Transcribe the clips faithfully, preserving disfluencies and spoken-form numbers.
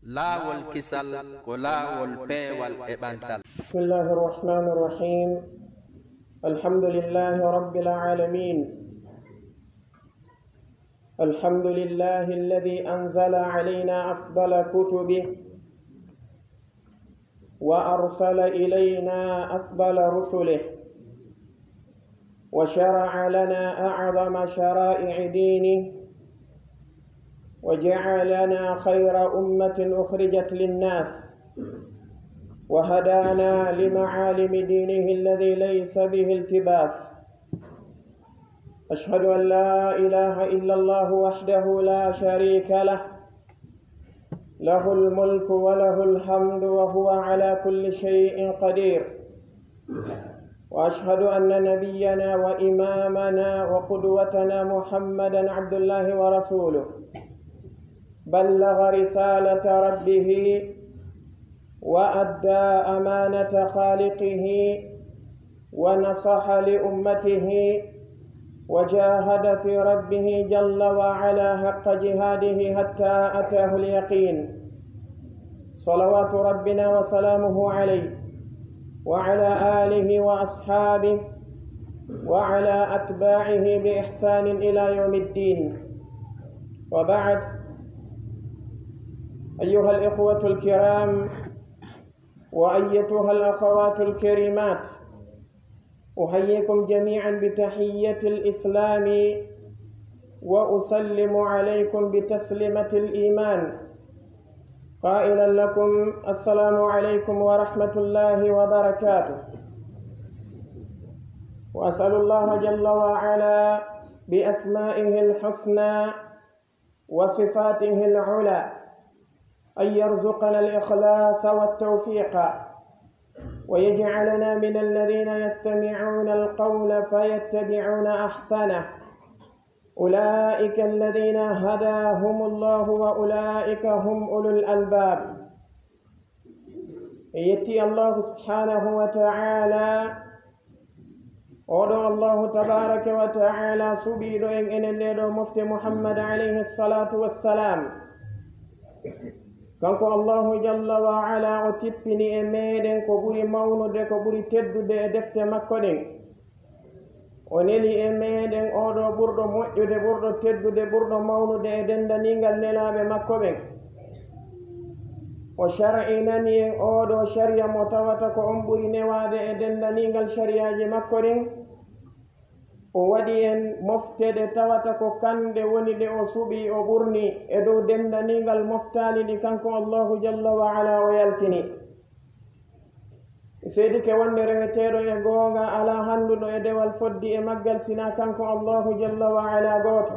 Laawol kisal ko laawol peewal e ɓantal. بسم الله الرحمن الرحيم. الحمد لله رب العالمين. الحمد لله الذي أنزل علينا أفضل كتبه وأرسل إلينا أفضل رسله وشرع لنا أعظم شرائع دينه وجعلنا خير أمة أخرجت للناس وهدانا لمعالم دينه الذي ليس به التباس. أشهد أن لا إله إلا الله وحده لا شريك له، له الملك وله الحمد وهو على كل شيء قدير. وأشهد أن نبينا وإمامنا وقدوتنا محمدا عبد الله ورسوله، بلغ رسالة ربه وأدى أمانة خالقه ونصح لأمته وجاهد في ربه جل وعلا حق جهاده حتى أتاه اليقين. صلوات ربنا وسلامه عليه وعلى آله وأصحابه وعلى أتباعه بإحسان إلى يوم الدين. وبعد، أيها الإخوة الكرام وأيتها الأخوات الكريمات، أحييكم جميعا بتحية الإسلام وأسلم عليكم بتسليمة الإيمان، قائلا لكم: السلام عليكم ورحمة الله وبركاته. وأسأل الله جل وعلا بأسمائه الحسنى وصفاته العلى أن يرزقنا الإخلاص والتوفيق، ويجعلنا من الذين يستمعون القول فيتبعون أحسنه. أولئك الذين هداهم الله وأولئك هم أولو الألباب. En yetti Allahu subhanahu wa ta'ala, oɗo Allahu tabaraka wa ta'ala suɓiɗo en enen nde ɗo mofte Muhammad alayhi salatu wassalam. Kanko Allahu jalla wa ala o tippini e meɗen ko ɓuri mawnude, ko ɓuri teddude e defte makko ɗen. O neli e meɗen oɗo ɓurɗo moƴƴude, ɓurɗo teddude, ɓurɗo mawnude e dendaniingal nelaaɓe makko ɓen. O shar'inani en oɗo shari'a mo tawata ko on ɓuri newaade e dendaniingal shari'aaji makko ɗin. O waɗi en mofte ɗe tawata ko kanɗe woni ɗe o suɓi, o ɓurni e dow dendaniingal moftaali ɗi kanko Allahu jalla wa ala o yaltini. Mi seedike wonde reweteeɗo e goonga alaa hannduɗo e dewal foddi e maggal sinaa kanko Allahu jalla wa ala gooto.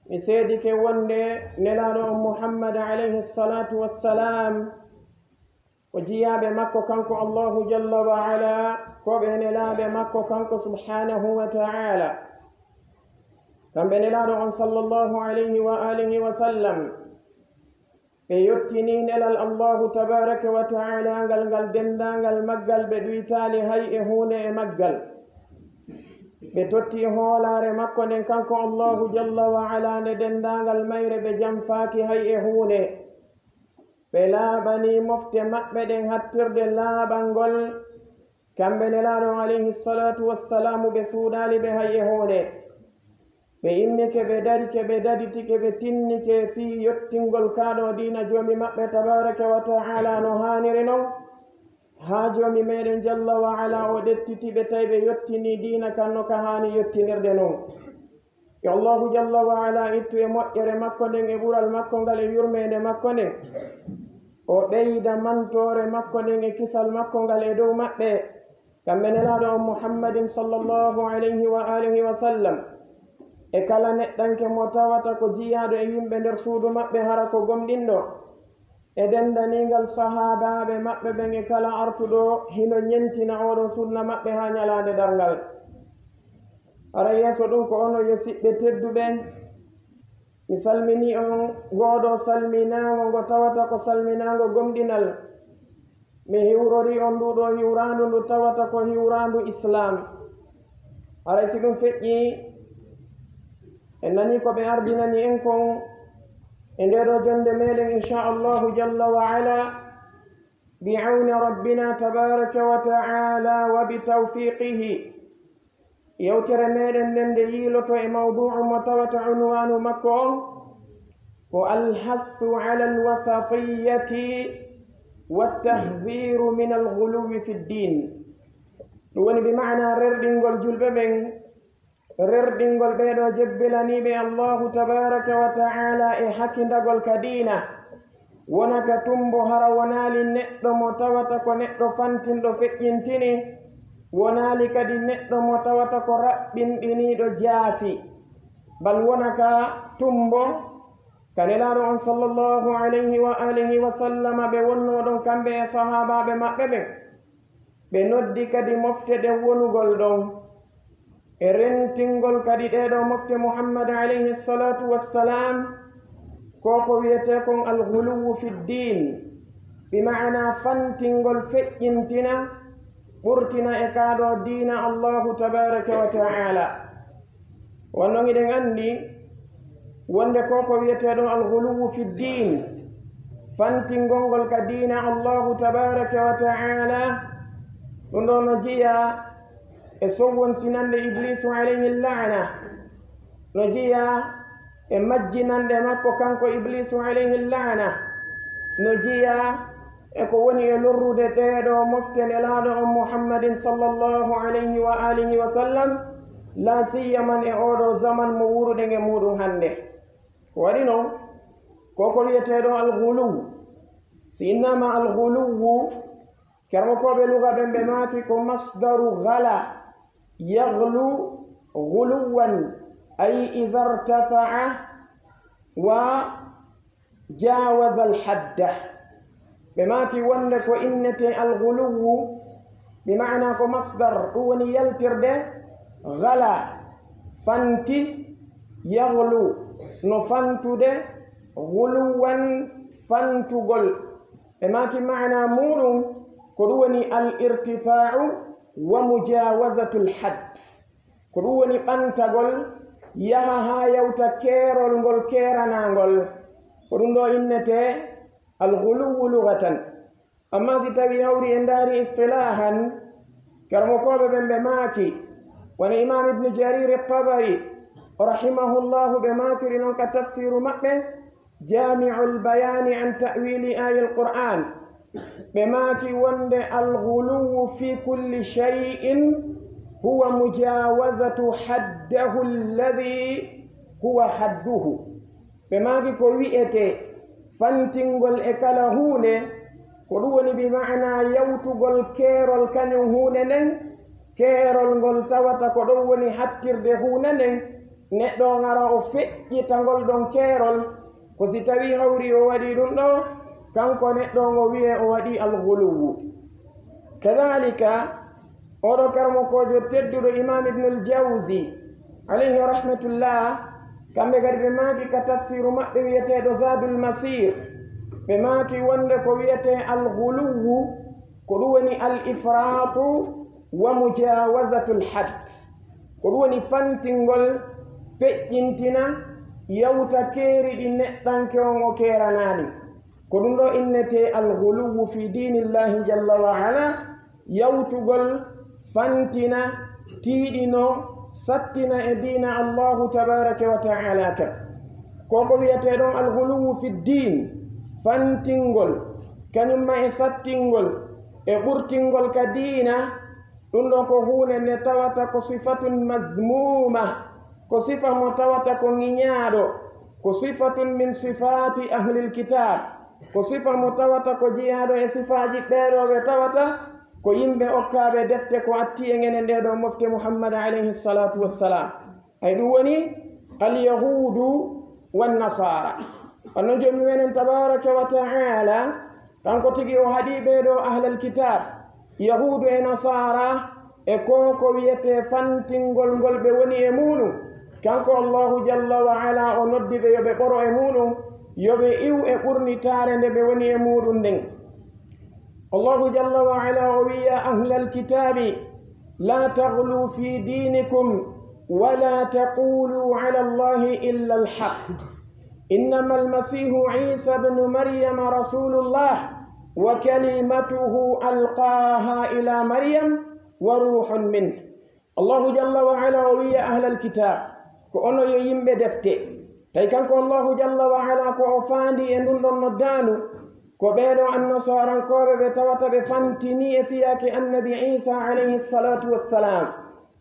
Mi seedike wonde nelaaɗo on Muhammad alayhi salatu wassalam ko jiyaaɓe makko kanko Allahu jalla wa ala, ko ɓe nelaaɓe makko kanko subhanahu wa ta'ala. Kamɓe nelaaɗo on sallallahu alayhi wa alihi wa sallam ɓe yottini nelal Allahu tabaraka wa ta'ala ngal, ngal denndaangal maggal ɓe ɗuytaali hay e huunde e maggal. Ɓe totti hoolaare makko nden kanko Allahu jalla wa ala nde denndaangal mayre ɓe jamfaaki hay e huunde. Ɓe laaɓani mofte maɓɓe ɗen hattirde laaɓangol. Kamɓe nelaaɗo on alayhi salatu wassalamu ɓe suuɗaali ɓe hay e huunde. Ɓe immike, ɓe darike, ɓe daditike, ɓe tinnike fii yottingol kaa ɗoo diina Joomi maɓɓe tabaraka wa ta'ala no haaniri non, haa Joomi meɗen jalla wa ala o ɗettiti ɓe, tawi ɓe yottinii diina kan no ka haani yottinirde non. Yo Allahu jalla wa ala ittu e moƴƴere makko nden, e ɓural makko ngal, e yurmeende makko nden, o ɓeyda mantoore makko nden e kisal makko ngal e dow maɓɓe. Kamɓe nelaaɗo on Muhammadin sallallahu alayhi wa alihi wa sallam, e kala neɗɗanke mo tawata ko jiyaaɗo e yimɓe nder suudu maɓɓe, hara ko gomɗinɗo, e denndaniingal sahaabaaɓe maɓɓe ɓen e kala artuɗo hino ñentina oo ɗoo sunna maɓɓe haa ñalaande darngal. Hara yeeso ɗum ko onon yo siɓɓe tedduɓe, mi salminii on ngoo ɗoo salminaango ngo tawata ko salminaango gomɗinal. Mi hiwrorii on nduu ɗoo hiwraandu ndu tawata ko hiwraandu Islaam. Haray si ɗum feƴƴii, en nanii ko ɓe ardinani en kon, E ndee ɗoo jonnde meɗen, inchallahu jalla wa ala, bi awni rabbina tabaraka wa taala wa bi tawfiqihi, yewtere meɗen nden nde yiiloto e mawdu'u mo tawata unwanu makko on ko alhathu ala alwasatiyati wattahdiru min alghuluwi fi ddin. Ɗum woni bi maana rerɗingol julɓe ɓen, rerɗingol ɓee ɗoo jebbilaniiɓe Allahu tabaraka wa taala e hakindagol ka diina. Wona ka tumbo hara wonaali neɗɗo mo tawata ko neɗɗo fantinɗo feƴƴintini, wonaali kadi neɗɗo mo tawata ko raɓɓinɗiniiɗo jaasi. Bal wona ka tumbo ka Nelaaɗo on sallallahu alayhi wa alihi wa sallama ɓe wonnoo ɗon kamɓe e sahaabaaɓe maɓɓe ɓen. Ɓe noddi kadi mofte ɗen wonugol ɗon. E rentingol kadi ɗee ɗoo mofte Muhammad alayhi salatu wassalam, ko ko wiyetee kon alghuluwu fi ddin, bi maana fantingol feƴƴintina, ɓurtina e kaa ɗoo diina Allahu tabaraka wa taala. Wonnon hiɗen anndi wonde ko ko wiyetee ɗon alghuluwu fi ddin, fantingol ngol ka diina Allahu tabaraka wa taala, ɗum ɗoo no jeyaa e sowwon sinanɗe Ibliisu alayhi laana, no jeyaa e majjinanɗe makko kanko Ibliisu alayhi laana, no jeyaa e ko woni e lorrude ɗee ɗoo mofte Nelaaɗo on Muhammadin sallallahu alayhi wa alihi wa sallam, laa siyaman e oo ɗoo zaman mo wuuruɗen e muuɗum hannde. Ko waɗi non, ko ko wiyetee ɗoo alghuluw. Si innaama alghuluwu, kermokooɓe luga ɓen ɓe maaki ko masdaru ghala, yaghlu ghuluwan, ay idha irtafa'a wa jaawaza al-hadda. Ɓe maaki wonde ko innetee al-ghuluwu, bi maana ko masdar, ɗum woni yaltirde, ghala, fanti, yaghlu, no fantude, ghuluwan, fantugol. Ɓe maaki maana muuɗum ko ɗum woni al-irtifa'u wa mujawazatul hadd. Ko ɗum woni ɓantagol, yaha haa yawta keerol ngol keeranaangol. Ko ɗum ɗoo innetee al-ghuluwu lughatan. Amma si tawii hawri en ndaari istilahan, karamokooɓe ɓen ɓe maaki, wano Imam Ibn Jarir at-Tabari, rahimahullahu, ɓe maakiri non ka tafsiru maɓɓe, Jami'ul Bayani an Ta'wili Ayil Qur'an, ɓe maaki wonde al-ghuluwu fi kulli shay'in huwa mujawazatu haddahu alladhi huwa hadduhu. Ɓe maaki ko wi'etee fantingol e kala huunde, ko ɗum woni bi ma'ana yawtugol keerol kañum huunde nden, keerol ngol tawata ko ɗon woni hattirde huunde nden, neɗɗo on ara o feƴƴita ngol ɗon keerol, ko si tawii hawri o waɗii ɗum ɗoo, kanko neɗɗo on o wi'ee o waɗii al-ghuluwu. Kadhalika, oo ɗoo karamokoojo tedduɗo Imam Ibnul Jawzi, alayhi rahmatullah, kamɓe kadi ɓe maaki ka tafsiru maɓɓe wi'eteeɗo Zadul Masir, ɓe maaki wonde ko wi'etee al-ghuluwu, ko ɗum woni al-ifratu wa mujawazatul hadd. Ko ɗum woni fantingol, feƴƴintina, yawta keeri ɗi neɗɗanke on o keeranaani. Ko ɗum ɗoo innetee al-ghuluwu fi diinillahi jalla wa ala, yawtugol, fantina, tiiɗino, sattina e diina Allahu tabaraka wa ta'ala kan. Ko ko wi'etee ɗon al-ghuluwu fi diin, fantingol, kañum ma e sattingol, e ɓurtingol ka diina, ɗum ɗoo ko huunde nde tawata ko sifatun madhmuuma, ko sifa mo tawata ko ŋiñaaɗo, ko sifatun min sifaati ahlil kitaab, ko sifa mo tawata ko jeyaaɗo e sifaaji ɓee ɗoo ɓe tawata ko yimɓe okkaaɓe defte ko atti e enen ɗee ɗoo mofte Muhammad alayhi salaatu wassalaam. Ay ɗum woni al-yahuudu wan-nasaara. Kono Joomi meɗen tabaaraka wa ta'aala, kanko tigi o haɗii ɓee ɗoo ahlal kitaab, yahuudu e nasaara, e ko ko wi'etee fantingol ngol ɓe woni e muuɗum. Kanko Allahu jalla wa ala o noddi ɓe yo ɓe ɓoro e muuɗum, yo ɓe iw e ɓurnitaare nde ɓe woni e muuɗum nden. Allahu jalla wa ala o wi'i, "Ya ahlal kitaabi, la taghlu fi dinikum wa la taqulu ala Allahi illa al-haq." إنما المسيح عيسى ابن مريم رسول الله وكلمته ألقاها إلى مريم وروح منه. Allahu jalla wa ala o wiya: "Ahlal kitab, ko onon yo yimɓe defte." Tawi kanko Allahu jalla wa ala ko o faandi e ndun ɗon noddaandu, ko ɓee ɗoo annasarankooɓe ɓe tawata ɓe fantini e fiyaake annabi Iisa alayhi salatu wassalam.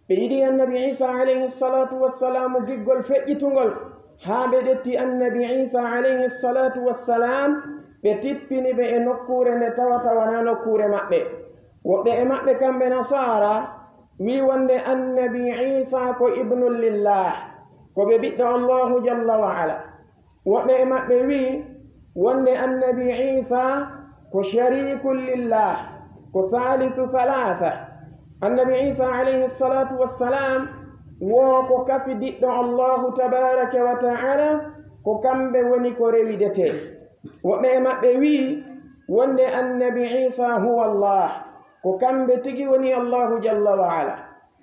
Ɓe yiɗi annabi Iisa alayhi salatu wassalam giggol feƴƴitungol, haa ɓe ƴetti annabi Iisa alayhi salatu wassalam, ɓe tippini ɓe e nokkuure nde tawata wanaa nokkuure maɓɓe. Woɓɓe e maɓɓe kamɓe nasaara, wii wonde annabi Iisa ko ibnun lillah, ko ɓe ɓiɗɗo Allahu jalla wa ala. Woɓɓe e maɓɓe wii wonde annabi Iisa ko sharikun lillah, ko thalithu thalatha. Annabi Iisa alayhi salatu wassalam wo ko kafidiɗɗo Allahu tabaraka wa ta'ala, ko kamɓe woni ko rewidetee. Woɓɓe e maɓɓe wii wonde annabi Iisa huwa Allah, ko kamɓe tigi woni Allahu jalla wa ala.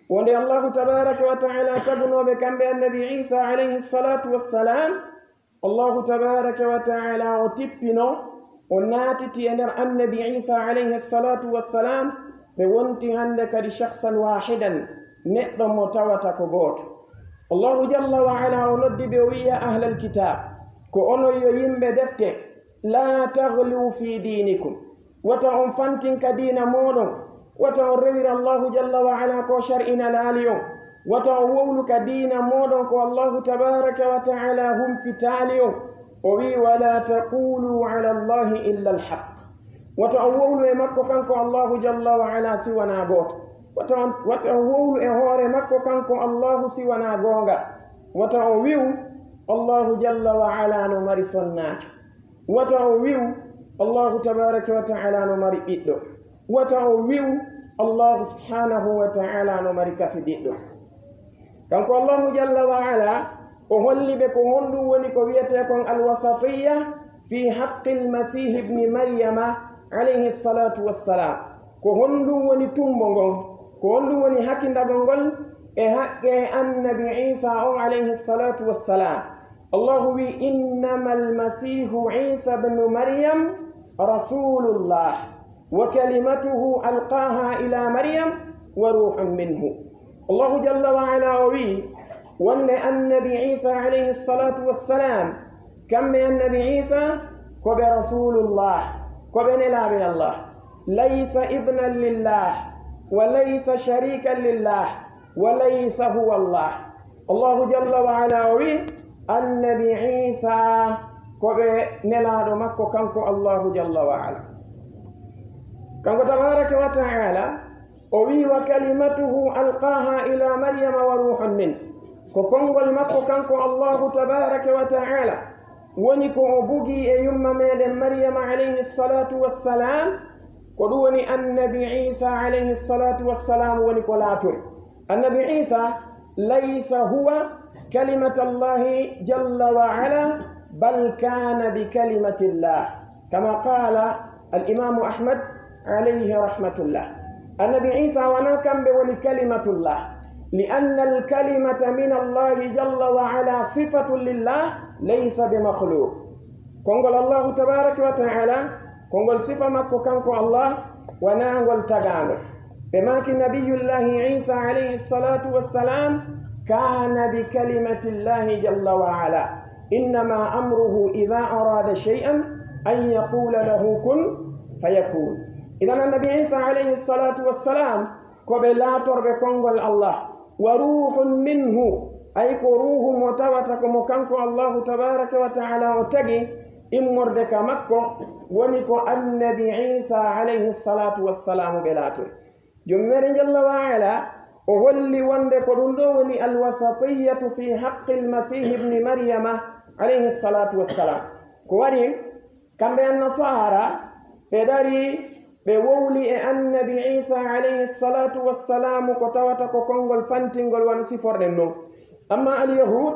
Wonde Allahu tabaraka wa ta'ala tagunooɓe kamɓe annabi Iisa alayhi salatu wassalam, Allahu tabaraka wa ta'ala o tippino, o naatiti e nder annabi Iisa alayhi salatu wassalam, ɓe wonti hannde kadi shakhsan wahidan, neɗɗo mo tawata ko gooto. Allahu jalla wa ala o noddi ɓe, o wiya: "Ahlal kitab, ko onon yo yimɓe defte, la taghlu fi dinikum." Wata on fantin ka diina mooɗon. Wata on rewir Allahu jalla wa ala ko shar'inanaali on. Wata on wowlu ka diina mooɗon ko Allahu tabaraka wa ta'ala humpitaali on. O wi: "Wala taqulu ala Allahi illa alhaq." Wata on wowlu e makko kanko Allahu jalla wa ala si wanaa gooto. Wata on, wata on wowlu e hoore makko kanko Allahu si wanaa goonga. Wata on wi'u Allahu jalla wa ala no mari sonnaajo. Wata on wi'u Allahu tabaraka wa ta'ala no mari ɓiɗɗo. Wata on wi'u Allahu subhanahu wa ta'ala no mari kafidiɗɗo. Kanko Allahu jalla wa ala, o holli ɓe ko honɗum woni ko wiyetee kon alwasatiyya fi haqqil Masiih ibni Maryama alayhi salatu wassalam. Ko honɗum woni tumbo ngon? Ko honɗum woni hakindagol ngol e haqqe annabi Iisa on alayhi salatu wassalam? Allahu wi: "Innamal Masiihu Iisa bnu Maryam rasulullah, wa kalimatuhu alqaaha ila Maryam, wa ruuhun minhu." Allahu jalla wa ala o wi wonde annabi Iisa alayhi salatu wassalam, kamɓe annabi Iisa ko ɓe rasulullah, ko ɓe nelaaɓe Allah. Laysa ibnan lillah, wa laysa sharikan lillah, wa laysa huwa Allah. Allahu jalla wa ala o wi annabi Iisa ko ɓe nelaaɗo makko kanko Allahu jalla wa ala. Kanko tabaraka wa ta'ala o wi: "Wa kalimatuhu alqaaha ila Maryama wa ruuhun min." Ko konngol makko kanko Allahu tabaraka wa ta'ala woni ko o bugi e yumma meɗen Maryama alayhi salatu wassalam. Ko ɗum woni annabi Iisa alayhi salatu wassalam woni ko laatori. Annabi Iisa laysa huwa kalimatallahi jalla wa ala, bal kana bi kalimatillah, kama qala al imamu Ahmad alayhi rahmatullah. Annabi Iisa wona kamɓe woni kalimatullah, li anna al kalimata min Allahi jalla wa ala sifatun lillah, laysa bi makhluq. Konngol Allahu tabaraka wa ta'ala, konngol sifa makko kanko Allah, wonaa ngol tagaango. Ɓe maaki nabiyullahi Iisa alayhi salatu wassalam kana bi kalimatillahi jalla wa ala. Innama amruhu idha arada shay'an an yaqula lahu kun fayakun. Idan annabi Iisa alayhi salatu wassalam ko ɓe laatorɓe konngol Allah. Wa ruuhun minhu, ay ko ruuhu mo tawata ko mo kanko Allahu tabaraka wa ta'ala o tagi, immorde ka makko, woni ko annabi Iisa alayhi salatu wassalamu ɓe laatori. Jom meɗen jalla wa ala o holli wonde ko ɗum ɗo woni alwasatiyatu fi haqqi almasihi ibni Maryama alayhi salatu wassalam. Ko waɗi kamɓe annasara ɓe ɗari, ɓe wowli e annabi Iisa alayhi salatu wassalamu ko tawata ko konngol fantingol wano siforɗen non. Amma alyahud,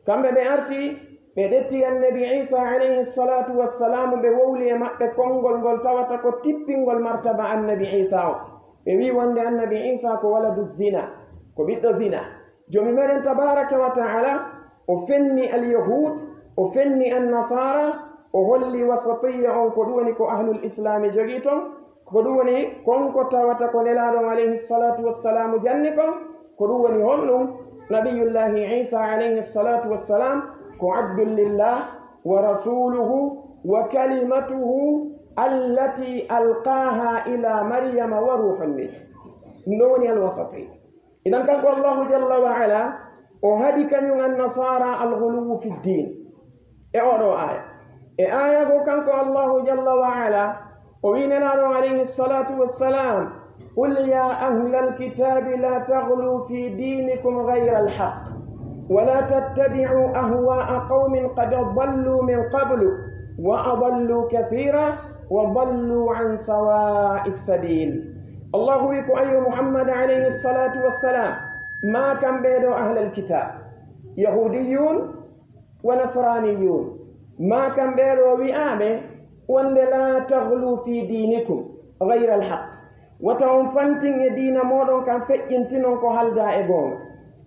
kamɓe ɓe arti, ɓe ƴetti annabi Iisa alayhi salatu wassalamu, ɓe wowli e maɓɓe konngol ngol tawata ko tippingol martaba annabi Iisa on. Ɓe wi wonde annabi Iisa ko waladu zina, ko ɓiɗɗo zina. Joomi meɗen tabaraka wa ta'ala o fenni alyahud, O fenni annasaara, o holli wasatiyya on, ko ɗum woni ko ahlul islaami jogii ton, ko ɗum woni kon ko tawata ko Nelaaɗo on alayhi salatu wassalamu janni kon, ko ɗum woni honɗum? Nabiyullahi Isa alayhi salatu wassalam ko abdun lillah wa rasuluhu wa kalimatuhu allati alqaha ila Maryama wa ruhun min. Ɗum ɗo woni alwasatiyya. Idan kanko Allahu jalla wa ala, o haɗi kañum annasaara alghuluwu fi ddin. E oɗo aya. E aya go kanko Allahu jalla wa ala, o wi Nelaaɗo alayhi salatu wassalam, "Qul ya ahlal kitabi la taghlu fi dinikum ghayra alhaq, wa la tattabi'u ahwa'a qawmin qad dallu min qablu, wa adallu kathira, wa dallu an sawa'i sabil." Allahu wi ko ayo Muhammad alayhi salatu wassalam, ma kamɓe ɗo ahlal kitab, yahudiyun wa nasraniyun, ma kamɓe ɗo wi'aɓe wonde la taghlu fi dinikum ghayra alhaq, wata on fantin e diina moɗon kan feƴƴintinon ko halda e goonga.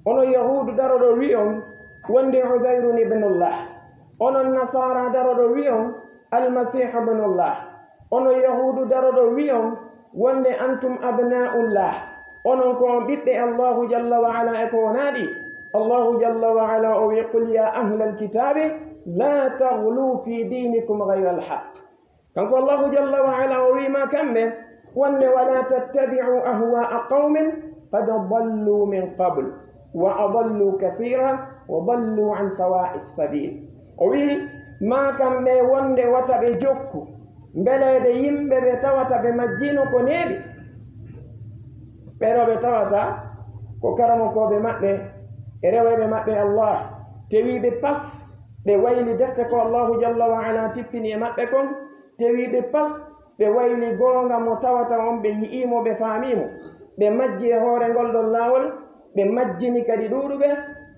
Onon yahudu daroɗo wi'on wonde Uzairun ibnullah, onon nasara daroɗo wi'on Almasihu ibnullah, onon yahudu daroɗo wi'on wonde antum abnaullah, onon ko on ɓiɓɓe Allahu jalla wa ala e ko wonaa ɗi. Allahu jalla wa ala o wi, "Qul ya ahlal kitabi la taghlu fi dinikum ghayra alhaq." Kanko Allahu jalla wa ala o wi ma kamɓe wonde, "Wala tattabi'u ahwa'a qawmin qad dallu min qabl." Wa adallu kathira wa dallu an sawa'i sabil. O wi ma kamɓe wonde wata ɓe jokku mbeleede yimɓe ɓe tawata ɓe majjino ko neeɓi. Ɓeɗo ɓe tawata ko karamokooɓe maɓɓe e rewayɓe maɓɓe Allah, tewiɓe pas ɓe wayli defte ko Allahu jalla wa ala tippini e maɓɓe kon, tewiɓe pas ɓe wayli goonga mo tawata on ɓe yi'imo, ɓe faamimo. Ɓe majji e hoore ngol ɗon laawol, ɓe majjini kadi ɗuuɗuɓe,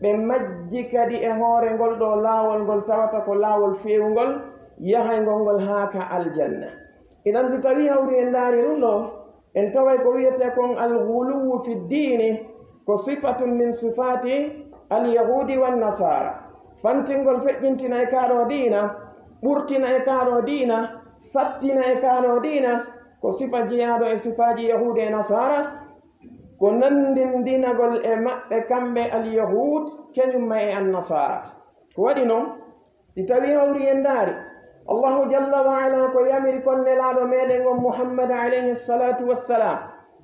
ɓe majji kadi e hoore ngol ɗo laawol ngol tawata ko laawol feewungol, yahayngol ngol haa ka aljanna. Idan si tawi hawri en ndaari ɗum ɗo, en taway ko wiyetee kon al-ghuluwu fi ddiini ko sifatun min sifaati al-yahuudi wan nasaara. Fantingol feƴƴintina e kaa ɗo diina, ɓurtina e kaa ɗo diina, sattina e kaa ɗo diina, ko sifa jeyaaɗo e sifaaji yahuude e nasaara, ko nanndindinagol e maɓɓe kamɓe al-yahuud, kañum ma e an-nasaara. Ko waɗi non, si tawi hawri en ndaari, Allahu jalla wa ala ko yamiri kon Nelaaɗo meɗen on Muhammad alayhi salatu wassalam,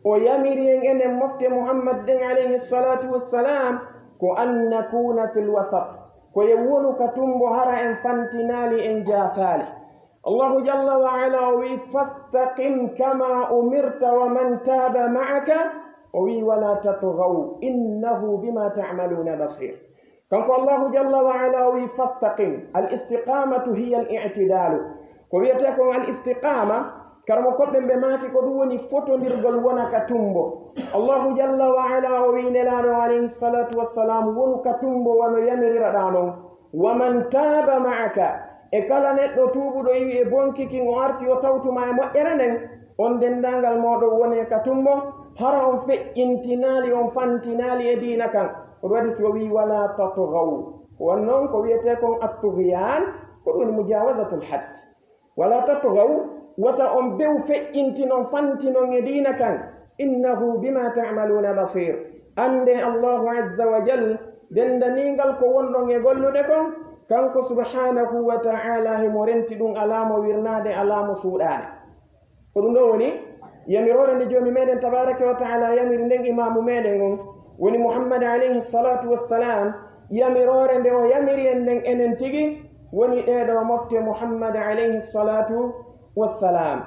o yamiri en enen mofte Muhammad ɗen alayhi salatu wassalam, ko an nakuna fil wasat, ko en wonu ka tumbo hara en fantinaali, en jaasaali. Allahu jalla wa ala o wi, "Fastaqim kama umirta wa man taba ma'aka," o wi, "Wala tatghaw, innahu bima ta'maluna basir." Kanko Allahu jalla wa ala o wi, "Fastaqim." Al istiqamatu hiya al i'tidalu. Ko wiyetee kon al istiqama, karamo koɓɓen ɓe maaki ko ɗum woni fotondirgol wona ka tumbo. Allahu jalla wa ala o wi Nelaaɗo alayhi salatu wassalam, "Wonu ka tumbo wano yamiriraɗa non. Wa man taba ma'aka." E kala neɗɗo tuubuɗo iwi e bonki kin o arti o tawtuma e moƴƴere nden, on denndaangal mooɗon wone ka tumbo, hara on feƴƴintinaali, on fantinaali e diina kan. Ko ɗum waɗi si o wi, "Wala tatghaw." Ko won non ko wiyetee kon at-tughyan, ko ɗum woni mujawazatul hadd. "Wala tatghaw," wata on bew feƴƴintinon, fantinon e diina kan. "Innahu bima ta'maluna basir." Annde Allahu azza wa jal, denndaniingal ko wonɗon e gollude kon, kanko subhanahu wa ta'ala himo renti ɗum alaa mo wirnaade, alaa mo suuɗaade. Ko ɗum ɗo woni yamiroore nde Joomi meɗen tabaraka wa ta'ala yamiri nden imaamu meɗen on, woni Muhammad alayhi salatu wassalam, yamiroore nde o yamiri en nden enen tigi, woni ɗee ɗo mofte Muhammad alayhi salatu wassalam.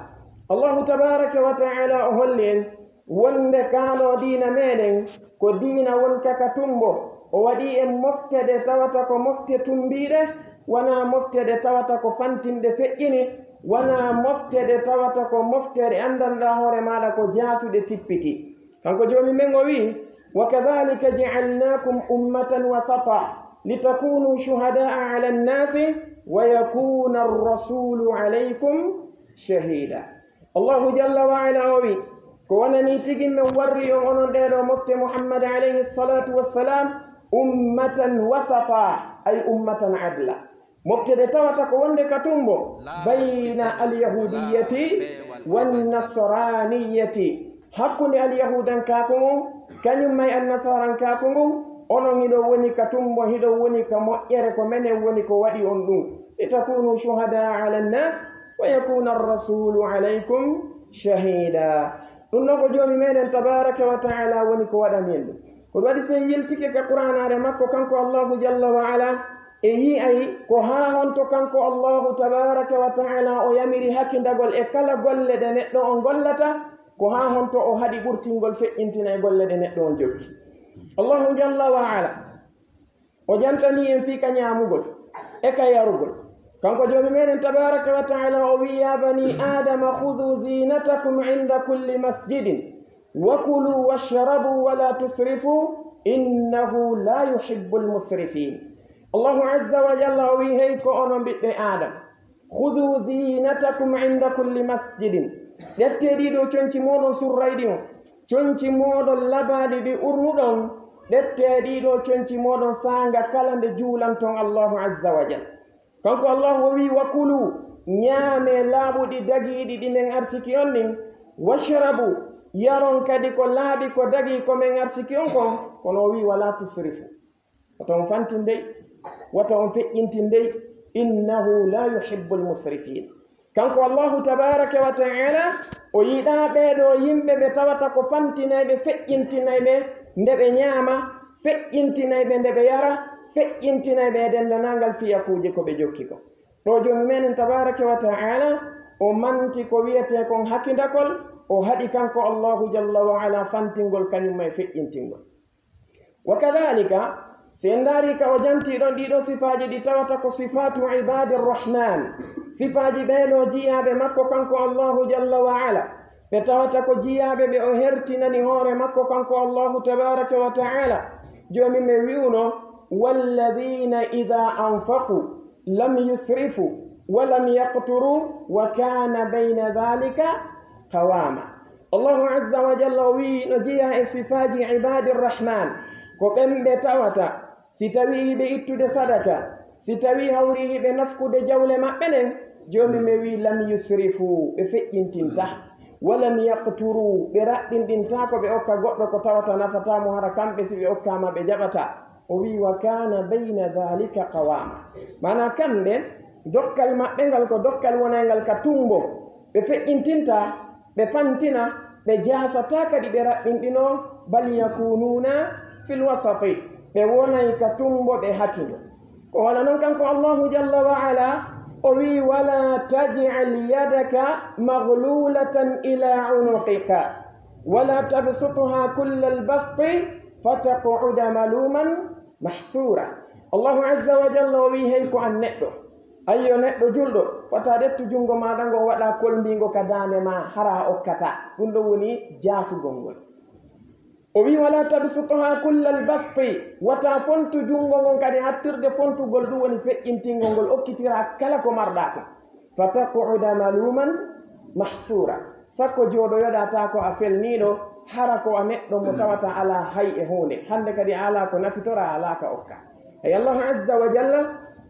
Allahu tabaraka wa ta'ala o holli en wonde kaa ɗo diina meɗen ko diina wonka ka tumbo. O waɗi en mofte ɗe tawata ko mofte tumbiiɗe, wanaa mofte ɗe tawata ko fantinɗe feƴƴini, wanaa mofte ɗe tawata ko mofte ɗe anndanɗaa hoore maaɗa ko jaasuɗe tippiti. Kanko Joomi men o wi'i, "Wa kadhalika ja'alnakum ummatan wasata litakunu shuhada'a 'ala an-nasi wa yakuna ar-rasulu 'alaykum shahida." Allahu jalla wa ala o wi, ko wonani tigi men warri on onon ɗee ɗo mofte Muhammad alayhi salatu wassalam, ummatan wasata, ay ummatan adla. Mofte ɗe tawata ko wonde ka tumbo bayna alyahudiyyati wan nasraniyati, hakkunde alyahudankaaku ngun, kañum may annasaarankaaku ngun, onon hiɗon woni ka tumbo, hiɗon woni ka moƴƴere, ko menen woni ko waɗi on ɗum. Litakunu shuhadaa ala nnas wa yakuna arrasulu alaykum shahida. Ɗum ɗon ko Joomi meɗen tabaraka wa taala woni ko waɗani en ɗum. Ko ɗum waɗi si en yiltike ka Qur'aanaare makko kanko Allahu jalla wa ala, e yi'ay ko haa honto kanko Allahu tabaraka wa taala o yamiri hakindagol e kala golle ɗe neɗɗo on gollata, ko haa honto o haɗi ɓurtingol feƴƴintina e golle ɗe neɗɗo on jokki. Allahu jalla wa ala o jantanii en fii ka ñaamugol e ka yarugol. Kanko Joomi meɗen tabaraka wa taala o wi'i, "Ya bani Adama khudhu zinatakum inda kulli masjidin wa kulu washrabu wa la tusrifu innahu la yuhibbul musrifin." Allahu azza wa jalla o wi'i, "Hey ko onon ɓiɓɓe Adama, khudhu zinatakum inda kulli masjidin." Ƴettee ɗii ɗoo conci mooɗon surrayɗi on, conci mooɗon labaaɗi ɗi urnuɗon, ƴettee ɗii ɗoo conci mooɗon saanga kala nde juulanton Allahu azza wa jalla. Kanko Allahu o wi'i, "Wa kulu," ñaamee laaɓuɗi dagiiɗi ɗi men arsiki on ɗin, "washrabu," yaron kadi ko laaɓi ko dagii ko men arsiki on kon, kono o wi'i, "wa la tusrifu." Wata on fantin dey, wata on feƴƴintin dey, "innahu la yuhibbul musrifin." Kanko Allahu tabaraka wa ta'ala, o yiɗaa ɓee ɗoo yimɓe ɓe tawata ko fantinayɓe, feƴƴintinayɓe nde ɓe ñaama, feƴƴintinayɓe nde ɓe yara, feƴƴintinayɓe e denndaangal fiyakuuji ko ɓe jokki kon. Ɗoo Joomi meɗen tabaraka wa ta'ala, o manti ko wi'etee kon hakindakol, o haɗi kanko Allahu jalla wa ala fantingol kañum e feƴƴintingol. Wa kadhalika, si en ndaarii ka o jantii ɗon ɗii ɗoo sifaaji ɗi tawata ko sifaatu ibaadi rrahman, sifaaji ɓee ɗoo jiyaaɓe makko kanko Allahu jalla wa ala, ɓe tawata ko jiyaaɓe ɓe o hertinani hoore makko kanko Allahu tabaraka wa ta'ala. Joomi men wi'uno, "Walladhina idha anfaqu lam yusrifu wa lam yaqturu wa kana bayna dhalika qawama." Allahu azza wa jalla o wi'i no jeyaa e sifaaji ibaadi rrahman, ko ɓen ɓe tawata si tawii hiɓe ittude sadaka, si tawii hawrii hiɓe nafkude jawle maɓɓe ɗen, Joomi men wi'i, "lam yusrifu," ɓe feƴƴintintaa, "wa lam yaqturu," ɓe raɓɓinɗintaako ɓe okka goɗɗo ko tawata nafataa mo, hara kamɓe si ɓe okkaama ɓe jaɓataa. O wi'i, "wa kana bayna dhalika qawama." Maanaa kamɓe, dokkal maɓɓe ngal ko dokkal wonayngal ka tumbo, ɓe feƴƴintintaa, ɓe fantina, ɓe jaasataa kadi ɓe raɓɓinɗinoo, "bal yakununa fil wasati," ɓe wonay ka tumbo ɓe hakindo. Ko wano non kanko Allahu jalla wa ala, o wi'i, "wala taj'al yadaka maghlulatan ila unuqika, wala tabsutha kullal basti, fataq'uda maluman mahsura." Allahu azza wa jalla o wi'i, "Hey ko an neɗɗo, ayyo neɗɗo julɗo, wata ƴettu junngo maaɗa ngo waɗa kolmbiingo ka daande maa, hara a okkataa." Ɗum ɗon woni jaasugol ngol. O wi'i, "wala tabsutha kullal basti," wata fontu junngo ngon kadi hattirde fontugol, ɗum woni feƴƴintingol ngol, okkitiraa kala ko marɗaa kon. "Fataq'uda maluman mahsura." Sakko jooɗoyoɗaa taa ko a felniiɗo, hara ko a neɗɗo mo tawata alaa hay e huunde. Hannde kadi a alaa ko nafitoraa, a alaa ka okkaa. Hay Allahu azza wa jalla,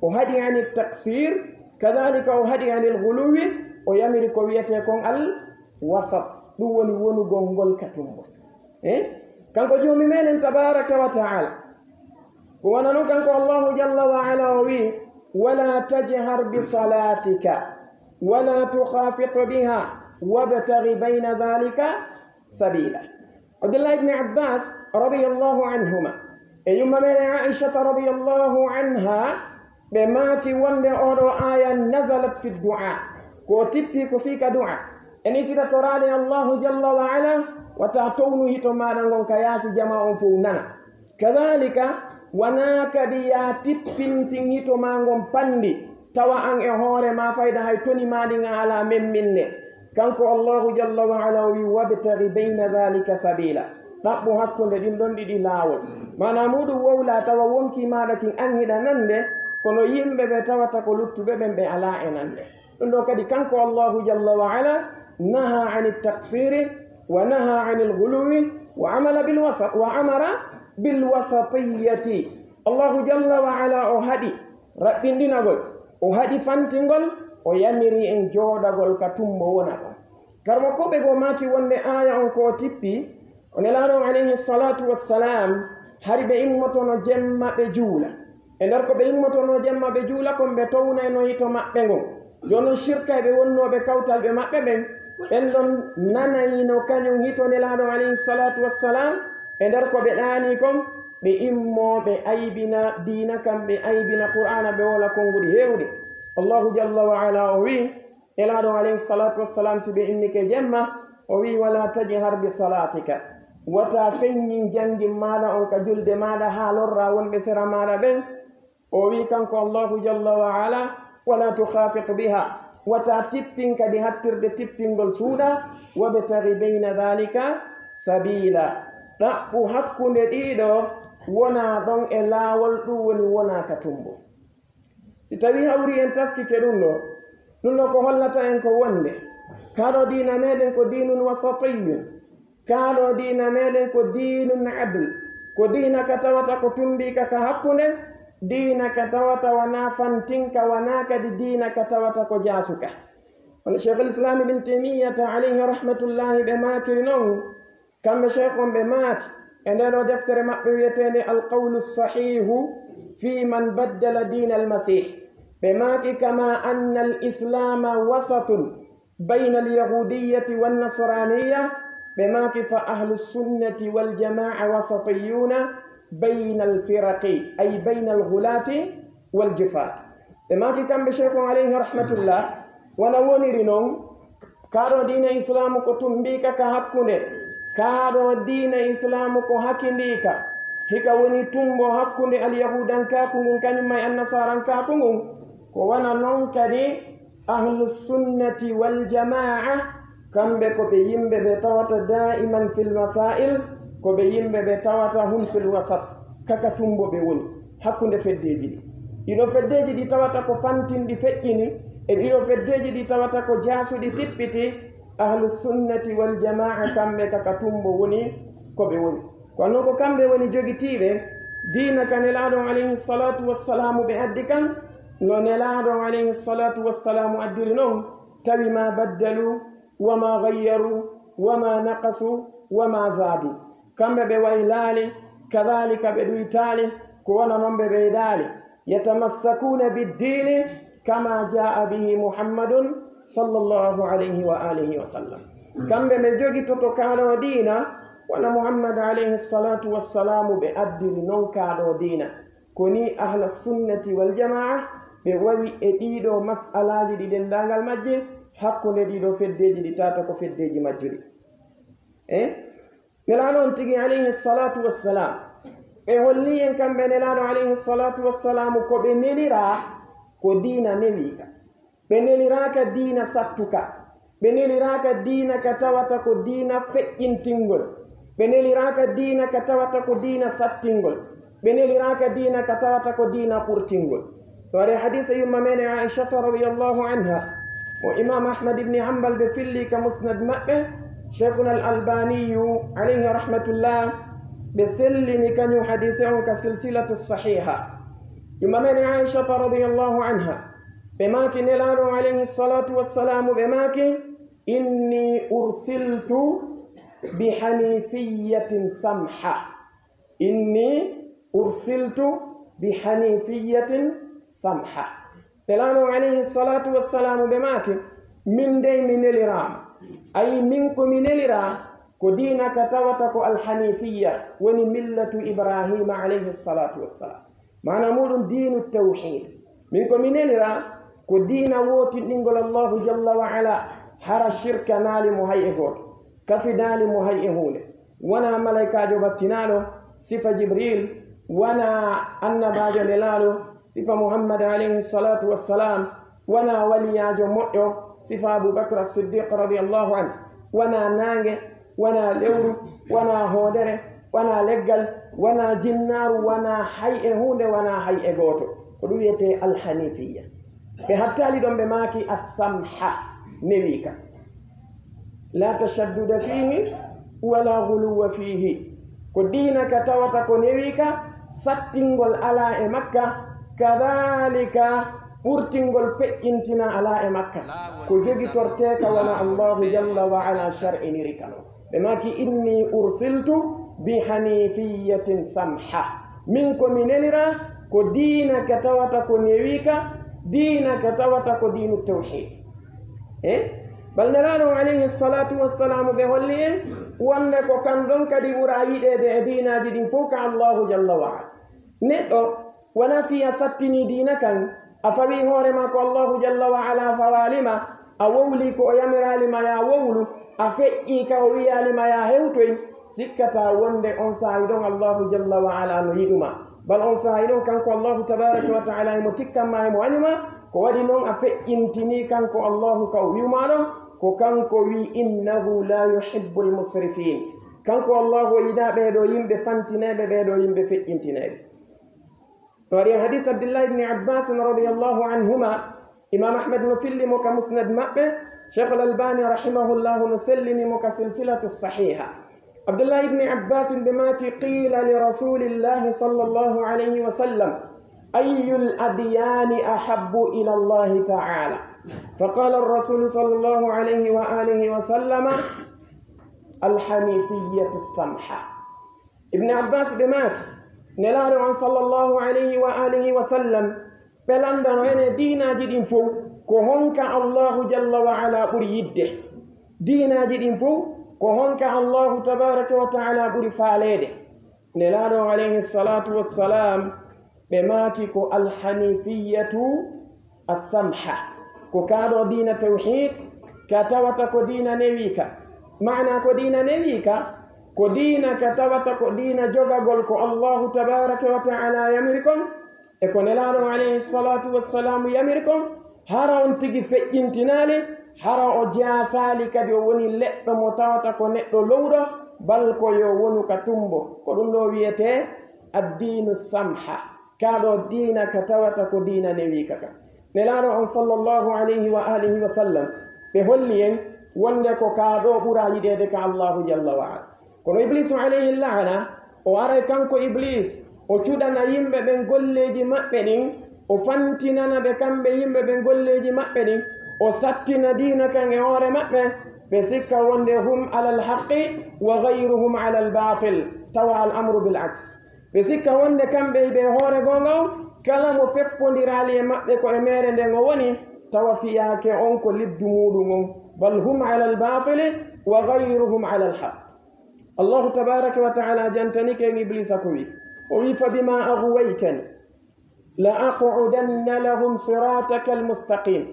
o haɗi ani taksir, kadhalika o haɗi anil ghuluwi, o yamiri ko wi'etee kon al wasat, ɗum woni wonugol ngol ka tumbo. Eh? Kanko Joomi meɗen tabaraka wa ta'ala, ko wano non kanko Allahu jalla wa ala o wi'i, "wala tajhar bi salatika, wala tukhafit biha, wabtaghi bayna dhalika sabila." Abdullah ibn Abbas radiyallahu anhuma e yumma meɗen Aishata radiyallahu anha, ɓe maaki wonde oo ɗoo aaya nazalat fi du'a, ko tippi ko fii ka du'a. En isita toraade Allahu jalla wa ala, wata townu hito maaɗa ngon ka yaasi, jamaa on fow nana. Kadhalika, wanaa kadi yaa tippintin hito maa ngon panndi, tawa an e hoore maa fayda hay toni maa ɗin a alaa memminne. Kanko Allahu jalla wa ala o wi'i, "wabtaghi bayna dhalika sabila." Ɗaɓɓu hakkunde ɗin ɗon ɗiɗi laawol. Maanaa muuɗum, wowlaa tawa wonkii maaɗa kin an hiɗa nande, kono yimɓe ɓe tawata ko luttuɓe ɓen ɓe alaa e nande. Ɗum ɗoo kadi kanko Allahu jalla wa ala naha ani taksiri wa naha anil ghuluwi wa amala bil wasa-, wa amara bil wasatiyati. Allahu jalla wa ala o haɗi raɓɓinɗinagol, O haɗi fantingol, o yamiri en jooɗagol ka tumbo wona ɗon. Karmo koɓe goo maaki wonde aaya on ko o tippi, o Nelaaɗo on alayhi salatu wassalam, hari ɓe immotono jemma ɓe juula. E nder ko ɓe immotono jemma ɓe juula kon, ɓe townayno hito maɓɓe ngon. Jooni non, shirkayɓe wonnooɓe kawtalɓe maɓɓe ɓen, ɓen ɗon nanayno kañum hito Nelaaɗo alayhi salatu wassalam, e nder ko ɓe ɗaanii kon, ɓe immoo ɓe aybina diina kan, ɓe aybina Qur'aana, ɓe wola konnguɗi heewuɗi. Allahu jalla wa ala o wi'i, Nelaaɗo alayhi salatu wassalam, si ɓe immike jemma, o wi'i, "Wala tajhar bi salatika." Wota feññin janngin maaɗa on ka julde maaɗa haa lorra wonɓe sera maaɗa ɓen. O wi'i kanko Allahu jalla wa ala, "Wala tukhafitu biha." Wata tippin kadi hattirde tippingol suuɗa. "Wabtaghi bayna dhalika sabila." Ɗaɓɓu hakkunde ɗiɗo, wona ɗon e laawol, ɗum woni wona ka tumbo. Si tawii hawri en taskike ɗum ɗo, ɗum ɗo ko hollata en ko wonde kaa ɗo diina meɗen ko diinun wasatiyyun. Kaa ɗo diina meɗen ko diinun adl, ko diina ka tawata ko tumbiika ka hakkunde, diina ka tawata wanaa fantinka, wanaa kadi diina ka tawata ko jaasuka. Hono Sheikhul Islam Ibn Taymiyyata alayhi rahmatullahi ɓe maakiri non, kamɓe Sheikh on ɓe maaki e ndee ɗoo deftere maɓɓe wiyeteende Al Qawlu Sahihu fi man baddala diina al Masih, ɓe maaki, "Kama anna al Islama wasatun bayna al yahudiyyati wan nasraniyya," ɓe maaki, "fa ahlu sunnati wal jamaa wasatiyyuna bayna al firaqi, ay bayna al ghulati wal jufat." Ɓe maaki kamɓe Sheikh on alayhi rahmatullah, wala woniri non, kaa ɗo diina Islaamu ko tumbiika ka hakkunde, kaa ɗo diina Islaamu ko hakindiika, hika woni tumbo hakkunde alyahuudankaaku ngun kañum e annasarankaaku ngun, ko wona non kadi ahlu sunnati wal jamaa, kamɓe ko ɓe yimɓe ɓe tawata daiman fil masail, ko ɓe yimɓe ɓe tawata hum fil wasat, kaka tumbo ɓe woni hakkunde feddeeji ɗi. Ɗiɗo feddeeji ɗi tawata ko fantinɗi feƴƴini, e ɗiɗo feddeeji ɗi tawata ko jaasuɗi tippiti, ahlu sunnati wal jamaa, kamɓe kaka tumbo woni ko ɓe woni. Kono ko kamɓe woni jogitiiɓe diina ka Nelaaɗo on alayhi salatu wassalaamu ɓe addi kan, no Nelaaɗo on alayhi salatu wassalaamu addiri non, tawi ma baddalu, wa ma ghayyaru, wa ma naqasu, wa ma zaadu. Kamɓe ɓe waylaali, kadhalika ɓe ɗuytaali, ko wona non ɓe ɓeydaali. Yatamassakuuna biddiini kama jaa bihi Muhammadun sallallahu alayhi wa alihi wa sallam. Kamɓe ɓe jogitoto kaa ɗo diina, wona Muhammad alayhi salatu wassalaamu ɓe addiri non kaa ɗo diina. Ko ni ahla sunnati wal jamaa ɓe wawi e ɗiɗo mas'alaaji ɗi denndaangal majji, hakkunde ɗiɗo feddeeji ɗi tata ko feddeeji majjuɗi. E Nelaaɗo on tigi alayhi salatu wassalam, ɓe holli en kamɓe Nelaaɗo alayhi salatu wassalam ko ɓe neliraa ko diina newiika. Ɓe neliraaka diina sattuka. Ɓe neliraaka diina ka tawata ko diina feƴƴintingol. Ɓe neliraaka diina ka tawata ko diina sattingol. Ɓe neliraaka diina ka tawata ko diina ɓurtingol. Ɗo ari hadiisa yumma meɗen Aishata radiyallahu anha, mo Imam Ahmad ibn Hanbal ɓe filli ka musnad maɓɓe, Sheikhuna al Albaniyu alayhi rahmatullah ɓe sellini kañum hadiise on ka silsilatu sahiha. Yumma meɗen Aishata radiyallahu anha, ɓe maaki Nelaaɗo alayhi salatu wassalaamu, ɓe maaki, "Inni ursiltu bi hanifiyatin samha." "Inni ursiltu bi hanifiyatin samha." Nelaaɗo alayhi salatu wassalaamu ɓe maaki, "Min dey mi neliraama." Ayi, min ko mi neliraa ko diina ka tawata ko alhanifiya, woni millatu Ibrahima alayhi salatu wassalam. Maana muɗum diinu tawhid. Min ko mi nelira ko diina wootinɗingol Allahu jalla wa ala, hara shirka naali mo hay e gooto, kafi naali mo hay e huunde. Wona malaykaajo battinaaɗo, sifa Jibril, wona annabaajo nelaaɗo, sifa Muhammad alayhi salatu wassalam, wona waliyaajo moƴƴo, sifa Abu Bakr as-Siddiq radiyallahu anhu, wona naange, wona lewru, wona hoodere, wona leggal, wona jinnaaru, wona hay e huunde, wona hay e gooto. Ko ɗum wiyetee alhanifiya. Ɓe hattaali ɗon, ɓe maaki assamha, newiika. La tashadduda fihi wala ghuluwa fihi. Ko diina ka tawata ko newiika, sattingol alaa e makka, kadhalika ɓurtingol feƴƴintina alaa e makka, ko jogitorteeka wona Allahu jalla wa ala shar'iniri ka non. Ɓe maaki, "Inni ursiltu bi hanifiyatin samha." Min ko mi nelira ko diina ka tawata ko newiika, diina ka tawata ko diinu tawhid. E bal Nelaaɗo on alayhi salatu wassalamu ɓe holli en wonde ko kan ɗon kadi ɓura yiɗeede e diinaaji ɗin fof ka Allahu jalla wa ala. Neɗɗo wona fiya sattini diina kan, a fawi hoore ma ko Allahu jalla wa ala fawali ma, a wowli ko o yamiraali ma ya wowlu, a feƴƴi ka o wiyaali ma ya hewtoy, sikkata wonde on saa'i ɗon Allahu jalla wa ala no yiɗuma. Bal on saa'i ɗon kanko Allahu tabaraka wa ta'ala himo tikkan ma, himo añuma. Ko waɗi non a feƴƴintini kanko Allahu ka o wi'uma ɗon, ko kanko wi, "Innahu la yuhibbul musrifin." Kanko Allahu o yiɗa ɓeeɗo yimɓe fantineeɓe, ɓeeɗo yimɓe feƴƴintineeɓe. No waɗi e hadis Abdullah ibn Abbas radiyallahu anhuma, Imam Ahmad no filli mo ka Musnad maɓɓe, Sheikh Al-Albani rahimahullahu no sellini mo ka Silsilatu Sahiha. Abdullah ibn Abbas ɓe maaki, "Qila li Rasulillahi sallallahu alayhi wa sallam, ayyul adyani ahabbu ila Allahi ta'ala?" Faqala ar-Rasul sallallahu alayhi wa alihi wa sallama, "Al-hanifiyatu samha." Ibn Abbas ɓe maaki, Nelaaɗo on sallallahu alayhi wa alihi wa sallam, ɓe lanndano en e diinaaji ɗin fow, ko honka Allahu jalla wa ala ɓuri yiɗde? Diinaaji ɗin fow, ko honka Allahu tabaraka wa ta'ala ɓuri faaleede? Nelaaɗo on alayhi salatu wassalam, ɓe maaki ko alhanifiyatu assamha, ko kaa ɗoo diina tawhid, ka tawata ko diina newiika. Maana ko diina newiika, ko diina ka tawata ko diina jogagol ko Allahu tabaraka wa ta'ala yamiri kon, e ko Nelaaɗo on alayhi salatu wassalamu yamiri kon, hara on tigi feƴƴintinaali, hara o jaasaali kadi o woni leɗɗo mo tawata ko neɗɗo lowɗo, bal ko yo wonu ka tumbo. Ko ɗum ɗoo wiyetee addiinu samha. Kaa ɗoo diina ka tawata ko diina newiika ka. Nelaaɗo on sallallahu alayhi wa alihi wa sallam, ɓe holli en wonde ko kaa ɗoo ɓura yiɗeede ka Allahu jalla wa ala. Kono Ibliisu alayhi laana, o aray kanko Ibliis, o cuɗana yimɓe ɓen golleeji maɓɓe ɗin, o fantinana ɓe kamɓe yimɓe ɓen golleeji maɓɓe ɗin, o sattina diina kan e hoore maɓɓe, ɓe sikka wonde hum alal haqqi wa ghayruhum alal baatil, tawa al amru bil aks. Ɓe sikka wonde kamɓe ɓe hoore goonga on, kala mo feppondiraali e maɓɓe ko e meere nden o woni, tawa fiyaake on ko liddu muuɗum on, bal hum alal baatili wa ghayruhum alal haq. Allahu tabaraka wa ta'ala jantanike en Ibliisa ko wi, o wi, "Fa bima aghwaytani la aqudanna lahum sirataka almustaqim,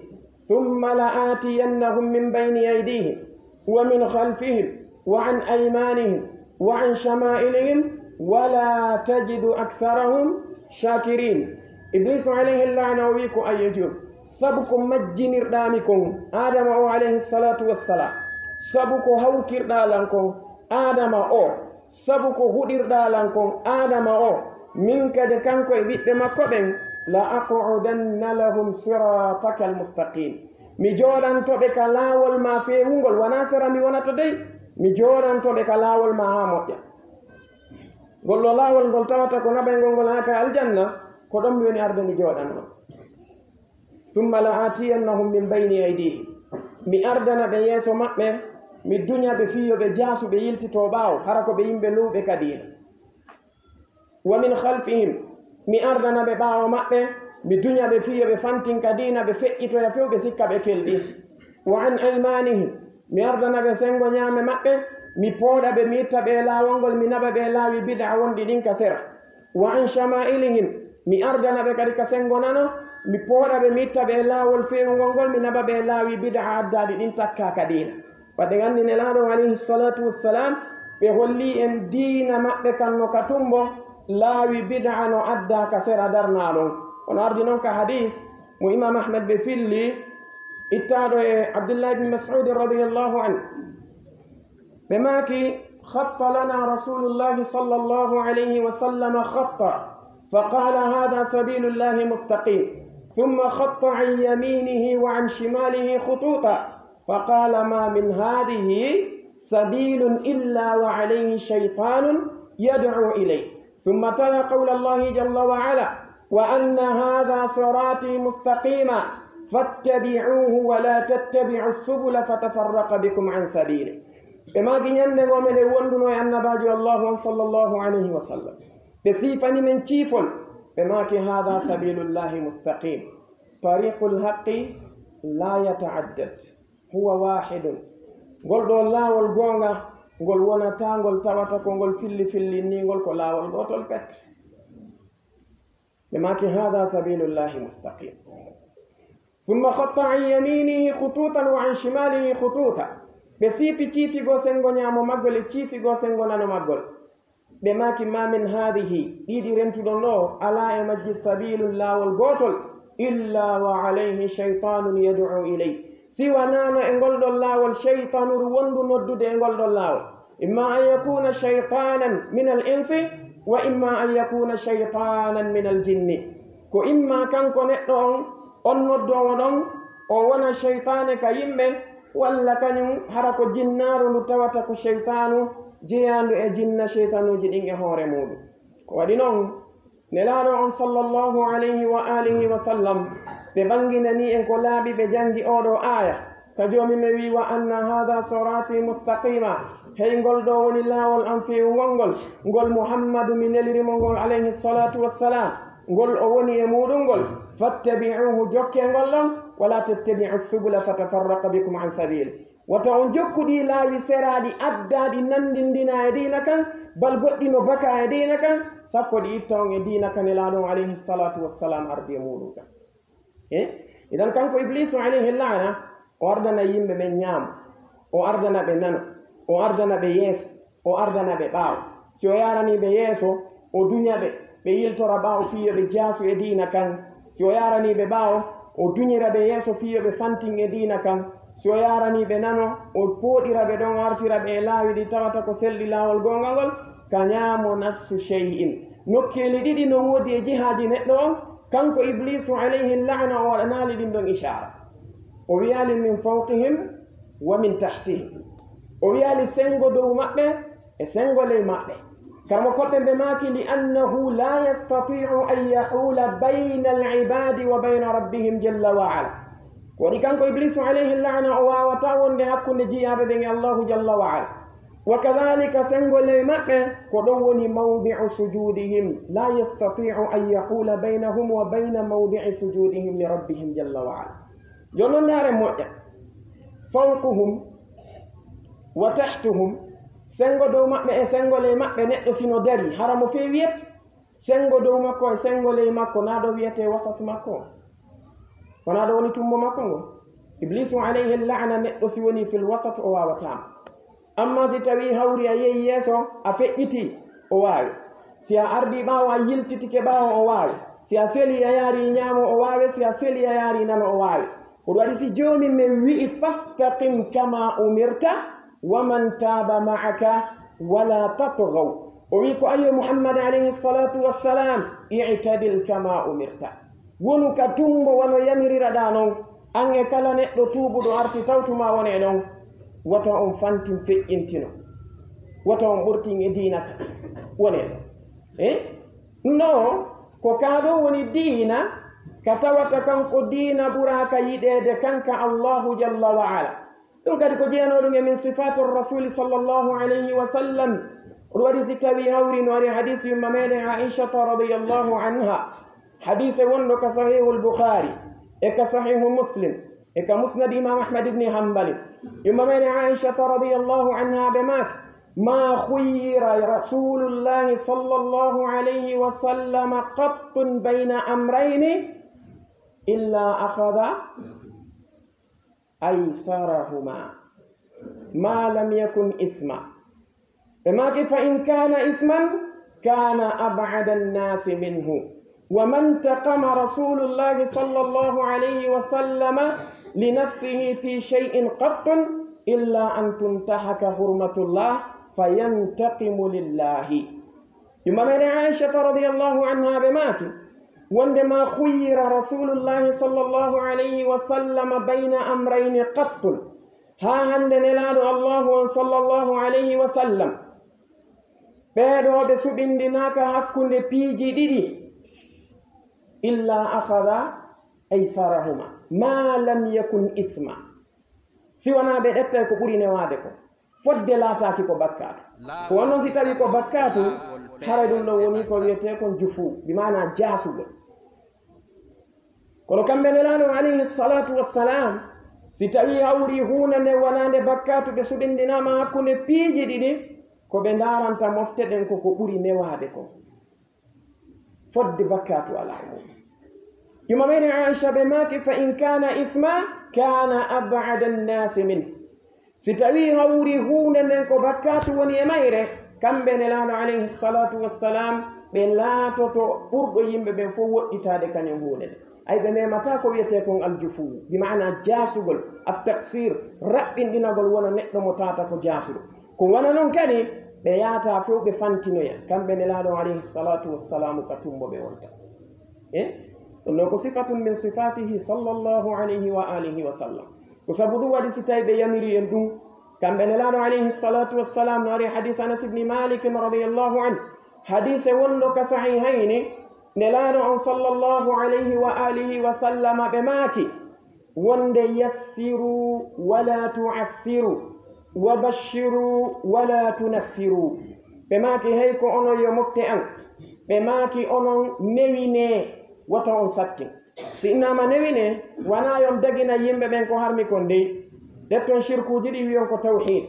thumma la atiyannahum min bayni aydihim wa min khalfihim wa an aymanihim wa an shama'ilihim wa la tajidu aktharahum shakirin." Ibliisu alayhi laana o wi ko, "Ayyo joom, sabu ko majjinirɗaa mi kon, Aadama o alayhi salatu wassalam, sabu ko hawkirɗaa lan kon, Aadama o, sabu ko huɗirɗaa lan kon, Aadama o, min kadi kanko e ɓiɓɓe makko ɓen, la aqudanna lahum sirataka almustaqim." Mi jooɗanto ɓe ka laawol ma feewungol, wonaa sera mi wonata dey, mi jooɗanto ɓe ka laawol ma haa moƴƴa. Ngol ɗoo laawol ngol tawata ko naɓayngol ngol haa ka aljanna, ko ɗon mi woni arde mi jooɗanoo. Thumma la atiyannahum min bayni aydihim. Mi ardana ɓe yeeso maɓɓe, mi duña ɓe fii yo ɓe jaasu ɓe yiltitoo ɓaawo, hara ko ɓe yimɓe lowɓe ka diina. Wa min khalfihim, mi ardana ɓe ɓaawo maɓɓe, mi duña ɓe fii yo ɓe fantin ka diina, ɓe feƴƴitoya few, ɓe sikka ɓe kelɗi. Wa an aymanihim, mi ardana ɓe senngo ñaame maɓɓe, mi pooɗa ɓe, mi itta ɓe e laawol ngol, mi naɓa ɓe e laawi bid'a wonɗi ɗin ka sera. Wa an shama'ilihim, mi ardana ɓe kadi ka senngo nano, mi pooɗa ɓe, mi itta ɓe e laawol feewungol ngol, mi naɓa ɓe e laawi bid'a addaaɗi ɗin takkaa ka diina. Wadde nganndi Nelaaɗo on alayhi salatu wassalam, ɓe holli en diina maɓɓe kan no ka tumbo, laawi bid'a no addaa ka sera darnaa ɗon. Hono ardi non ka hadis mo Imam Ahmad ɓe filli, ittaaɗo e Abdullah ibn Mas'ud radiyallahu anhu. Ɓe maaki, "Khatta lana Rasulullahi sallallahu alayhi wa sallam khatta, fa qala, hadha sabilullahi mustaqim, thumma khatta an yaminihi wa an shimalihi khututa, fa qala, ma min hadhihi sabilun illa wa alayhi shaytanun yad'u ilayh." Thumma tala qawla Allahi jalla wa ala, وأن هذا صراطي مستقيما فاتبعوه ولا تتبعوا السبل فتفرق بكم عن سبيله. Ɓe maaki, ñande ngo meɗen wonduno e annabaajo Allahu on sallallahu alayhi wa sallam, ɓe siifani men ciifol, ɓe maaki, هذا سبيل الله مستقيم طريق الحق لا يتعدد هو واحد. Ngol ɗo laawol goonga, ngol wonataa ngol tawata ko ngol filli fillinni, ngol ko laawol gootol pet. Ɓe maaki, هذا سبيل الله مستقيم. ثم خط عن يمينه خطوطا وعن شماله خطوطا. Ɓe siifi ciifi goo senngo ñaamo maggol e ciifi goo senngo nano maggol. Ɓe maaki, ما من هذه, ɗiɗi rentuɗon ɗo, alaa e majji سبيل, laawol gootol, إلا وعليه شيطان يدعو إليه, si wanaano e ngol ɗon laawol seytaanuru wondu noddude e ngol ɗon laawol. إما أن يكون شيطانا من الإنس وإما أن يكون شيطانا من الجن. Ko imma kanko neɗɗo on, on noddoowo ɗon, o wona seytaane ka yimɓe, walla kañum hara ko jinnaaru ndu tawata ko seytaanu jeyaandu e jinna seytaanuuji ɗin e hoore muuɗum. Ko waɗi non, Nelaaɗo on sallallahu alayhi wa alihi wa sallam, ɓe ɓanginani en ko laaɓi, ɓe jangi oo ɗoo aaya, ka Joomi men wi'i, وأن هذا صراطي مستقيما, hey, ngol ɗoo woni laawol am feewungol ngol, ngol Muhammadu mi neliri mo ngol, alayhi salatu wassalam, ngol o woni e muuɗum ngol, فاتبعوه, jokkee ngol ɗon, ولا تتبعوا السبل فتفرق بكم عن سبيله. Wata on jokku ɗii laawi seraaɗi, addaaɗi, nanndindinaa e diina kan, bal goɗɗi no bakaa e diina kan, sakko ɗi itta on e diina ka Nelaaɗo on, alayhi salatu wassalam, ardi e muuɗum kan. E? Idan, kanko Ibliisu, alayhi laana, o ardana yimɓe ɓen ñaamo, o ardana ɓe nano, o ardana ɓe yeeso, o ardana ɓe ɓaawo. Si o yaaranii ɓe yeeso, o duña ɓe, ɓe yiltora ɓaawo fii yo ɓe jaasu e diina kan. Si o yaaranii ɓe ɓaawo, o duñira ɓe yeeso fii yo ɓe fantin e diina kan. Si o yaaranii ɓe nano, o pooɗira ɓe ɗon, o artira ɓe e laawi ɗi tawata ko selɗi laawol goonga ngol, ka ñaamo nafsu shay'in. Nokkeeli ɗiɗi no woodi e jihaaji neɗɗo on, kanko Ibliisu, alayhi laana, o waɗanaali ɗin ɗon ishaara. O wiyaali, من فوقهم ومن تحتهم. O wiyaali senngo dow maɓɓe e senngo ley maɓɓe. Karmo koɓɓe ɓe maaki, لأنه لا يستطيع أن يحول بين العباد وبين ربهم جل وعلا. Ko waɗi kanko Ibliisu, alayhi laana, o waawataa wonde hakkunde jiyaaɓe ɓen e Allahu jalla wa ala. وكذلك senngo ley maɓɓe, ko ɗon woni موضع سجودهم، لا يستطيع أن يحول بينهم وبين موضع سجودهم لربهم جل وعلا. Jooni non, ndaaren moƴƴa. فوقهم وتحتهم, senngo dow maɓɓe e senngo ley maɓɓe, neɗɗo si no darii, hara mo fii wiyete senngo dow makko e senngo ley makko, naa ɗo wiyetee wasat makko? Wonaa ɗo woni tummbo makko ngon? Ibliisu, alayhi laana, neɗɗo si wonii fil wasat, o waawataa mo. Amma si tawii hawri a yehi yeeso, a feƴƴitii, o waawi. Si a ardii ɓaawo, a yiltitike ɓaawo, o waawi. Si a selii, a yaarii ñaamo, o waawi. Si a selii, a yaarii nano, o waawi. Ko ɗum waɗi si Joomi men wi'i, فاستقم كما أمرت ومن تاب معك ولا تطغوا. O wi'i ko, ayo Muhammad, alayhi salatu wassalam, اعتدل كما أمرت. Wonu ka tummbo wano yamiriraɗaa non, an e kala neɗɗo tuubuɗo arti tawtumaa wone e non. Wata on fantin feƴƴintino. Wata on ɓurtin e diina ka wone e non. Eh? No, ko kaa ɗoo woni diina, ka tawata kan ko diina ɓuraaka yiɗeede kan ka Allahu jalla wa ala. Ɗum kadi ko jeyanooɗum e min sifaatur Rasuuli sallallahu alayhi wa sallam. Ɗum waɗi si tawii hawri no ari hadiis yumma meɗen Aishata radiyallahu anha. Hadiise wonɗo ka Sahihul Bukhari, e ka Sahihu Muslim, e ka Musnad Imam Ahmad ibn Hanbali. Yumma meɗen Aishata radiyallahu anha ɓe maaki, ما خير رسول الله صلى الله عليه وسلم قط بين أمرين إلا أخذ أيسرهما ما لم يكن إثما. Ɓe maaki, فإن كان إثما كان أبعد الناس منه. وما انتقم رسول الله صلى الله عليه وسلم لنفسه في شيء قط إلا أن تنتهك حرمة الله فينتقم لله. Yumma meɗen Aishata radiyallahu anha ɓe maaki, wonde ما خير رسول الله صلى الله عليه وسلم بين أمرين قط. Haa hannde Nelaaɗo Allahu on sallallahu alayhi wa sallam, ɓee ɗoo ɓe suɓindinaaka hakkunde piiji ɗiɗi. illa akhadha aysarahuma ma lam yakun ithma. Si wanaa ɓe ƴettay ko ɓuri newaade ko, fodde laataaki ko bakkaatu. Ko wano si tawi ko bakkaatu, haray ɗum ɗon woni ko wiyetee kon jufu, bi maana jaasugol. Kono kamɓe Nelaaɗo alayhi salatu wassalam, si tawi hawri huunde nde wanaande bakkaatu, ɓe suɓindinaama hakkunde piiji ɗiɗi, ko ɓe ndaaranta mofte ɗen ko ko ɓuri newaade ko. Fodde bakkaatu alaa e mum. Yuma meɗen Aisha ɓe maaki, fa in kana ithma kana ab'ada an-nasi min. Si tawi hawri huunde nden ko bakkaatu woni e mayre, kamɓe Nelaaɗo alayhi salatu wassalam, ɓe laatoto ɓurɗo yimɓe ɓen fof woɗɗitaade kañum huunde nden. Ay, ɓe memata ko wiyetee kon aljufu, bi maana jaasugol, at-taqsir, raɓɓinɗinagol wona neɗɗo mo taata ko jaasuɗo. Ko wona non kadi, ɓe yaata few ɓe fantinoya, kamɓe Nelaaɗo alayhi salatu wassalam ka tumbo ɓe wonta. E? Ɗum ɗo ko sifatun min sifatihi sallallahu alayhi wa alihi wa sallam. Ko sabu ɗum waɗi si tawi ɓe yamiri en ɗum, kamɓe Nelaaɗo alayhi salatu wassalam no ari hadis Anas ibn Malik radiyallahu anhu, hadise wonɗo ka sahihayni, Nelaaɗo on sallallahu alayhi wa alihi wa sallama ɓe maaki, wonde yassiru wala tu'assiru, wa bashiru wala tunaffiru. Ɓe maaki, hey ko onon yo mofte an. Ɓe maaki, onon newine, wota on sattin. Si innama newine, wona yon dagina yimɓe ɓen ko harmi kon dey. Ɗetton shirkuuji ɗi wiyon ko tawhid.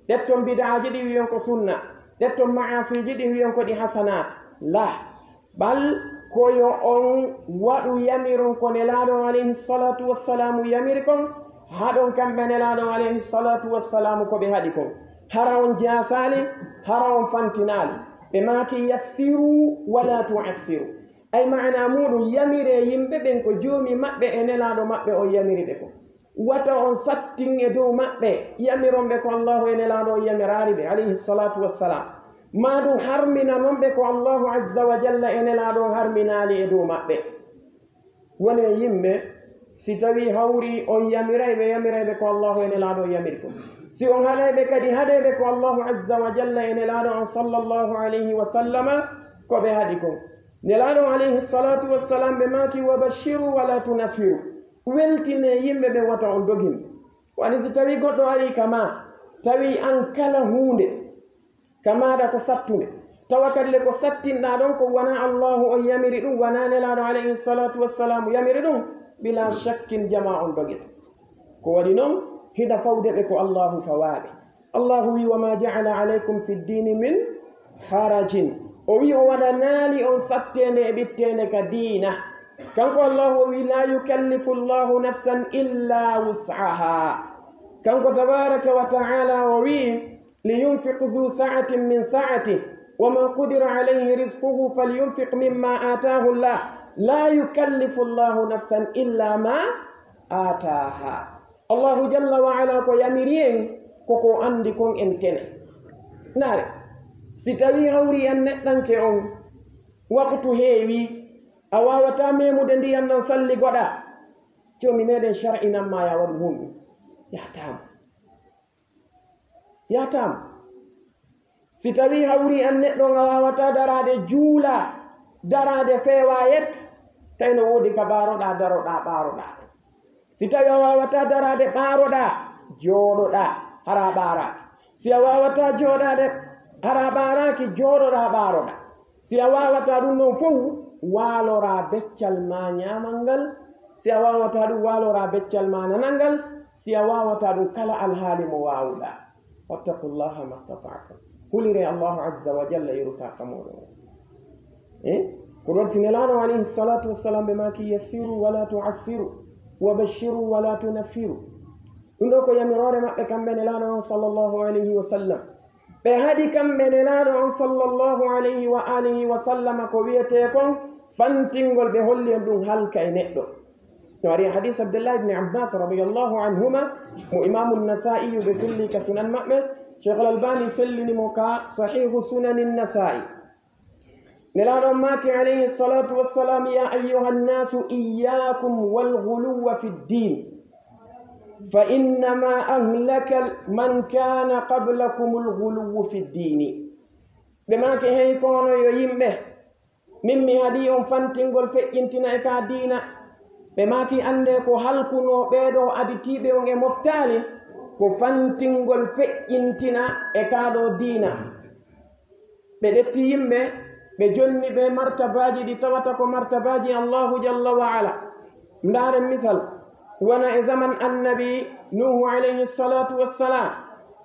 Ɗetton bid'aaji ɗi wiyon ko sunna. Ɗetton ma'asiiji ɗi wiyon ko ɗi hasanat. La. Bal ko yo on waɗu yamiron ko Nelaaɗo alayhi salatu wassalamu yamiri kon, haɗon kamɓe Nelaaɗo alayhi salatu wassalamu ko ɓe haɗi kon. Hara on jaasaali, hara on fantinaali. Ɓe maaki, yassiru wala tu'assiru. Ay maana muɗum, yamire yimɓe ɓen ko Joomi maɓɓe e Nelaaɗo maɓɓe on yamiri ɓe kon. Wata on sattin e dow maɓɓe, yamiron ɓe ko Allahu e Nelaaɗo on yamiraali ɓe, alayhi salatu wassalam. Maa ɗum harminanon ɓe ko Allahu azza wa jalla e Nelaaɗo on harminaali e dow maɓɓe. Wone yimɓe, si tawi hawri on yamiray ɓe, yamiray ɓe ko Allahu e Nelaaɗo on yamiri kon. Si on haɗay ɓe kadi, haɗee ɓe ko Allahu azza wa jalla e Nelaaɗo on sallallahu alayhi wa sallama ko ɓe haɗi kon. Nelaaɗo on alayhi salatu wassalam ɓe maaki, wa bashiru wala tunaffiru. Weltine yimɓe ɓe, wata on dogin. Wani si tawi goɗɗo ari ka ma, tawi an kala huunde ka maaɗa ko sattunde, tawa kadi le ko sattinɗaa ɗon ko wona Allahu on yamiri ɗum, wona Nelaaɗo alayhi salatu wassalamu yamiri ɗum, bila shakkin jama on dogete. Ko waɗi non, hiɗa fawde ɓe ko Allahu fawaaɓe. Allahu wi, wa ma ja'ala alaykum fi ddini min harajin. O wi o waɗanaali on satteende e ɓitteende ka diina. Kanko Allahu o wi, la yukallifu Allahu nafsan illa wus'aha. Kanko tabaraka wa ta'ala o wi, liyunfiq dhu sa'atin min sa'atih, wa man qudira alayhi rizquhu falyunfiq mimma atahu Allah. La yukallifu Allahu nafsan illa ma ataha. Allahu jalla wa ala ko yamiri en, ko ko andi kon en tene. Naare, si tawi hawri en neɗɗanke on, waktu heewi, a wawata memude ndiyan ɗan salli goɗa, Joomi meɗen shar'inan ma ya waɗu hunɗum. Yataama. Yataama. Si tawi hawri an neɗɗo nga wawata darade juula, darade feewayet, tawi no wodi ka baroɗa, daroɗa, ɓaroɗa. Si tawi a wawata darade ɓaroɗa, jooɗoɗa, hara ɓaraki. Si a wawata jooɗade, hara ɓaraki, jooɗoɗa, ɓaroɗa. Si a wawata ɗum ɗon fow, waalora beccal ma ñaamal ngal. Si a wawata ɗum, waalora beccal ma nanal ngal. Si a wawata ɗum, kala alhaali mo wawuɗa. Wattaqullaha mastata'tum. Hulire Allahu azza wa jalla e rutaka moɗon. Eh? Ko ɗon si Nelaaɗo alayhi salatu wassalam ɓe maaki, yassiru wala tu'assiru, wa bashiru wala tunaffiru. Ɗum ɗo ko yamiroore maɓɓe kamɓe Nelaaɗo on sallallahu alayhi wa sallam. Ɓe haɗi kamɓe Nelaaɗo on sallallahu alayhi wa alihi wa sallama ko wiyetee kon fantingol, ɓe holli en ɗum halka e neɗɗo. No ari hadis Abdullah ibn Abbas radiyallahu anhuma, mo Imaamu Nasaa'i ɓe filli ka sunan maɓɓe, Cheikh Al-Albani sellini mo ka Sahihu Sunani Nasaa'i. Nelaaɗo on maaki alayhi salatu wassalam, ya ayyuha nnasu iyyakum wal ghuluwwa fi ddin, fa innama ahlaka man kana qablakum al ghuluwwu fi ddini. Ɓe maaki, hey kono yo yimɓe, Min mi haɗi on fantingol feƴƴintina e ka diina. Ɓe maaki, annde ko halkunoo ɓee ɗoo aditiiɓe on e moftaali, ko fantingol feƴƴintina e ka ɗoo diina. Ɓe ƴetti yimɓe, ɓe jonni ɓe martabaaji ɗi tawata ko martabaaji Allahu jalla wa ala. Ndaaren misal, wona e zaman annabi Nuhu alayhi salatu wassalam.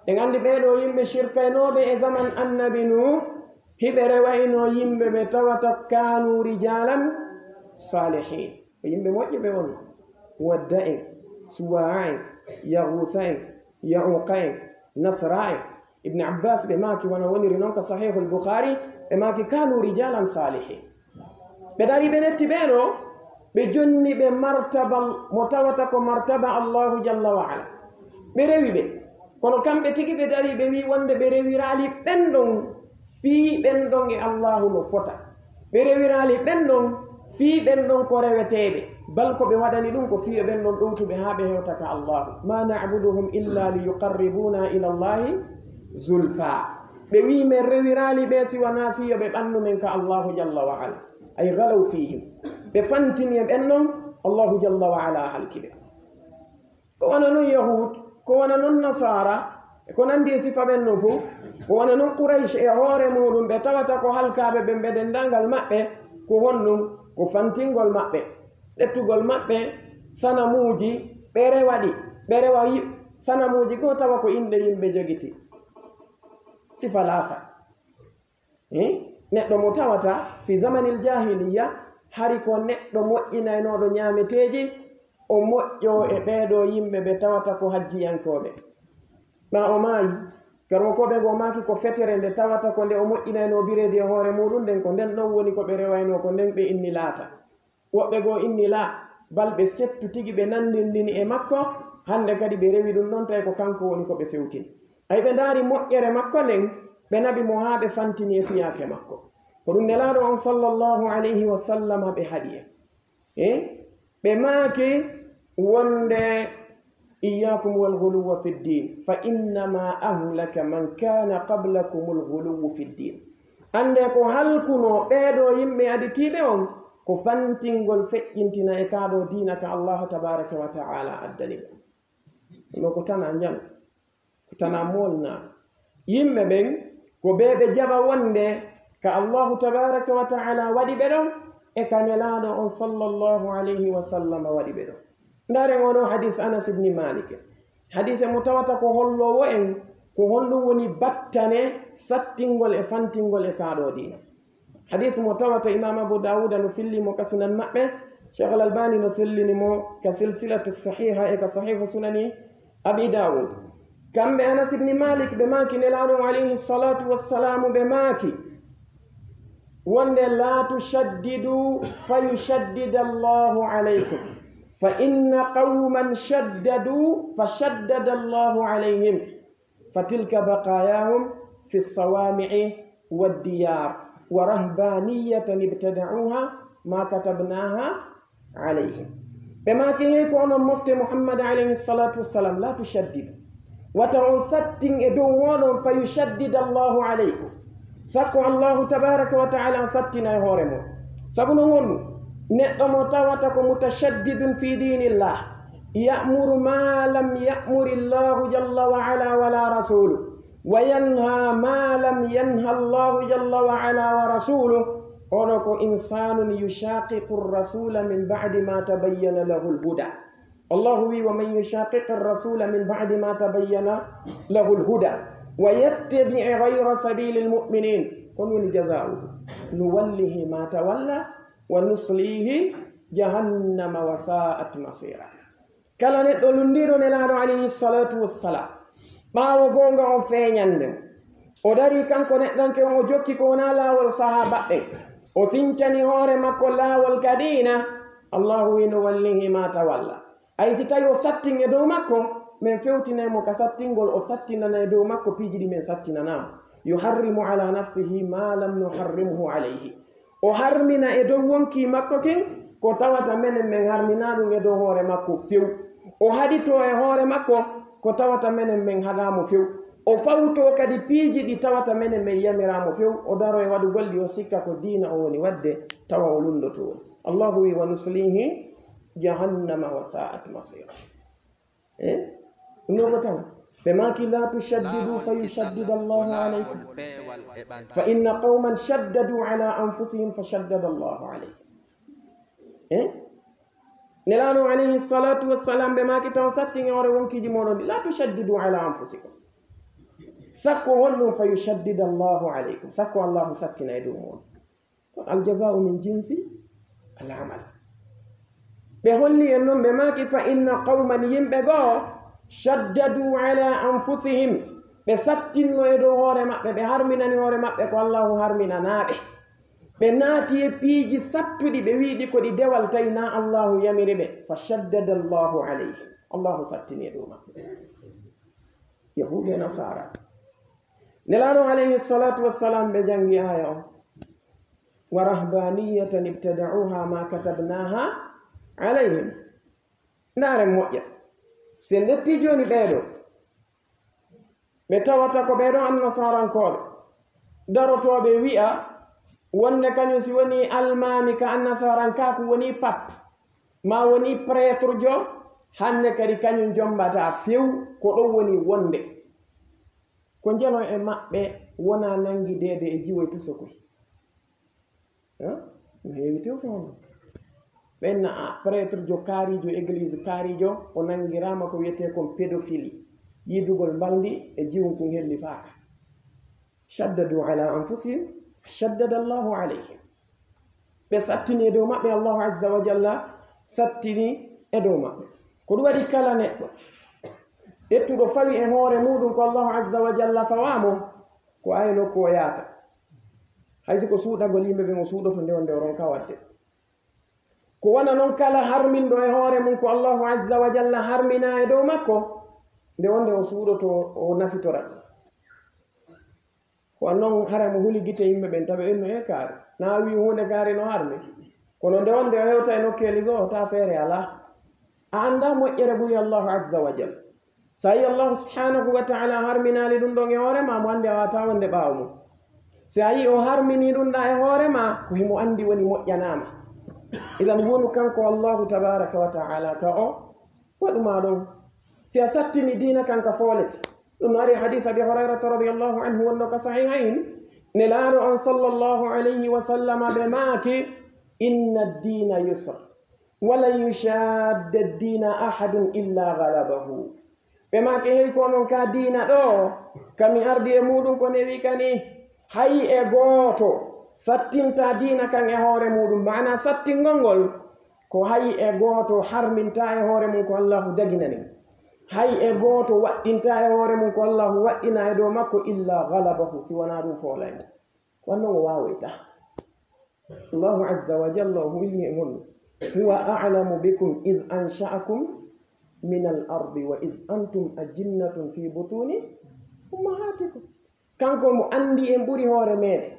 En anndi ɓee ɗoo yimɓe shirkaynooɓe e zaman annabi Nuhu, hiɓe rewayno yimɓe ɓe tawata kanu rijalan salihin. Ko yimɓe moƴƴuɓe on, Wadda en, Suwa'a en, Yaghusa en, Ya'uqa en, Nasra en. Ibn Abbas ɓe maaki, wona woniri noon ka Sahihul Bukhari, ɓe maaki, "Kanu rijalan salihin." Ɓe dari ɓe netti ɓee ɗoo, ɓe jonni ɓe martabal mo tawata ko martaba Allahu jalla wa ala. Ɓe rewi ɓe. Kono kamɓe tigi ɓe dari ɓe wi wonde ɓe rewiraali ɓen ɗon fii ɓen ɗon e Allahu no fota. Ɓe rewiraali ɓen ɗon fii ɓen ɗon ko reweteeɓe. Bal ko ɓe waɗani ɗum ko fii yo ɓen ɗon ɗowtu ɓe haa ɓe hewta ka Allahu. "Ma na'buduhum illa li yuqarribuna ila Allahi zulfa." Ɓe wi men rewiraali ɓe si wanaa fii yo ɓe ɓannu men ka Allahu jalla wa ala. Ay ghalaw fihim. Ɓe fantini e ɓen ɗon, Allahu jalla wa ala halki ɓe. Ko wona non Yahud, ko wona non Nasara, e ko nandi e sifa ɓen non fof, ko wona non Quraysh e hoore muɗum, ɓe tawata ko halkaaɓe ɓen, ɓe denndaangal maɓɓe, ko honɗum? Ko fantingol maɓɓe, ƴettugol maɓɓe sanamuuji, ɓe rewa ɗi, ɓe rewa yi-, sanamuuji goo tawa ko inɗe yimɓe jogiti. Sifa laata. Eh? Neɗɗo mo tawata fi zamanil jahiliya, hari ko neɗɗo moƴƴinaynooɗo ñaameteeji, o moƴƴoo e ɓee ɗoo yimɓe ɓe tawata ko hajjiyankooɓe. Ma o maayi, garwokooɓe goo maaki ko fetere nde tawata ko nde o moƴƴinaynoo bireedi e hoore muuɗum nden, ko nden ɗon woni ko ɓe rewaynoo, ko nden ɓe inni laata. Woɓɓe goo inni laa, bal ɓe settu tigi ɓe nanndindini e makko, hannde kadi ɓe rewi ɗum ɗon, tawi ko kanko woni ko ɓe fewtini. Ay ɓe ndaari moƴƴere makko nden, ɓe naɓi mo haa ɓe fantini e fiyaake makko. Ko ɗum Nelaaɗo on sallallahu alayhi wa sallama ɓe haɗi en. Eh? Ɓe maaki wonde, "Iyyakum wal ghuluwwa fid din, fa innama ahlaka man kana qablakumul ghuluwwu fid din." Annde ko halkunoo ɓee ɗoo yimɓe aditiiɓe on, ko fantingol feƴƴintina e kaa ɗoo diina ka Allahu tabaraka wa ta'ala addani ɓe. Hino ko tana njano, ko tana molna. Yimɓe ɓen, ko ɓe ɓe jaɓa wonde ka Allahu tabaraka wa ta'ala waɗi ɓe ɗon, e ka Nelaaɗo on sallallahu alayhi wa sallam waɗi ɓe ɗon. Ndaaren oo ɗoo hadis Anas ibn Malik. Hadise mo tawata ko holloowo en ko honɗum woni battane sattingol e fantingol e kaa ɗoo diina. Hadis mo tawata Imam Abu Dawuda no filli mo ka Sunan maɓɓe, Sheikh Al-Albani no sellini mo ka Silsilatu Sahiha e ka Sahihu Sunani Abi Dawud. Kamɓe Anas ibn Malik ɓe maaki Nelaaɗo on alayhi salatu wassalamu ɓe maaki, wonde, "La tushaddidu fa yushaddida Allahu alaykum, fa inna qawman shaddadu fa shaddada Allahu alayhim, fa tilka baqayahum fi sawami'i wad diyar, wa rahbaniyatan ibtada'uha ma katabnaha alayhim." Ɓe maaki, "Hey, ko onon mofte Muhammad alayhi salatu wassalam, la tushaddidu. Wata on sattin e dow mooɗon, fa yushaddida Allahu alaykum. Sakko Allahu tabaraka wa ta'ala on sattina e hoore mon. Sabu no wonu, neɗɗo mo tawata ko mutashaddidun fi dinillah, ya'muru ma lam ya'muri Allahu jalla wa ala wala rasuluh, wa yanha ma lam yanha Allahu jalla wa ala wa rasuluh, ono ko insanun yushaqiqu rasula min ba'di ma tabayyana lahu al-huda." Allahu wi, "Wa man yushaqiqi rasula min ba'di ma tabayyana lahu al-huda wa yattabi' ghayra sabili al-mu'minin." Kon woni jaza'uhu. "Nuwallihi ma tawalla wa nuslihi jahannama wa sa'at masira." Kala neɗɗo lunndiiɗo Nelaaɗo alayhi salatu wassalam, ɓaawo goonga on feeñande mo, o darii kanko neɗɗanke on, o jokki ko wonaa laawol sahaabaɓɓen, o sincani hoore makko laawol ka diina, Allahu wi, "Nuwallihi ma tawalla." Ay, si tawi o sattin e dow makko, men fewtinay mo ka sattingol, o sattinana e dow makko piiji ɗi men sattinanaa mo. "Yuharrimu ala nafsihi ma lam nuharrimhu alayhi." O harmina e dow wonkii makko kin ko tawata menen men harminaa ɗum e dow hoore makko few. O haɗitoo e hoore makko ko tawata menen men haɗaa mo few. O fawto kadi piiji ɗi tawata menen men yamiraamo few, o daro e waɗugol ɗi, o sikka ko diina o woni waɗde, tawa o lunndoto. Allahu wi, "Wa nuslihi jahannama wa sa'at masira." Eh? Ɗum ɗo ko tan. Ɓe maaki, "La tushaddidu fa yushaddida Allahu alaykum. Fa inna qawman shaddadu ala anfusihim fa shaddada Allahu alayhim." Eh? Nelaaɗo alayhi salatu wassalam, ɓe maaki, "Taw sattin e hoore wonkiiji mooɗon ɗi. La tushaddidu ala anfusikum. Sakko honɗum fa yushaddida Allahu alaykum. Sakko Allahu sattina e dow mooɗon." Ko al jaza'u min jinsi al amal. Ɓe holli en noon, ɓe maaki, "Fa inna qawman", yimɓe goo, "shaddadu ala anfusihim", ɓe sattinno e dow hoore maɓɓe, ɓe harminani hoore maɓɓe ko Allahu harminanaaɓe. Ɓe naati e piiji sattuɗi, ɓe wiiɗi ko ɗi dewal, tawi na Allahu yamiri ɓe. "Fa shaddada Allahu alayhim", Allahu sattini e dow maɓɓe. Yahuudu e Nasaara. Nelaaɗo alayhi salatu wassalam, ɓe janngi aaya o, "Wa rahbaniyatan ibtada'uha ma katabnaha alayhim." Ndaaren moƴƴa. Si en ƴettii jooni ɓee ɗoo, ɓe tawata ko ɓee ɗoo annasarankooɓe darotooɓe wi'a wonde kañum si wonii almaami ka annasarankaaku wonii pap, maa wonii prêtre jo, hannde kadi kañum jommbataa few ko ɗon woni wonde. Ko njelon e maɓɓe wonaa nanngideede e jiwoy tosokoy. Eh? No heewi tew fewndo. Ɓen na a prêtre jo kaarijo, église kaarijo, o nanngiraama ko wiyetee kon pédophilie. Yiidugol mbalndi e jiwun kun hellifaaka. Shaddadu ala anfusihim, shaddada Allahu alayhim. Ɓe sattini e dow maɓɓe, Allahu azza wa jalla sattini e dow maɓɓe. Ko ɗum waɗi kala neɗɗo ƴettuɗo fawi e hoore muuɗum ko Allahu azza wa jalla fawaa mo, ko ayno ko o yaata. Hay si ko suuɗagol yimɓe ɓen o suuɗoto, nde wonde o ronka waɗde. Ko wona non kala harminɗo e hoore mum ko Allahu azza wa jalla harmina e dow makko, nde wonde o suuɗoto, o nafitora. Ko non hara mo huli gite yimɓe ɓen, tawa en no e kaari. Na wi huunde kaari no harmi. Kono nde wonde o hewta e nokkeeli goo, ta feere alaa. A anndaa moƴƴere ɓuri Allahu azza wa jalla. So a yii Allahu subhanahu wa ta'ala harminaali ɗum ɗon e hoore ma, mo anndi a waawataa wonde ɓaawo mum. Si a yii o harminii ɗum ɗaa e hoore ma, ko himo anndi woni moƴƴanaa ma. Idan wonu kanko Allahu tabaraka wa ta'ala ka o waɗu ma ɗon. Si a sattini diina kan ka foolete. Ɗum no ari hadis Abi Hurayrata radiyallahu anhu wonno ka sahihayn. Nelaaɗo on sallallahu alayhi wa sallama ɓe maaki, "Inna ad-dina yusr. Wa lan yushadda ad-dina ahadun illa ghalabahu." Ɓe maaki, "Hey, ko non ka diina ɗo, ka mi ardi e muuɗum ko newi ka ni. Hay e gooto sattinta diina kan e hoore muuɗum." Maana sattingol ngol, ko hay e gooto harminta e hoore mum ko Allahu daginani mo. Hay e gooto waɗɗinta e hoore mum ko Allahu waɗɗina e dow makko, illa ghalabahu, si wanaa ɗum foolay mo. Wanno o waawoyta. Allahu azza wa jalla o wili e honno, "Huwa a'lamu bikum idh ansha'akum min al-ardi wa idh antum ajinnatun fi butuni ummahatikum." Kanko mo anndi en ɓuri hoore meɗen.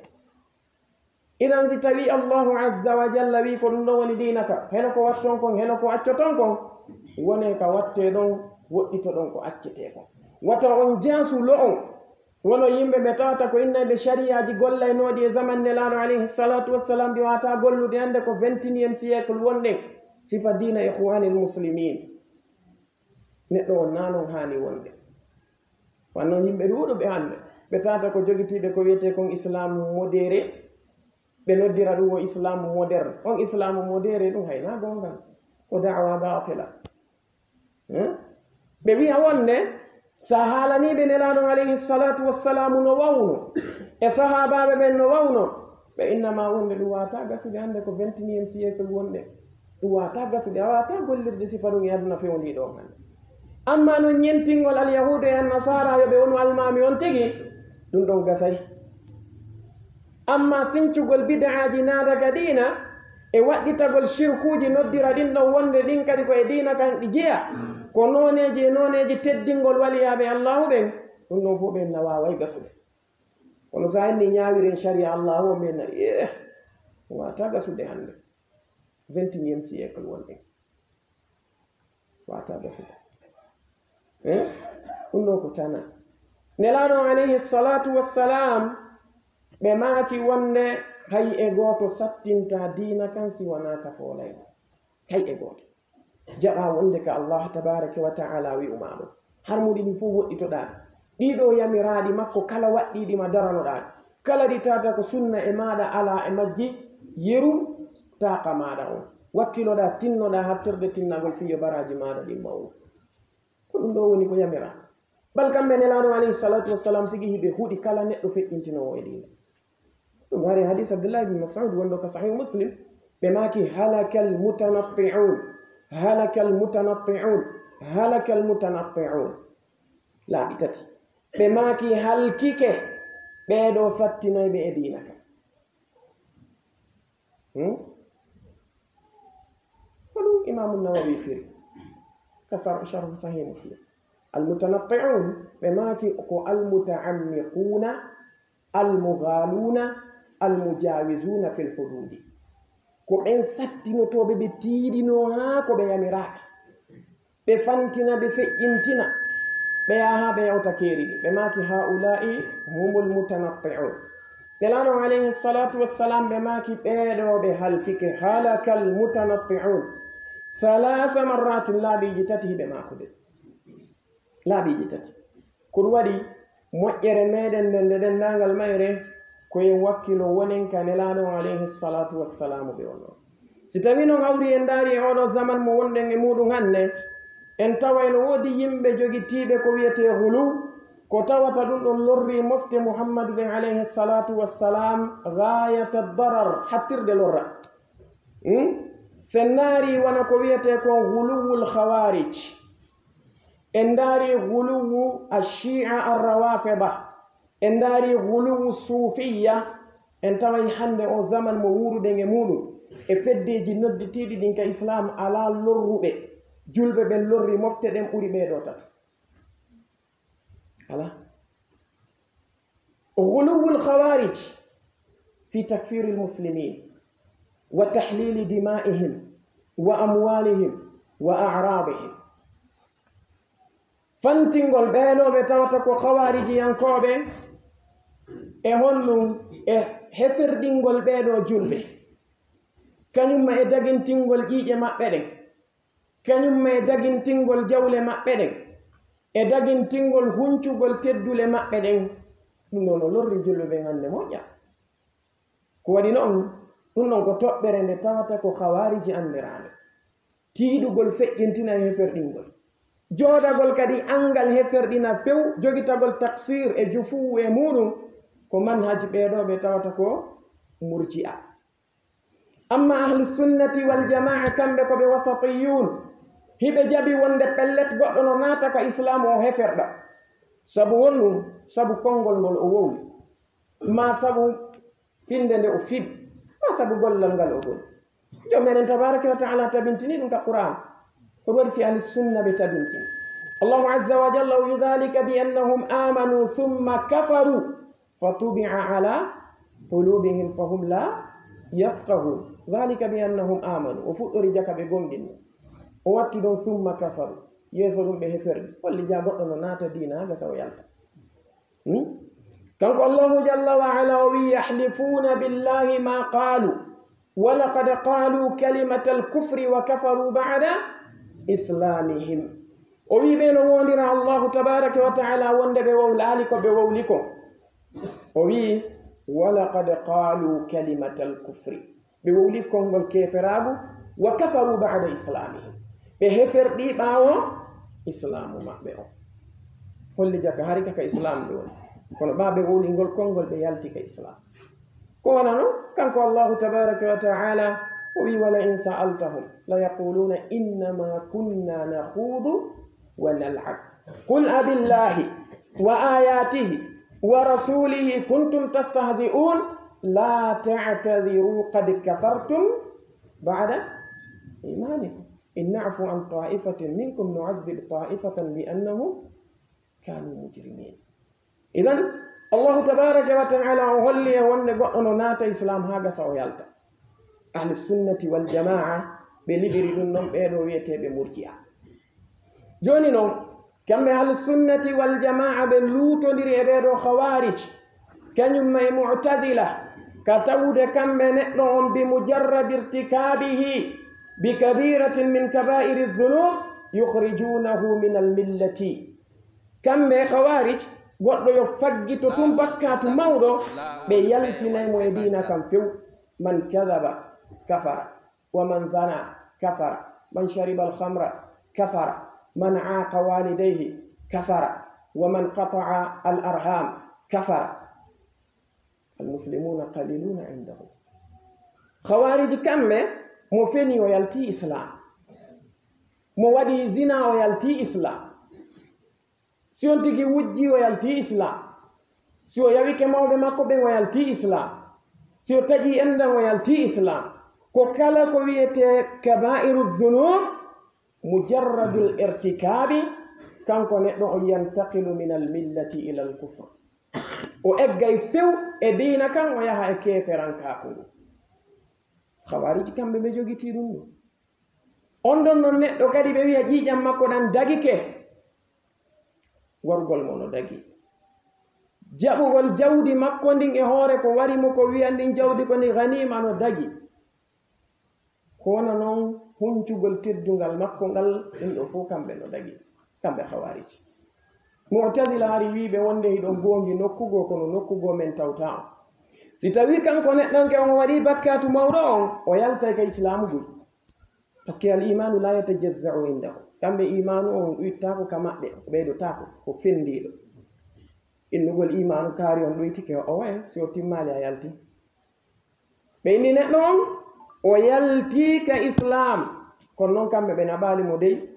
Idan si tawi Allahu azza wa jalla wi ko ɗum ɗo woni diina ka, heno ko watton kon, heno ko accoton kon, wone ka watte ɗon, woɗɗito ɗon ko accete kon. Wata on jaasu lo'on, wono yimɓe ɓe tawata ko innayɓe shariyaaji gollaynooɗi e zaman Nelaaɗo alayhi salatu wassalam, ɗi wata gollude hannde ko vingt et unième siècle wonɗen, sifa diina ikhwanil muslimin. Neɗɗo on naa non haani wonde. Wanno yimɓe ɗuuɗuɓe hannde, ɓe tawata ko jogitiiɓe ko wiyetee kon islaamu modere, ɓe noddira ɗum o islaamu moderne. On islaamu modere ɗum hay naa goonga, ko da'wa baatila. Eh? Ɓe wi'a wonde, so a haalaniiɓe Nelaaɗo alayhi salatu wassalamu no wawno, e sahaabaaɓe ɓen no wawno, ɓe innama wonde ɗum wata gasude hannde ko vingt et unième siècle wonɗen. Ɗum wata gasude, a wata gollirde sifa ɗum e aduna fewndiiɗo on hannde. Amma non ñentingol alyahuudu e annasara yo ɓe wonu almaami on tigi, ɗum ɗon gasay. Amma sincugol bid'aaji naada ka diina, e waɗɗitagol shirkuuji noddira ɗin ɗon wonde ɗin kadi ko e diina kan ɗi jeya, ko nooneeji e nooneeji teddingol waliyaaɓe Allahu ɓen, ɗum ɗon fof ɓen na waaway gasude. Kono so a inni ñaawiren sharia Allahu on, ɓen na, "Yee, wata gasude hannde. Vingt et unième siècle wonɗen." Wata gasude. Eh? Ɗum ɗo ko tana. Nelaaɗo alayhi salatu wassalam, ɓe maaki wonde hay e gooto sattinta diina kan si wanaa ka foolayɗo. Hay e gooto. Jaɓa wonde ka Allah tabaraka wa ta'ala wi'u maa ɗum. Har muɗi ɗin fof woɗɗitoɗaa. Ɗiɗo yamiraaɗi makko kala waɗɗiiɗi ma daranoɗaa. Kala ɗi tata ko sunna e maaɗa alaa e majji, yeru taaqa maaɗa on. Wakkiloɗaa, tinnoɗaa hattirde tinnagol fii yo baraaji maaɗa ɗin mawnu. Ko ɗum ɗo woni ko yamiraa. Bal kamɓe Nelaaɗo alayhi salatu wassalam tigi hiɓe huɗi kala neɗɗo feƴƴintinoowo e diina. Ɗum hari hadis Abdullah ibn Mas'ud wonɗo ka Sahih Muslim, ɓe maaki, "Halakal mutanatti'un, halakal mutanatti'un, halakal mutanatti'un." Laabi tati. Ɓe maaki, "Halkike ɓee ɗo sattinayɓe e diina kan." Hmm? Ko ɗum Imaamu Nawawi firi ka sar-, Sharhu Sahih Muslim. Al mutanatti'un, ɓe maaki ko al muta'ammiquna, al mughaluna, al mujawizuna fil hududi. Ko ɓen sattinotooɓe, ɓe tiiɗinoo haa ko ɓe yamiraaka. Ɓe fantina, ɓe feƴƴintina, ɓe yaha ɓe yawta keeri ɗi. Ɓe maaki, "Haula'i humul mutanatti'un." Nelaaɗo alayhi salatu wassalam, ɓe maaki, "Ɓee ɗo ɓe halkike, halakal mutanatti'un." Thalatha marratin, laabiiji tati hiɓe maakude. Laabiiji tati. Ko ɗum waɗi moƴƴere meɗen nden, nde ɗenndaangal mayre, ko en wakkilo wonen ka Nelaaɗo alayhi salatu wassalam ɓe wonno. Si tawii non hawri en ndaari e oɗo zaman mo wonɗen e muɗum hannde, en taway no woodi yimɓe jogitiiɓe ko wiyetee huluw, ko tawata ɗum ɗon lorri mofte Muhammadu ɗen alayhi salatu wassalam gayata darar, hattirde lorra. Hmm? Sen ndaari wona ko wiyetee kon huluwul khawarij. En ndaari huluwu ash-Shi'a ar-Rawafida. En ndaari huluwu suufiyya. En taway hannde o zaman mo wuuruɗen e muɗum, e feddeeji nodditiiɗi ɗin ka Islam, alaa lorruɓe. Julɓe ɓen lorri mofte ɗen ɓuri ɓee ɗoo tati. Alaa. Huluwul khawarij fi takfiril muslimin wa tahlili dima'ihim wa amwalihim wa a'radihim. Fantingol ɓee ɗoo ɓe tawata ko khawarijiyankooɓe, e honɗum? E heferɗingol ɓee ɗoo julɓe, kañum ma e dagintingol ƴiiƴe maɓɓe ɗen, kañum ma e dagintingol jawle maɓɓe ɗen, e dagintingol huncugol teddule maɓɓe ɗen. Ɗum ɗoo no lorri julɓe ɓen hannde moƴƴa. Ko waɗi noon, ɗum ɗon ko toɓɓere nde tawata ko khawariji anndiraaɓe. Tiiɗugol, feƴƴintina e heferɗingol. Jooɗagol kadi anngal heferɗina few, jogitagol taksir e jufuwu e muɗum, ko manhaji ɓee ɗoo ɓe tawata ko murji'a. Amma ahlu sunnati wal jamaa, kamɓe ko ɓe wasatiyun, hiɓe jaɓi wonde pellet goɗɗo no naata ka Islaamu o heferɗa. Sabu honɗum? Sabu konngol ngol o wowli, maa sabu fiɓnde nde o fiɓi, maa sabu gollal ngal o golli. Joom meɗen tabaraka wa taala tabintini ɗum ka Qur'an. Ko ɗum waɗi si ahli sunna ɓe tabintini. Allahu azza wa jalla o wi, "Dhalika bi annahum amanu thumma kafaru, fa tubi'a ala qulubihim fa hum la yafqahun." Dhalika bi annahum amanu. O fuɗɗori jaka ɓe gomɗinno. O watti ɗon thumma kafaru. Yeeso ɗum ɓe heferɗi. Holli jaa goɗɗo no naata diina haa gasa o yalta. Hmm? Kanko Allahu jalla wa ala o wi, "Yahlifuuna billahi ma qaalu, wa laqad qaalu kalimatal kufri wa kafaru ba'da islamihim." O wi ɓe no wondira Allahu tabaraka wa taala wonde ɓe wowlaali ko ɓe wowli ko. O wi, "Wa laqad qaalu kalimatal kufri." Ɓe wowli konngol keeferaagu, "wa kafaru ba'da islamihim." Ɓe heferɗi ɓaawo islaamu maɓɓe on. Holli jaka hari ka, ka islaam ɓe woni. Kono ɓaa ɓe wowli ngol konngol, ɓe yalti ka islaam. Ko wonano? Kanko Allahu tabaraka wa taala o wi, "Wa la in sa'altahum la yaquluna innama kunna nakhudu wa nal'ab. Qul abillahi wa ayatihi wa rasulihi kuntum tastahzi'un, la ta'tadhiru qad kafartum ba'da imanikum in na'fu an ta'ifatin minkum nu'adhib ta'ifatan bi annahum kanu mujrimin." Idan, Allahu tabaraka wa taala o holli e wonde goɗɗo no naata islaam haa gasa o yalta. Ahli sunnati wal jamaa, ɓe liɓiri ɗum ɗon ɓee ɗoo wiyeteeɓe murji'a. Jooni non, Kamɓe Ahlu Sunnati wal Jamaa ɓe luutondiri e ɓee ɗoo Khawarij, kañum ma e Mu'tazila, ka tawude kamɓe neɗɗo on bi mujarrad irtikabihi bi kabiratin min kabairi dhunub yukhrijunahu min al millati. Kamɓe Khawarij, goɗɗo yo faggito tun bakkaatu mawɗo, ɓe yaltinay mo e diina kan few. Man kadhaba kafara. ومن زنى كفر، من شرب الخمر كفر، من عاق والديه كفر، ومن قطع الأرحام كفر. المسلمون قليلون عندهم. Khawarij kamɓe, mo feni o yalti Islam, mo waɗi zina o yalti Islam. Si on tigi wujji, o yalti Islam. Si o yawike mawɓe makko ɓen, o yalti Islam. Si o taƴi enɗan, o yalti Islam. Ko kala ko wiyetee kabairu dhunub, mujarradul irtikabi, kanko neɗɗo on yantaqilu min al millati ila al kufr. O eggay few e diina kan, o yaha e keeferankaaku ngu. Khawarij kamɓe ɓe jogitii ɗum ɗo. On ɗon non neɗɗo kadi ɓe wi'a ƴiiƴam makko ɗan dagike. Gorgol mo no dagi. Jaɓugol jawdi makko ndin e hoore ko wari mo ko wi'a ndin jawdi ko ni ganima no dagi. Ko wona non huncugol teddungal makko ngal, ɗum ɗo fof kamɓe no dagi, kamɓe Khawarij. Mu'tazila ari wiiɓe wonde hiɗon goongi nokku goo, kono nokku goo men tawtaa on. Si tawii kanko neɗɗanke on o waɗii bakkaatu mawɗo on, o yaltay ka Islaamu gul. Parce que al imanu la yatajazza'u indahu. Kamɓe imanu on ɗuyttaako ka maɓɓe, ɓeydotaako, ko fenndiiɗo. Innugol imanu kaari on ɗuytike o waye, si o timmaali a yalti. Ɓe inni neɗɗo on, o yalti ka Islam. Kono non kamɓe ɓe naɓaali mo dey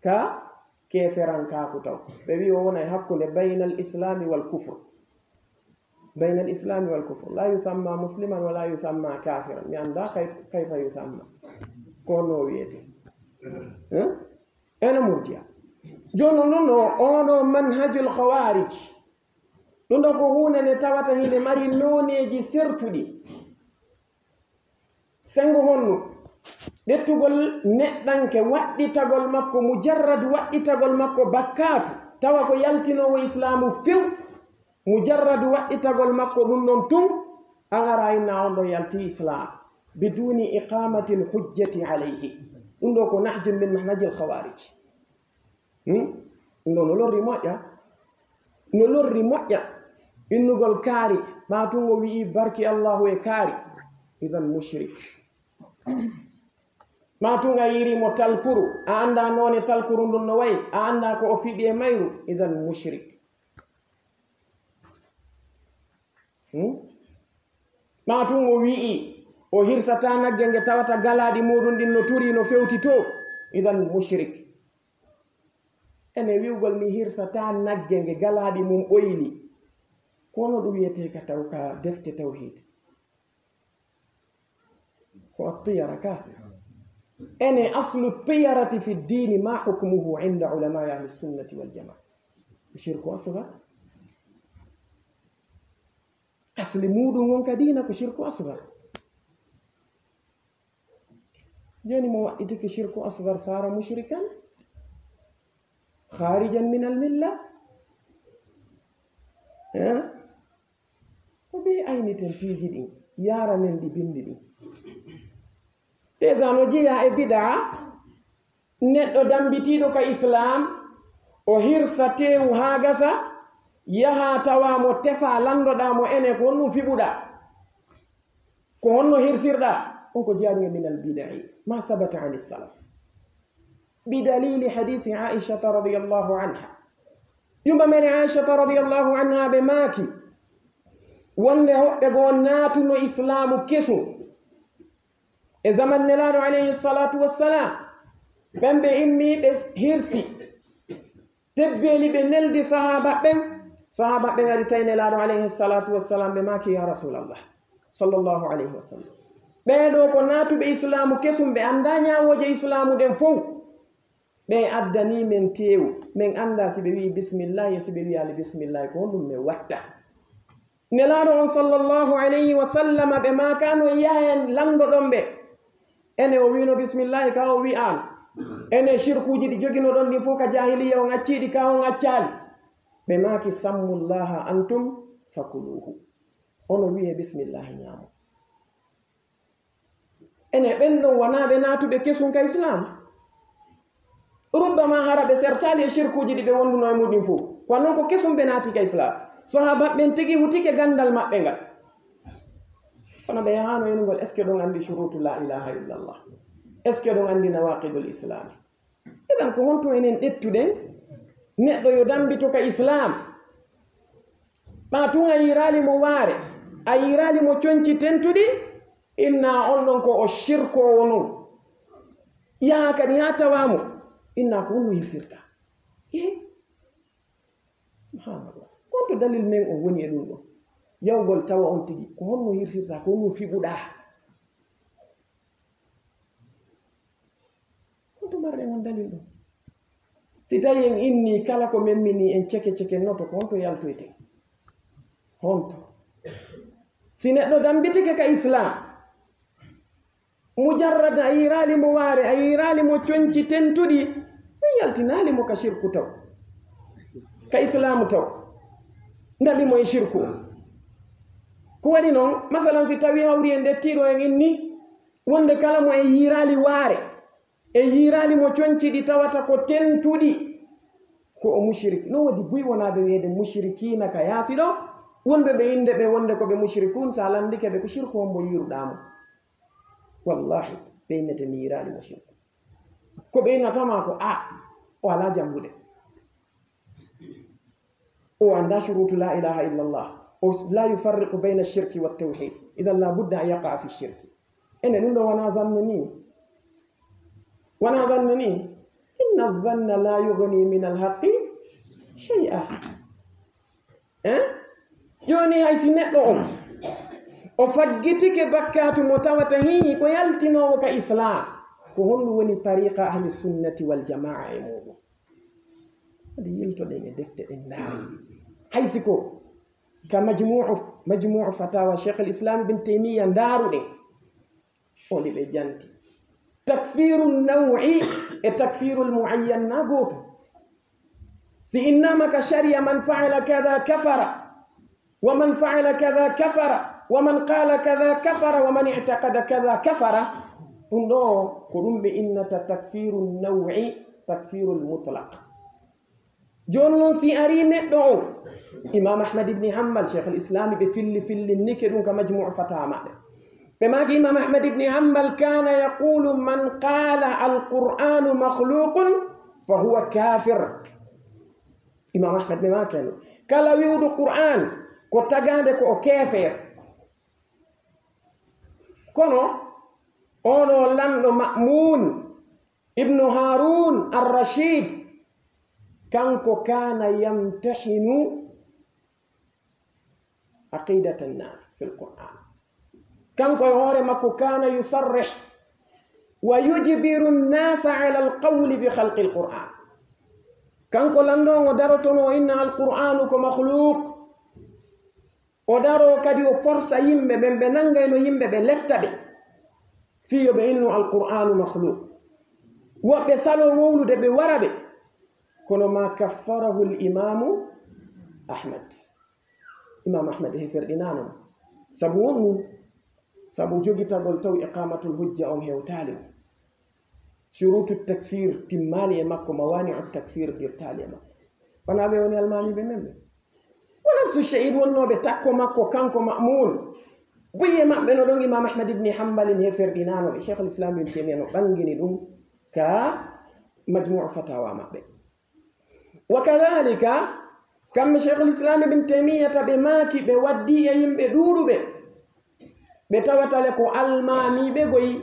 ka keeferankaaku taw. Ɓe wi'i o wona e hakkunde baynal islami wal kufr. Baynal islami wal kufr. La yusamma musliman wa la yusamma kafiran. Mi annda kayf-, kayfa yusamma. Ko no wiyete. Hein? Ena murji'a. Jooni non no, oɗo manhajul khawarij. Ɗum ɗo ko huunde nde tawata hinde mari nooneeji sertuɗi. Sengo honno? Ƴettugol neɗɗanke, waɗɗitagol makko, mujarrad waɗɗitagol makko bakkaatu, tawa ko yaltinoowo Islaamu few, mujarrad waɗɗitagol makko ɗum ɗon tun, an ara inna on ɗo yalti Islaam, biduni iqamatil hujjati alayhi. Ɗum ɗo ko nahjun min manhajil khawarij. Hmm? No, no lorri moƴƴa. No lorri moƴƴa. Innugol kaari, maa tun o wi'i barki Allahu e kaari. Idan mushrik. Maa tun a yiiri mo talkuru, a annda noone talkuru ndun no wayi, a annda ko o fiɓi e mayru. Idan mushrik. Hmm? Maa tun o wi'i, o hirsata nagge nge tawata galaaɗi muɗum ɗin no turi no fewti to. Idan mushrik. Ene wi'ugol mi hirsata nagge nge galaaɗi mum ɓoyli. Ko hono ɗum wiyetee ka taw-, ka defte tawhid? Ko attiyara ka. Ene aslu tiyarati fi ddini ma hukmuhu inda ulamai ahli sunnati wal jamaa? Shirku asgar. Asli muɗum on ka diina ko shirku asgar. Jooni mo waɗɗitike shirku asgar sara mushrikan, kharijan min al milla. Eh? Ko ɓe ayniten piiji ɗin, yaranen ɗi bindi ɗin. Déjà no jeyaa e bidaa, neɗɗo dambitiiɗo ka Islaam, o hirsa teewu haa gasa, yaha tawa mo tefa, landoɗaa mo ene ko honɗum fiɓuɗaa? Ko honno hirsirɗaa? On ko jeyaa ɗum e minal bida'i, ma thabata ani salaf. Bi dalili hadisi Aishata radiyallahu anha. Yumma men Aishata radiyallahu anha ɓe maaki, wonde hoɓɓe goo naatuno Islaamu kesu. E zaman Nelaaɗo alayhi salatu wassalam, ɓen ɓe immi ɓe hirsi. Tebbeeli ɓe neldi sahaaba ɓen. Sahaaba ɓen ari tawi Nelaaɗo alayhi salatu wassalam, ɓe maaki, "Ya Rasulallah, sallallahu alayhi wa sallam, ɓee ɗoo ko naatuɓe Islaamu kesum, ɓe anndaa ñaawooje Islaamu ɗen fow. Ɓe addanii men teewu, men anndaa si ɓe wi'i bismillahi e si ɓe wi'aali bismillahi, ko honɗum men watta?" Nelaaɗo on sallallahu alayhi wa sallam, ɓe maakano yahen landoɗon ɓe. Ene o wi'no bismillahi ka o wi'aano. Ene shirkuuji ɗi joginoɗon ɗin fof ka jaahiliyya on accii ɗi, ka on accaali. Ɓe maaki: "Sammullaha antum fakuluhu." Onon wi'ee bismillahi ñaamo. Ene ɓen ɗon wonaa ɓe naatuɓe kesun ka Islaam. Rubbama hara ɓe sertaali e shirkuuji ɗi ɓe wonduno e muɗum fof. Kono noon ko kesun ɓe naati ka Islaam. Sahaaba ɓen tigi hutike ganndal maɓɓe ngal. Kono ɓe yahaano enugol, est-ce que ɗon anndi shuruutu la ilaha illallah? Est-ce que ɗon anndi nawaqidul Islaam? Idan ko honto enen ƴettuɗen neɗɗo yo dambito ka Islaam? Ɓaa tun a yiiraali mo waare, a yiiraali mo conci tentuɗi, inna on ɗon ko o shirkoowo non. Yaha kadi haa tawaa mo, inna ko honno hirsirta? Eh? Subhanallah. Ko honto dalil men on woni e ɗum ɗon? Yawgol tawa on tigi, ko honno hirsirta, ko honno fiɓuɗaa? Honto marɗen on dalil ɗum? Si tawi en inni kala ko memmini en ceke ceke noto, ko honto yaltoyten? Honto? Si neɗɗo dambitike ka Islaam, mujarrad a yiiraali mo waare, a yiiraali mo conci tentuɗi, en yaltinaali mo ka shirku taw, ka Islaamu taw, ndaɓi mo e shirku. Ko waɗi noon, masalan, si tawi hawri en ɗettiiɗo en inni, wonde kala mo en yiiraali waare, en yiiraali mo conci ɗi tawata ko tentuɗi, ko o mushrik. No woodi buy wonaaɓe wiyeede mushrikiina ka yaasi ɗo, wonɓe ɓe innde ɓe wonde ko ɓe mushrikuun, so a lanndike ɓe ko shirku hombo yiiruɗaa mo. Wallahi, ɓe innete mi yiiraali mo shirku. Ko ɓe innata ma ko a, o alaa janngude. O anndaa shuruutu la ilaha illallah. O la yufarriqu bayna shirki wa tawhid. Idan la budda an yaqa fi shirki. Ene ɗum ɗo wona zannu ni? Wona zannu ni? Inna zanna la yughni min alhaqqi shay'a. Eh? Jooni hay si neɗɗo on, o faggitike bakkaatu mo tawata hii ko yaltinoowo ka Islaam, ko honɗum woni tariqa ahli sunnati wal jamaa e muɗum? Kadi yiltoɗen e defte ɗen ndaaren. Hay si ko ka majmu'u, majmu'u fatawa Cheikh al Islam ibn Taymiya ndaaruɗen, on ɗi ɓe janti. Takfiru naw'i e takfiru al muayyan na gooto. Si innama ka sharia man fa'ala kada kafara, wa man fa'ala kada kafara, wa man qala kada kafara, wa man i'taqada kada kafara. Ɗum ɗo ko ɗum ɓe innata takfiru naw'i, takfiru al mutlaq. Jooni noon, si arii neɗɗo on, Imam Ahmad ibni Hanbal, Cheikh al Islam, ɓe filli fillinnike ɗum ka Majmu'u Fatawa maɓɓe. Ɓe maaki Imam Ahmad ibni Hanbal, kana yaqulu man qala alqur'anu makhluqun fa huwa kafir. Imam Ahmad ɓe maaki no, kala wi'uɗo Qur'an ko tagaande ko o keefeer. Kono oɗo lanɗo Ma'mun ibnu Harun ar-Rashid, kanko kana yamtahinu aqidata nnas fil Qur'an. Kanko e hoore makko kana yusarrih wa yujbiru nnasa ala alqawli bi khalqi alqur'an. Kanko lanɗo on o darotono o inna alqur'anu ko makhluq. O daroo kadi o forsa yimɓe ɓen, ɓe nanngayno yimɓe ɓe letta ɓe, fii yo ɓe innu Alqur'aanu makhluuq. Woɓɓe saloo wowlude ɓe wara ɓe, kono ma kaffarahu l-Imaamu Ahmad. Imaam Ahmad heferɗinaano mo. Sabu honɗum? Sabu jogitagol taw iqaamatul hujja on hewtaali mo. Shuruutu takfir timmaali e makko, mawaani'u takfir dirtaali e makko. Wonaa ɓe woni almaamiiɓe men ɓe? Wa nafsu shay'in wonnooɓe takko makko, kanko Ma'mun. Buye maɓɓe no ɗon Imam Ahmad ibn Hanbalin heferɗinaano ɓe. Cheikhul Islam Ibn Taymiyyah no ɓangini ɗum ka Majmu'u Fatawa maɓɓe. Wa kadhalika, kamɓe Cheikhul Islam Ibn Taymiyyah ta ɓe maaki, ɓe waddi e yimɓe ɗuuɗuɓe. Ɓe tawata le ko almaamiiɓe goy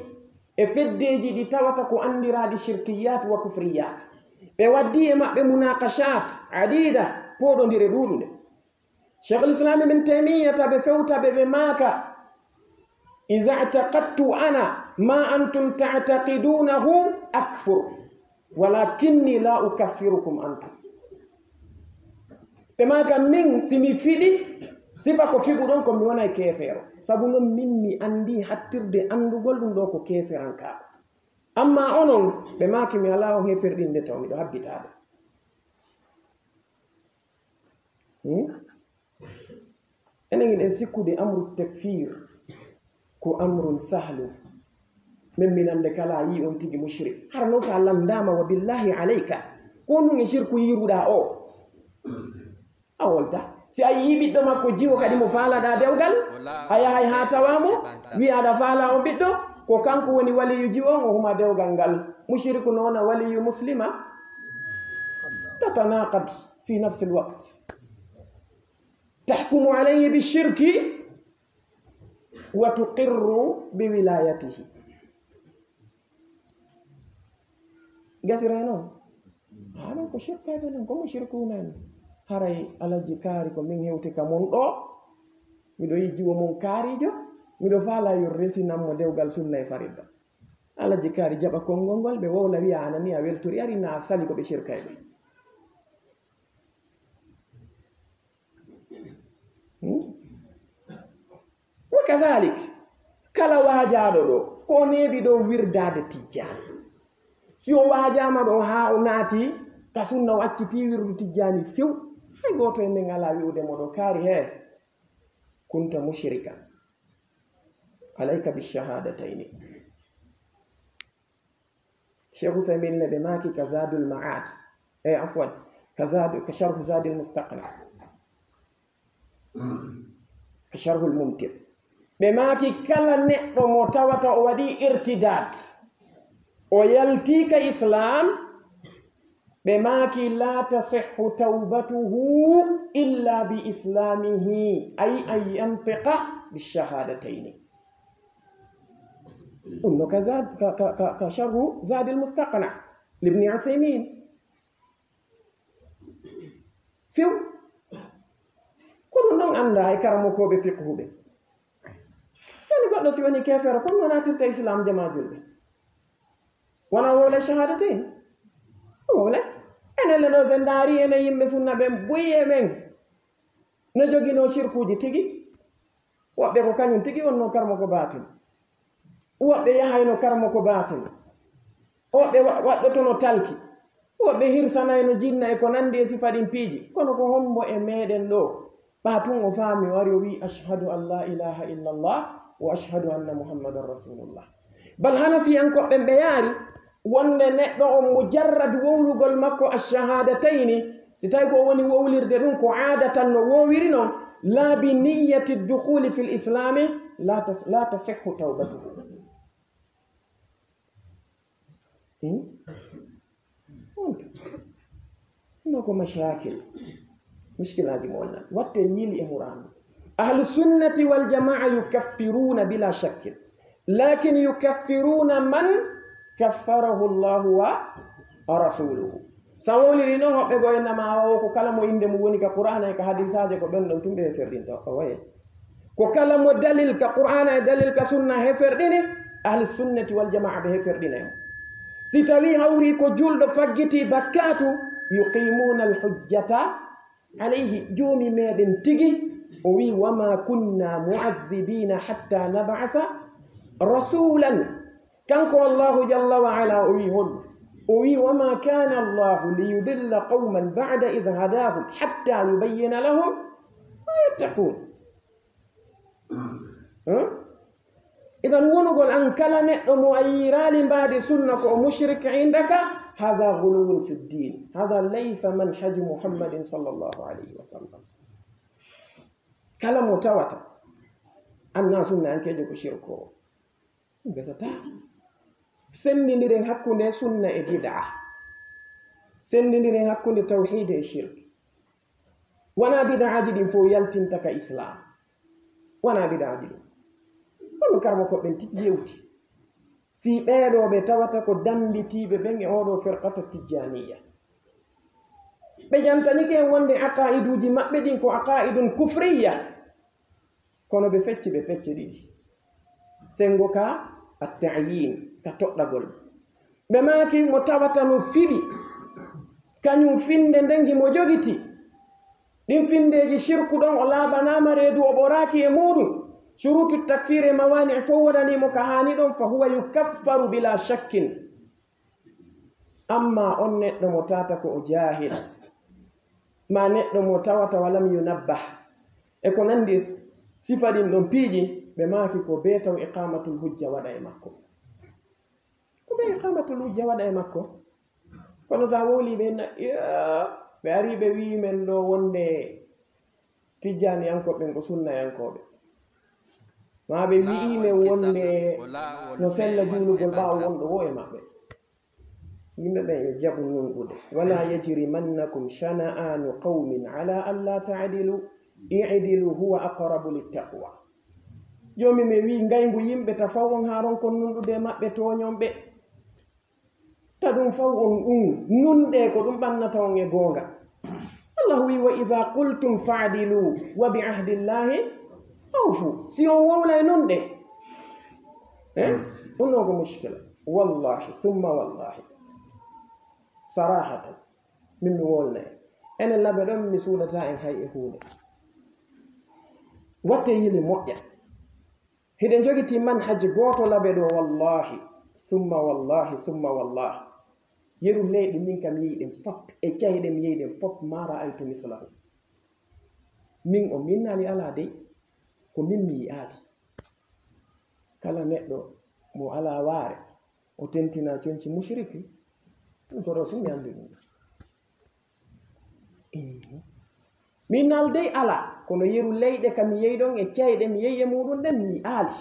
e feddeeji ɗi tawata ko anndiraaɗi shirkiyaat wa kufriyaat. Ɓe waddi e maɓɓe munaqashaat adiida, pooɗondire ɗuuɗuɗe. Cheikhul Islam Ibn Taymiyyah ta ɓe fewta ɓe, ɓe maaka, "Idha i'taqadtu ana ma antum ta'taqidunahu akfur, walakinni la ukaffirukum antum." Ɓe maaka, "Min, si mi fiɗi sifa ko fiɓuɗon ko, mi wonay keefeero. Sabu non min mi anndi hattirde anndugol ɗum ɗo ko keeferankaaku." Amma onon, ɓe maaki, mi alaa on heferɗinde taw, miɗo habbitaade. Hmm? Enen hiɗen sikkude amru takfir ko amrun sahlu. Min minande kala a yii on tigi mushrik. Hara noon so a lanndaama, wa billahi alayka, ko ɗum e shirku yiiruɗaa o. A wolta. Si a yii ɓiɗɗo makko jiwo kadi mo faalaɗaa dewgal, a yahay haa tawaa mo, wiya aɗa faalaa on ɓiɗɗo, ko kanko woni waliyu jiwo on, o huma dewgal ngal. Mushriku noona waliyu muslima. Tatanaqad fi nafsi alwaqt. Tahkumu alayhi bishirki wa tuqirru biwilayatihi. Gasiray noon. Haa ɗum ko shirkaaɓe ɗum, ko mushrikuuna en. Haray Alhaji Kaari ko min hewti ka mon ɗoo. Miɗo yiɗi jiwo mon kaarijo. Miɗo faalaa yo resinan mo dewgal sunna e faridda. Alhaji Kaari jaɓa konngol ngol, ɓe wowla wiya ana ni a weltori ari na sali ko ɓe shirkayɓe. Hmm? Wa kadhalik, kala waajaaɗo ɗo, ko o neeɓi ɗo wirdaade tijjaani. Si o waajaama ɗo haa o naati ka sunna, o accitii wirdu tijjaani few, hay gooto e men alaa wi'ude mo ɗo, kaari hee, kunta mushrika. Alayka bishahadatayni. Cheikh Ousaymin ne ɓe maaki ka Zadul Ma'ad, e afwan, ka Zadu, ka Sharhu Zadil Mustaqna, ka Sharhul Mumti. Ɓe maaki kala neɗɗo mo tawata o waɗi irtidaad, o yalti ka Islam, ɓe maaki la tasihhu tawbatuhu illa bi islamihi, ay an yantiqa bi shahadatayni. Ɗum no ka Zad-, ka, ka, ka, ka Sharhu Zadil Mustaqna, Ibni Uthaymin. Few. Ko ɗum ɗon anndaa e karamokooɓe fiqhuɓe. Kadi goɗɗo si woni keefeero, kono no naatirta Islam jamaa julɓe. Wona wowle shahadatain. Wowle. Enen le ɗo, so en ndaari enen yimɓe sunna ɓen, buy e men no joginoo shirkuuji tigi. Woɓɓe ko kañum tigi wonnoo karmo ko baatin. Woɓɓe yahayno karmo ko baatin. Woɓɓe wa-, waɗɗotono talki. Woɓɓe hirsanayno jinna e ko nanndi e sifa ɗin piiji. Kono ko hombo e meɗen ɗo, ɓaa tun o faami, o ari o wi'i, "Ashhadu an la ilaha illallah wa ashhadu anna Muhammadan Rasulullah." Bal Hanafiyankoɓe ɓen ɓe yaari wonde neɗɗo on mujarrad wowlugol makko ash-shahadatayni, si tawi ko woni wowlirde ɗum ko aadatan no wowiri non, laa bi niyyati dukhuli fil islami, la tas-, la tasihhu tawbatuhu. Hmm? Honto? Ɗum ko mashakil. Mushkilaaji mo wonnaa. Watte yiili e Qur'an. Ahlu sunnati wal jamaa yukaffiruna bila shakkin. Lakin yukaffiruna man kaffarahu Allahu wa rasuluhu. Sa wowliri noon, hoɓɓe goo innama o ko kala mo innde mum woni ka Qur'aana e ka hadiisaaje, ko ɓen ɗon tun ɓe heferɗinta. O waye. Ko kala mo dalil ka Qur'aana e dalil ka sunna heferɗini, ahli sunnati wal jamaa ɓe heferɗinay mo. Si tawi hawri ko julɗo faggiti bakkaatu, yuqimuna al hujjata alayhi, Joomi meɗen tigi, o wi'i, "Wa ma kunna mu'adhibina hatta nab'atha rasulan." Kanko Allahu jalla wa ala o wi'i hol? O wi'i, "Wa ma kana Allahu li yudilla qawman ba'da idh hadahum hatta yubayyana lahum ma yattaqun." Huh? Idan wonugol an kala neɗɗo mo a yiiraali mbaadi sunna ko o mushrik indaka, hada guluwun fi ddin. Hada laysa manhaju Muhammadin sallallahu alayhi wa sallam. Kala mo tawata anna sunna ankeejo ko shirkoowo. Ɗum gasataa. Senndindiren hakkunde sunna e bid'a. Senndindiren hakkunde tawhiid e shirk. Wonaa bid'aaji ɗin fof yaltinta ka Islaam. Wonaa bid'aaji ɗin. Kono karmo ko ɓen tigi yewti. Fii ɓee ɗoo ɓe tawata ko dammbitiiɓe ɓen e oo ɗoo firqata tijjaaniyya. Ɓe jantanike en wonde aqaa'iduuji maɓɓe ɗin ko aqaa'idun kufriyya. Kono ɓe fecci ɓe pecce ɗiɗi. Senngo ka at-ta'yin, ka toɗɗagol. Ɓe maaki mo tawata no fiɓi, kañum finnde nden himo jogiti. Ɗin finndeeji shirku ɗon o laaɓanaama reedu, o ɓoraaki e muuɗum. Shurutu takfir e mawani fof waɗanimo ka haani ɗon, fa huwa yukaffaru bila shakkin. Amma on neɗɗo mo tata ko o jahil, ma neɗɗo mo tawata walam yunabbah, e ko nandi sifa ɗin ɗon piiji, ɓe maaki ko be taw iqamatul hujja waɗa e makko. Ko be iqamatul hujja waɗa e makko. Kono sa wowli ɓe na, iya, ɓe ari ɓe wi'i men ɗo wonde tijjaniyankooɓe ɓen ko sunnayankooɓe. Ma ɓe wi'i men wonde no sella juulugol ɓaawo wonɗo wo e maɓɓe. Yimɓe ɓen yo jaɓu nunɗude. Wala yajrimannakum shana'anu qawmin ala alla ta'dilu, i'dilu huwa aqrabu littaqwa. Joomi men wi'i ngayngu yimɓe ta faw on haa ronkon nunɗude e maɓɓe tooñon ɓe. Ta ɗum faw on ɗum nunɗe ko ɗum ɓannata on e goonga. Allahu wi'i, "Wa idha qultum fa'dilu wa bi ahdillahi awfu." Si on wowlay nunɗe, eh? Ɗum ɗon ko mushkila. Wallahi, thumma wallahi. Sarahatan, min mi wolnay. Enen laɓe ɗon mi suuɗata en hay e huunde. Watte yili moƴƴa. Hiɗen jogiti manhaj gooto laɓe ɗo, wallahi, summa wallahi, summa wallahi. Yeru leyɗe min kam yehi ɗen fop, e cayɗe mi yehi ɗen fop, ma ra'aytu mislahu. Min o minnaali alaa dey, ko min mi yi'aali. Kala neɗɗo mo alaa waare, o tentina conci mushriki, ɗum ko ɗo tun mi anndi ɗum. Mhm. Min naldey alaa, kono yeru leyɗe kam mi yehi ɗon e cayɗe mi yehi e muɗum ɗen mi yi'aali.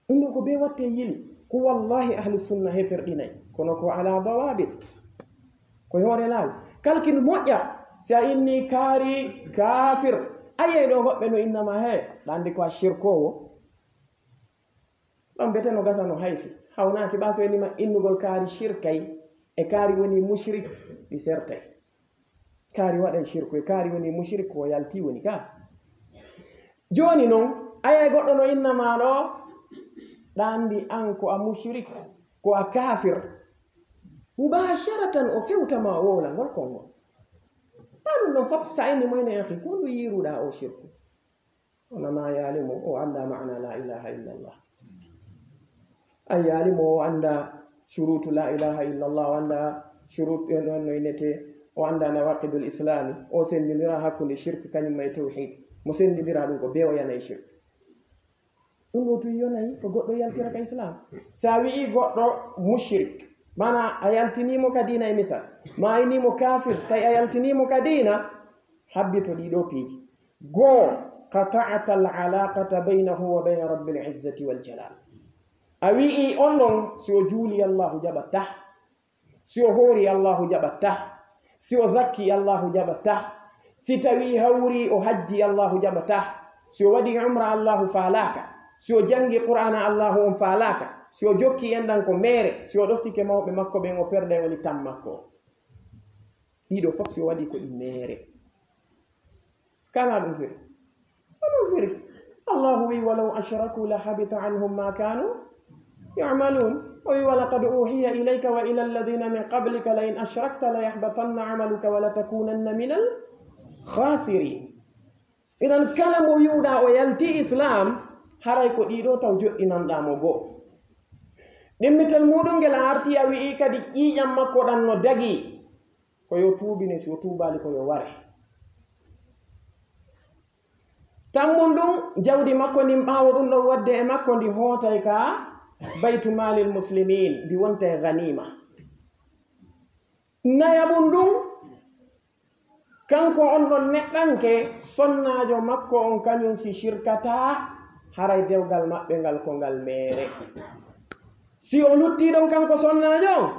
Ɗum ɗo ko be watte yili, ko wallahi ahli sunna heferɗinay, kono ko ala dawabit, ko e hoore laawol. Kalkin moƴƴa, si a inni kaari kafir, a yiyay ɗo hoɓɓe no innama he, ɗa anndi ko a shirkoowo. Ɗon bete no gasa no hayfi. Hawnaaki ɓa so eni ma innugol kaari shirkay e kaari woni mushrik ɗi sertay. Kaari waɗay shirku e kaari woni mushrik ko yalti woni ka. Jooni non, ayay goɗɗo no inna ma ɗo, ɗa anndi an ko a mushrik, ko a kafir. Mubasharatan o fewta ma wowlangol konngol. Ɗa ɗum ɗon fof sa inni mo ene akhi, ko ndu yiiruɗa o shirku? Wona ma yaali mo, o annda maana la ilaha illallah. A yaali mo, o annda shurutu la ilaha illallah, o annda shurut, en, on no innete, o annda nawaqidul islami, o senndindira hakkunde shirk kañum ma e tawhid. Mo senndindira ɗum ko be o yana e shirk. Ɗum ɗo tun yonay ko goɗɗo yaltira ka islam. Sa wi'i goɗɗo mushrik, mana a yaltinimo ka diina e misal, ma a innimo kafir, tawi a yaltinimo ka diina, habbito ɗiɗo piiji. Goo, qata'ta al-alaqata baynahu wa bayna Rabbil izzati wal jalal. A wi'i on ɗon, si o juuli Allahu jaɓatta. Si o hoori Allahu jaɓatta. Si o zakki Allahu jaɓatta. Si tawi hawri o hajji Allahu jaɓatta. Si o waɗi umra Allahu faalaaka. Si o jangi Qur'aana Allahu on faalaaka. Si o jokki enɗan ko meere. Si o ɗoftike mawɓe makko ɓen o perday woni tan makko. Ɗiɗo fof si o waɗi ko ɗi meere. Kana ɗum firi? Ko ɗum firi. Allahu wi, "Walaw ashraku la habita anhum ma kanu ya'malun." O wi, "Wa laqad uhiya ilayka wa ila alladhina min qablika la in ashrakta la yahbatanna amaluka wa la takunanna minal khasirin." Idan kala mo wi'uɗa o yalti Islam, haray ko ɗiɗo taw joɗɗinanɗa mo goo. Ɗimmital muɗum ngel a arti a wi'i kadi ƴiiƴam makko ɗan no dagi. Ko yo tuubine, si o tuubaali ko yo ware. Tammun ɗum, jawdi makko ndin ɓaawo ɗum ɗon wadde e makko ndi hootay ka baytu maalil muslimin, ndi wonta e ganima. Nayaɓun ɗum, kanko on ɗon neɗɗanke, sonnaajo makko on kañum si shirkataa, haray dewgal maɓɓe ngal ko ngal meere. Si o lutti ɗon kanko sonnaajo on,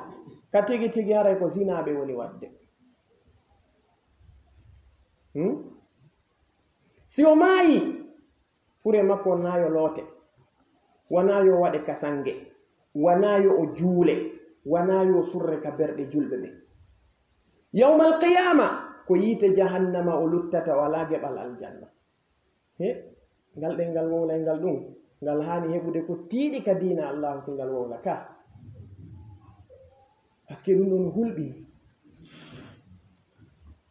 ka tigi tigi haray ko zinaa ɓe woni waɗde. Hmm? Si o maayi, fure makko wonaa yo loote, wonaa yo waɗe kasange, wonaa yo o juule, wonaa yo surre ka berɗe julɓe ɓen. Yawmal qiyaama, ko yiite jahannama o luttata, o alaa geɓal aljanna. He, ngal ɗen ngal wowlay ngal ɗum, ngal haani heɓude ko tiiɗi ka diina Allaahu si ngal wowla ka. Parce que ɗum ɗo no hulɓini.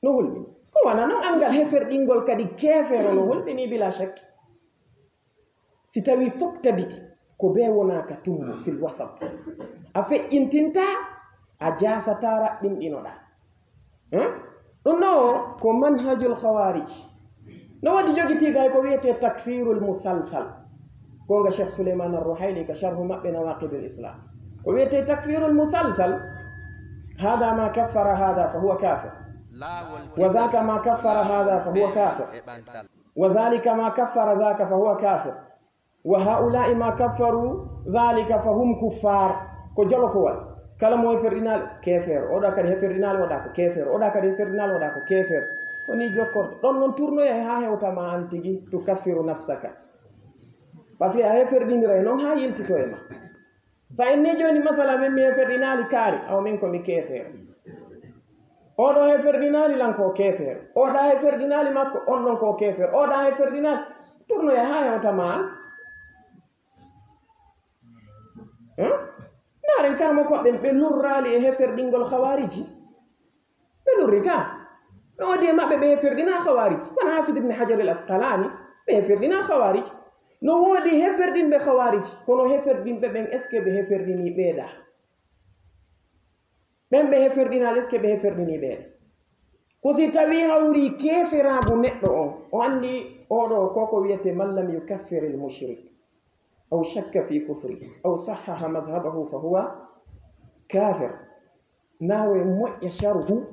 No hulɓini. Ko Wana noon anngal heferɗingol kadi keefeero no holɓini bila shakki. Si tawii fof tabiti ko bee wonaa ka tumbo fil wasat, a feƴƴintintaa, a jaasataa raɓɓinɗinoɗaa. Hein? Ɗum ɗo ko manhajul khawarij. No waɗi jogitiiɗo hay ko wiyetee takfirul musalsal. Ko nga Cheikh Suleiman Ar-Ruhaili ka sharhu maɓɓe Nawaqidul Islam. Ko wiyetee takfirul musalsal, hada ma kaffara hada fa huwa kafir. Wa zaka ma kaffara hada fa huwa kafir. Wa zalika ma kaffara zaka fa huwa kafir. Wa haula'i ma kaffaru zalika fa hum kuffar. Ko jolokowal. Kala mo heferɗinaali, keefeero. Oɗa kadi heferɗinaali, oɗa ko keefeero. Oɗa kadi heferɗinaali, oɗa ko keefeero. Ko ni jokkorto. Ɗon non turnoya haa hewta ma an tigi, tukaffiru nafsaka. Parce que a heferɗiniray non haa yiltito e ma. So en ni jooni, masala, min mi heferɗinaali kaari, awa min ko mi keefeero. Oɗo heferɗinaali lan ko keefeero. Oɗa heferɗinaali makko, on ɗon ko keefeero. Oɗa heferɗinaali, turnoya haa hewta ma an. Hein? Ndaaren karmokoɓe ɓe lurraali e heferɗingol khawariji. Ɓe lurri ka. No woodi e maɓɓe ɓe heferɗina khawariji. Wano Hafid ibn Hajar al Asqalani, ɓe heferɗina khawariji. No woodi heferɗinɓe khawariji. Kono heferɗinɓe ɓen, est-ce que ɓe heferɗini ɓeeɗa? Ɓen ɓe heferɗinaali, est-ce que ɓe heferɗini ɓeeɗa? Ko si tawii hawri keeferaagu neɗɗo on, o anndi oɗo ko ko wiyetee man lam yukaffiril mushrik, aw shakka fi kufri, aw sahhaha madhhabahu fa huwa kafir. Naawe moƴƴa sharhu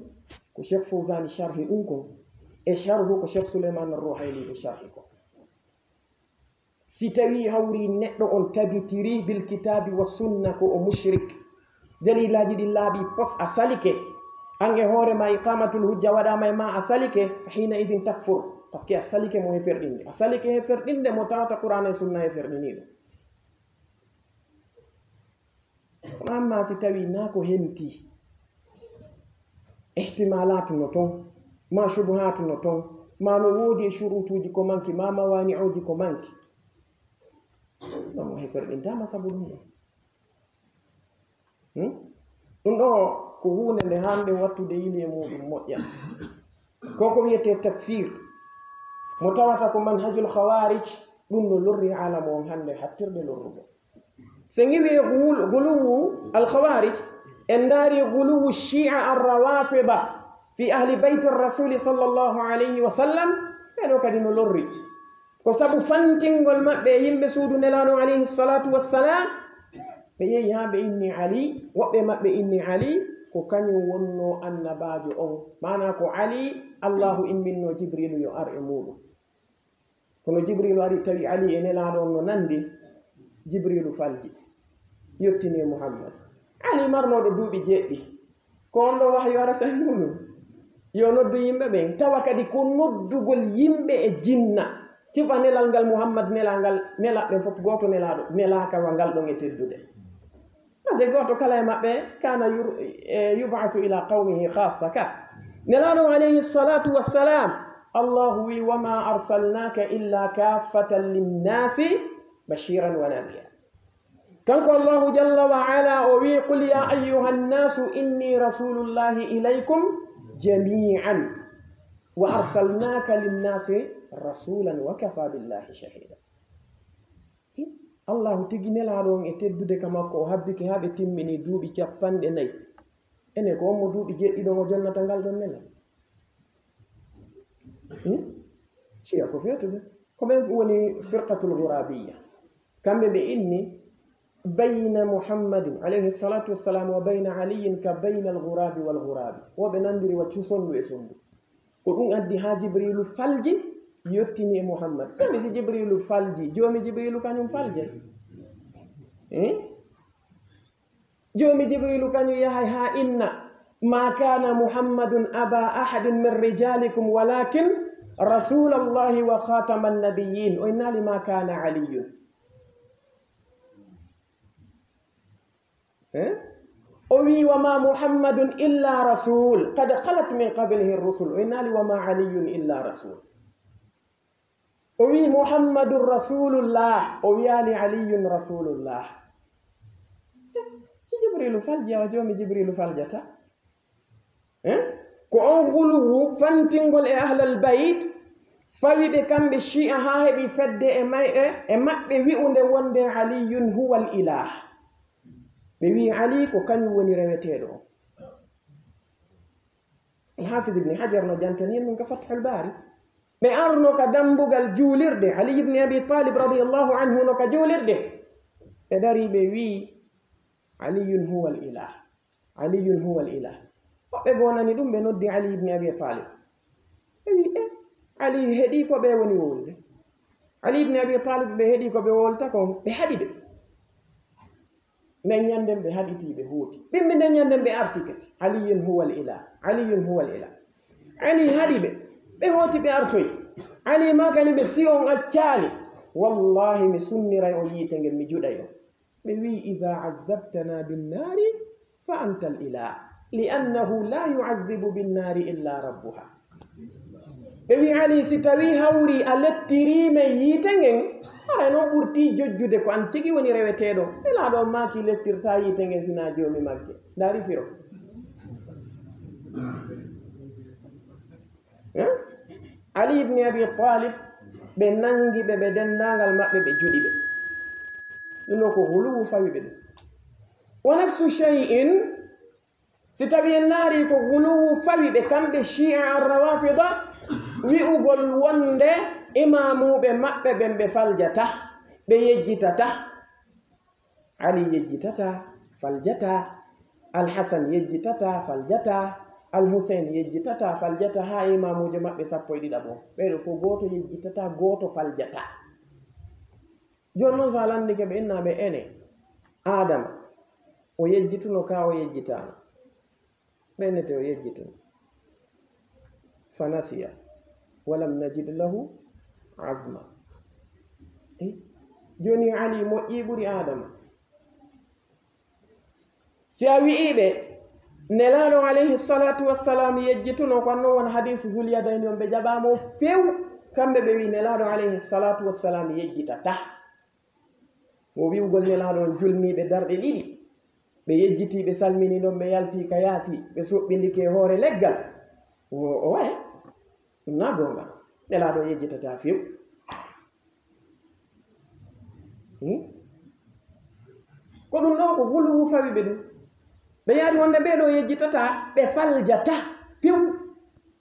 ko Cheikh Fawzani sharhi ɗum kon, e sharhu ko Cheikh Suleiman Ar-Ruhaili ɓe sharhi kon. Si tawii hawri neɗɗo on tabitiri bil kitabi wa sunna ko o mushrik, dalilaaji ɗin laaɓi pos, a salike, an e hoore ma iqamatul hujja waɗaama e ma, a salike, fa hina idin takfur, parce que a salike mo heferɗinde, a salike heferɗinde mo tawata Qur'an e sunna heferɗini ɗum. Kono amma si tawii naa ko henti, ihtimalat no ton, ma shubuhat no ton, ma no woodi e shurutuuji ko manki, ma mawani'uuji ko manki, ɗon o heferɗintaama sabu ɗum ɗon. Hmm? Ɗum ɗo ko huunde nde haanɗen wattude yili e muuɗum moƴƴa. Ko ko wiyetee takfir, mo tawata ko manhajul khawarij, ɗum no lorri aalamu on hannde hattirde lorrugol. So en iwi e gul-, guluwu al khawarij, en ndaari guluwu shia ar rawafida fi ahli bayti rasuli sallallahu alayhi wa sallam, ɓeɗo kadi no lorri. Ko sabu fantingol maɓɓe e yimɓe suudu Nelaaɗo alayhi salatu wassalam, ɓe yehi haa ɓe inni Ali, woɓɓe maɓɓe inni Ali ko kañum wonnoo annabaajo on. Maanaa ko Ali, Allahu imminnoo Jibriilu yo ar e muuɗum. Kono Jibriilu ari tawi Ali e Nelaaɗo on no nandi, Jibriilu falji, yottini e Muhammad. Ali marnooɗo duuɓi jeeɗɗi, ko on ɗo wahyu arata e muuɗum. Yo noddu yimɓe ɓen, tawa kadi ko noddugol yimɓe e jinna. Sifa nelal ngal Muhammad, nelal ngal, nelaɓe ɓen fof, gooto nelaaɗo, nelaaka wa ngal ɗon e teddude. Parce que gooto kala e maɓɓe kana yur-, e, yub'athu ila qawmihi khassa ka. Nelaaɗo alayhi salatu wassalam, Allahu wi, "Wa ma arsalnaka illa kaffatan linnasi bashiran wa nadhira." Kanko Allahu jalla wa ala o wi, "Qul ya ayyuhan nasu inni rasulullahi ilaykum jami'an wa arsalnaka linnasi rasulan wa kafa billahi shahida." Allahu tigi nelaaɗo on e teddude ka makko, o habbike haa ɓe timmini duuɓi capanɗe nayi. Ene ko on mo duuɓi jeeɗɗi ɗon o jonnata ngal ɗon nelal? Hmm? Ciya ko feetude. Ko ɓen woni firqatul ghurabiyya. Kamɓe ɓe inni bayna Muhammadin alayhi salatu wassalam wa bayna Aliyyin ka bayna al ghurabi wal ghurabi. Wo ɓe nandiri wa cusondu e sondu. Ko ɗum addi haa Jibriilu falji, yottini e Muhammad. Joomi si Jibriilu falji, joomi Jibriilu kañum faljay. Eh? Joomi Jibriilu kañum yahay haa inna, "Ma kana Muhammadun aba ahadin min rijalikum walakin rasulallahi wa khataman nabiyyin." O innaali, "Ma kana Aliyun." Eh? O wi, "Wa ma Muhammadun illa rasul, qad khalat min qablihi rusul." O innaali, "Wa ma Aliyun illa rasul." O wi, "Muhammadun rasulullah." O wiyaali, "Aliyun rasulullah." Si Jibrilu falji, awa joomi Jibrilu faljata. Eh? Ko on guluwu fantingol e ahlal bayt fawi ɓe kamɓe Shi'a haa heɓi fedde e may-, e, e maɓɓe wi'unde wonde Aliyun huwal ilah. Ɓe wi'i Ali ko kañum woni reweteeɗo on. Al-Hafiz Ibn Hajar no jantani en ɗum ka Fathul Bari. Ɓe arno ka dambugal juulirde, Ali ibn Abi Talib radiyallahu anhu no ka juulirde. Ɓe dari ɓe wi'i, "Aliyun huwal ilah. Aliyun huwal ilah." Woɓɓe goo nani ɗum, ɓe noddi Ali ibn Abi Talib. Ɓe wi'i, "Eh, Ali heɗi ko ɓe woni wowlude." Ali ibn Abi Talib ɓe heɗi ko ɓe wowlata kon, ɓe haɗi ɓe. Nden ñanden ɓe haɗiti, ɓe hooti. Ɓimmi nden ñanden ɓe arti kadi. "Aliyun huwal ilah. Aliyun huwal ilah." Ali haɗi ɓe. Ɓe hooti, ɓe artoyi. Ali maakani ɓe, "Si on accaali, wallahi mi sunniray on yiite ngen, mi juɗay on." Ɓe wi'i, "Idha azzabtana bin nari fa antal ilah, li annahu la yu'adhibu bin nari illa rabbuha." Ɓe wi'i, "Ali, si tawi hawri a lettirii men yiite ngen, haray non ɓurti jojjude, ko an tigi woni reweteeɗo." Nelaaɗo on maaki, "Lettirtaa yiite ngen sinaa joomi magge." Ndaari firo. Eh? Ali ibn Abi Talib, ɓe nangi ɓe, ɓe denndaangal maɓɓe, ɓe juɗi ɓe. Ɗum ɗo ko guluwu fawi ɓe ɗum. Wa nafsu shay'in, si tawi en ndaari ko guluwu fawi ɓe, kamɓe Shi'a ar-Rawafida, wi'ugol wonde imaamuuɓe maɓɓe ɓen ɓe faljata, ɓe yejjitata. Ali yejjitata, faljata. Al-Hasan yejjitata, faljata. Al-Husayn yejjitata, faljata, haa imaamuujo maɓɓe sappo e ɗiɗaɓo. Ɓeeɗo fof gooto yejjitata, gooto faljata. Jooni noon, so a lanndike ɓe, innaaɓe ene, Aadama, o yejjituno ka o yejjitaano. Ɓennete o yejjitun. Fanasiya. Walam najid lahu azma. Eh? Jooni Ali moƴƴi ɓuri Adama. Si a wi'i ɓe, Nelaaɗo alayhi salatu wassalam yejjituno, ko annon won hadisi Zul Yadayni on, ɓe jaɓaamo few. Kamɓe ɓe wi'i Nelaaɗo alayhi salatu wassalam yejjitata. Wo wi'ugol Nelaaɗo on julniiɓe darɗe ɗiɗi, ɓe yejjitii, ɓe salminii ɗon, ɓe yaltii ka yaasi, ɓe soɓɓindike e hoore leggal. Wo o waye? Ɗum na goonga. Nelaaɗo yejjitataa few. Hmm? Ko ɗum ɗo ko guluwu fawi ɓe ɗum. Ɓe yaadi wonde ɓee ɗoo yejjitataa, ɓe faljataa few.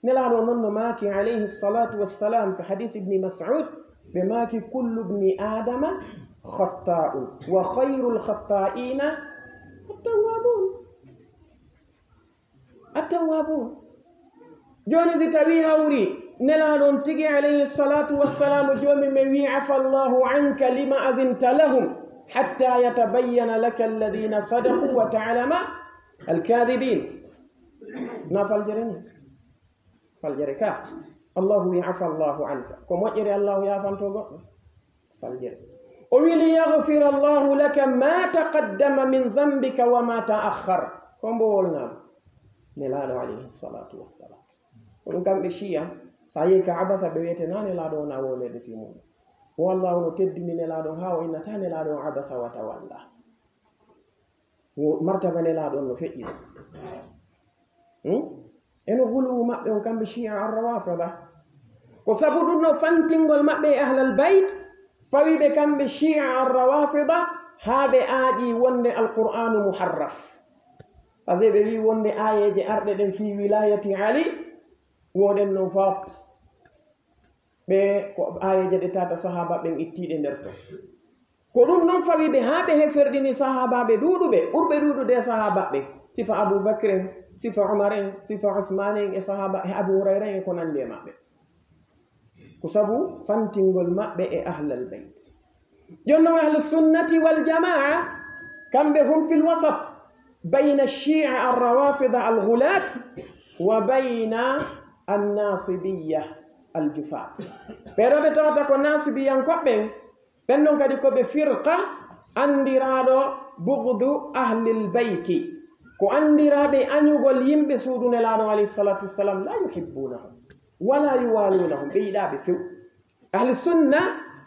Nelaaɗo non no maaki, alayhi salatu wassalam, ko hadis Ibni Mas'ud, ɓe maaki, "Kullu bni Adama khatta'un, wa khayrul khatta'ina at-tawwabun." At-tawwabun. Jooni, si tawi hawri Nelaaɗo on tigi, alayhi salatu wassalam, joomi men wi, "Afa Allahu anka lima adhinta lahum hatta yatabayyana laka alladhina sadaqu wa ta'lama al-kadhibin." Na faljere ni? Faljere ka, Allahu wi, "Afa Allahu anka." Ko moƴƴere Allahu yaafanto goɗɗo. Faljere. O wi, "Li yaghfira Allahu laka ma taqaddama min dhanbika wa ma ta'akhkhar." Ko mbo wolnaama Nelaaɗo alayhi salatu wassalam. Ko ɗum kamɓe Shiya, so a yehi ka Abasa, ɓe wiyete na Nelaaɗo on a wowleede fii mum. Wo Allahu no teddini Nelaaɗo on haa o innata Nelaaɗo on Abasa wa tawalla. Wo martaba Nelaaɗo on no feƴƴi ɗum. Hmm? E no guluwu maɓɓe on kamɓe Shi'a Ar-Rawafida. Ko sabu ɗum no fantingol maɓɓe e Ahlal Bayt, fawi ɓe kamɓe Shi'a Ar-Rawafida haa ɓe aaƴi wonde Alqur'aanu muharraf. Parce que ɓe wi'i wonde aayeeje arɗe ɗen fii wilayati Ali, wo ɗen non fop. Ɓe ko aayeeje ɗe tata sahaaba ɓen ittiiɗe nder ton. Ko ɗum non fawi ɓe haa ɓe heferɗini sahaabaaɓe ɗuuɗuɓe, ɓurɓe ɗuuɗude e sahaabaaɓe. Sifa Abu Bakr en, sifa Umar en, sifa Usmaan en e sahaaba, e Abu Hurayra en e ko nanndi e maɓɓe. Ko sabu fantingol maɓɓe e Ahlal Bayt. Jooni non Ahlu Sunnati wal Jamaa, kamɓe hum fil wasat, bayna Shi'a Ar-Rawafida Al-Ghulat wa bayna An-Nasibiyya Al-Jufat. Ɓee ɗoo ɓe tawata ko Nasibiyankoɓe ɓen, ɓen non kadi ko ɓe firqa anndiraaɗo bughdu Ahlil Bayti, ko anndiraaɓe añugol yimɓe suudu Nelaaɗo alayhi salatu wassalam, la yuhibbunahum wa la yuwalunahum, ɓe yiɗaa ɓe few. Ahli Sunna,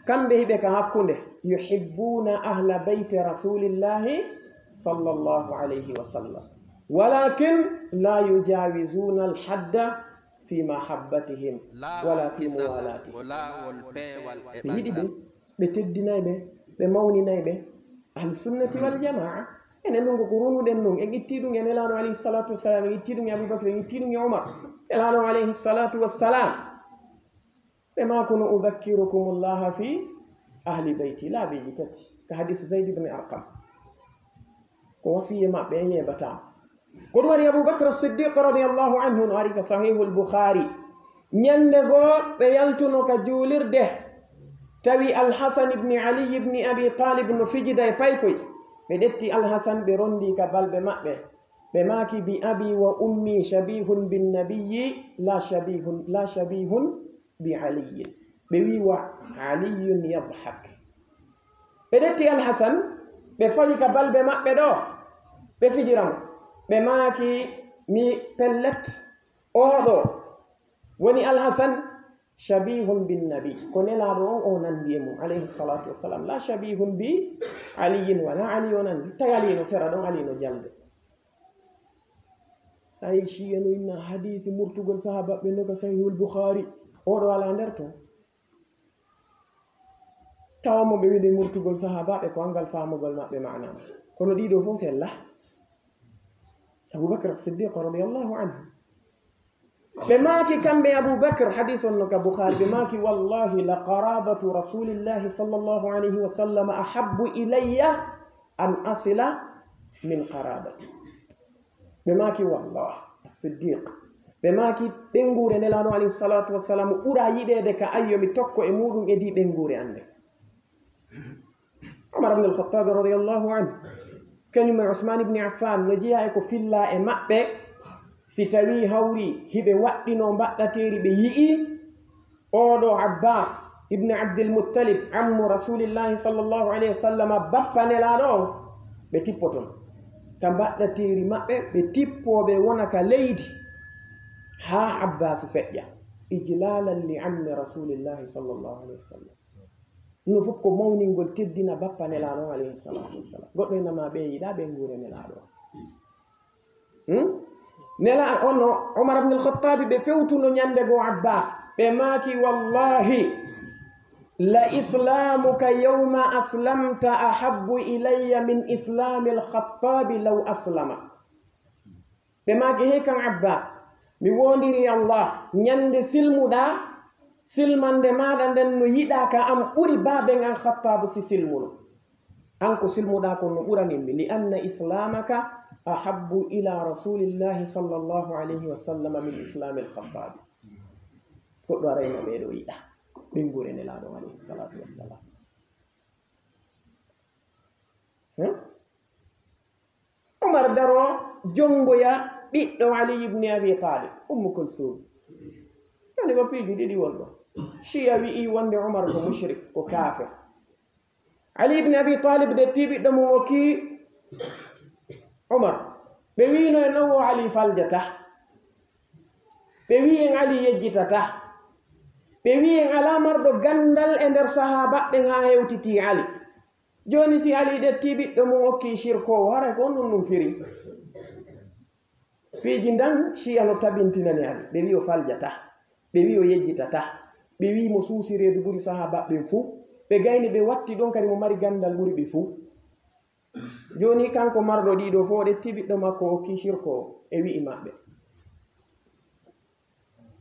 kamɓe hiɓe ka hakkunde, yuhibbuna ahla bayti Rasulillahi sallallahu alayhi wa sallam. Walakin la yujawizuna alhadda fi mahabbatihim wala fi muwalatihim. Ko laawol peewal e ɓe yiɗi ɓe, ɓe teddinay ɓe, ɓe mawninay ɓe. Ahlusunnati wal jamaa, enen ɗum ko ko runuɗen ɗum, en itti ɗum e Nelaaɗo alayhi salatu wassalam, en itti ɗum e Abubakar, en itti ɗum e Omar. Nelaaɗo alayhi salatu wassalam, ɓe maa kono, udhakkirukumu llaha fi ahli bayti, laabiiji tati, ka hadis Zayd ibn Arqam. Ko wasiye maɓɓe en yeɓataa. Ko ɗum waɗi Abu Bakr Siddiq radiyallahu anhu no ari ka Sahihul Bukhari. Ñande goo ɓe yaltuno ka juulirde, tawi Al-Hasan ibn Ali ibn Abi Talib no fijida e paykoy. Ɓe ƴetti Al-Hasan, ɓe rondi ka balbe maɓɓe. Ɓe maaki, "Bi abi wa ummi shabihun bin nabiyyi, la shabihun, la shabihun bi Aliyyin." Ɓe wi, "Wa Aliyyun yadhak." Ɓe ƴetti Al-Hasan, ɓe fawi ka balbe maɓɓe ɗo, ɓe fijira mo. Ɓe maaki, "Mi pellet, oo ɗo woni Al-Hasan, shabihun bin nabi." Ko Nelaaɗo on o nandi e mum, alayhi salatu wassalam. La shabihun bi Aliyyin, wala Ali o nandi. Tawi Ali no sera ɗon, Ali no jalde. Hay Shiya no inna hadisi murtugol sahabaɓe no ka Sahihul Bukhari. Oo ɗo ala nder ton. Tawa mo ɓe wiɗi murtugol sahabaɓe ko angal famugol maɓɓe maana. Kono ɗiɗo fof sella. Abu Bakr Siddiq radiyallahu anhu. Ɓe maaki kamɓe Abu Bakr, hadis on no ka Bukhari, ɓe maaki, "Wallahi la qarabatu Rasulillahi sallallahu alayhi wa sallam ahabbu ilayya an asila min qarabati." Ɓe maaki, "Wallah, Siddiq." Ɓe maaki, "Ɓenguure Nelaaɗo alayhi salatu wassalam ɓura yiɗeede ka ayyo mi tokko e muɗum e di ɓenguure an nde." Umar ibn al-Khattab radiyallahu anhu, kañum e Usman ibn Affan no jeyaa e ko fillaa e maɓɓe, si tawii hawri hiɓe waɗɗinoo mbaɗɗateeri ɓe yi'ii, oo ɗo Abbas ibn Abdil Muttalib, ammu Rasulillahi sallallahu alayhi wa sallam, bappa Nelaaɗo on, ɓe tippoton ka mbaɗɗateeri maɓɓe, ɓe tippoo ɓe wona ka leydi haa Abbas feƴƴa, ijlalan li ammi Rasulillahi sallallahu alayhi wa sallam. No fof ko mawningol teddina bappa Nelaaɗo on alayhi salatu wassalam. Goɗɗo ena ma ɓe yiɗa ɓe nguure Nelaaɗo on. Hmm? Nela on no Umar ibn al-Khattabi ɓe fewtuno ñande goo Abbas. Ɓe maaki, "Wallahi, la islamuka yawma aslamta ahabbu ilayya min islami al-Khattabi law aslama." Ɓe maaki, "Hey kan Abbas, mi woondiri Allah, ñande silmuɗaa, silmande maaɗa nden no yiɗaa ka am ɓuri baaben an Khattabu si silmuno." An ko silmuɗaa kon no ɓuranimmi, "Li anna islamaka ahabbu ila Rasulillahi sallallahu alayhi wa sallam min islamil Khattabi." Goɗɗo arayno ɓee ɗo yiɗa ɓe nguure Nelaaɗo alayhi salatu wassalam. Huh? Umar daro jonngoya ɓiɗɗo Ali ibn Abi Talib, Ummu Kulthum. Yani ko piiji ɗiɗi won ɗo. Shiya wi'i wonde Umar ko mushrik, ko kafir. Ali ibn Abi Talib de tiiɓiɗɗo mum o kii Umar. Ɓe wiino en non wo Ali faljata. Ɓe wi'i en Ali yejjitata. Ɓe wi'i en alaa marɗo ganndal e nder sahaaba ɓen haa hewtitii Ali. Jooni si Ali ƴettii ɓiɗɗo mum okki shirkoowo, haray ko on ɗum ɗum firi. Piiji ndan Shiya no tabintinani Ali. Ɓe wi'i o faljata. Ɓe wi'i o yejjitata. Ɓe wi'i mo suusi reedu ɓuri sahaaba ɓen fuu. Ɓe gayni ɓe watti ɗon kadi mo mari ganndal ɓuri ɓe fuu. Jooni kanko marɗo ɗiɗo fof o ƴettii ɓiɗɗo makko o okki shirkoowo e wi'i maɓɓe.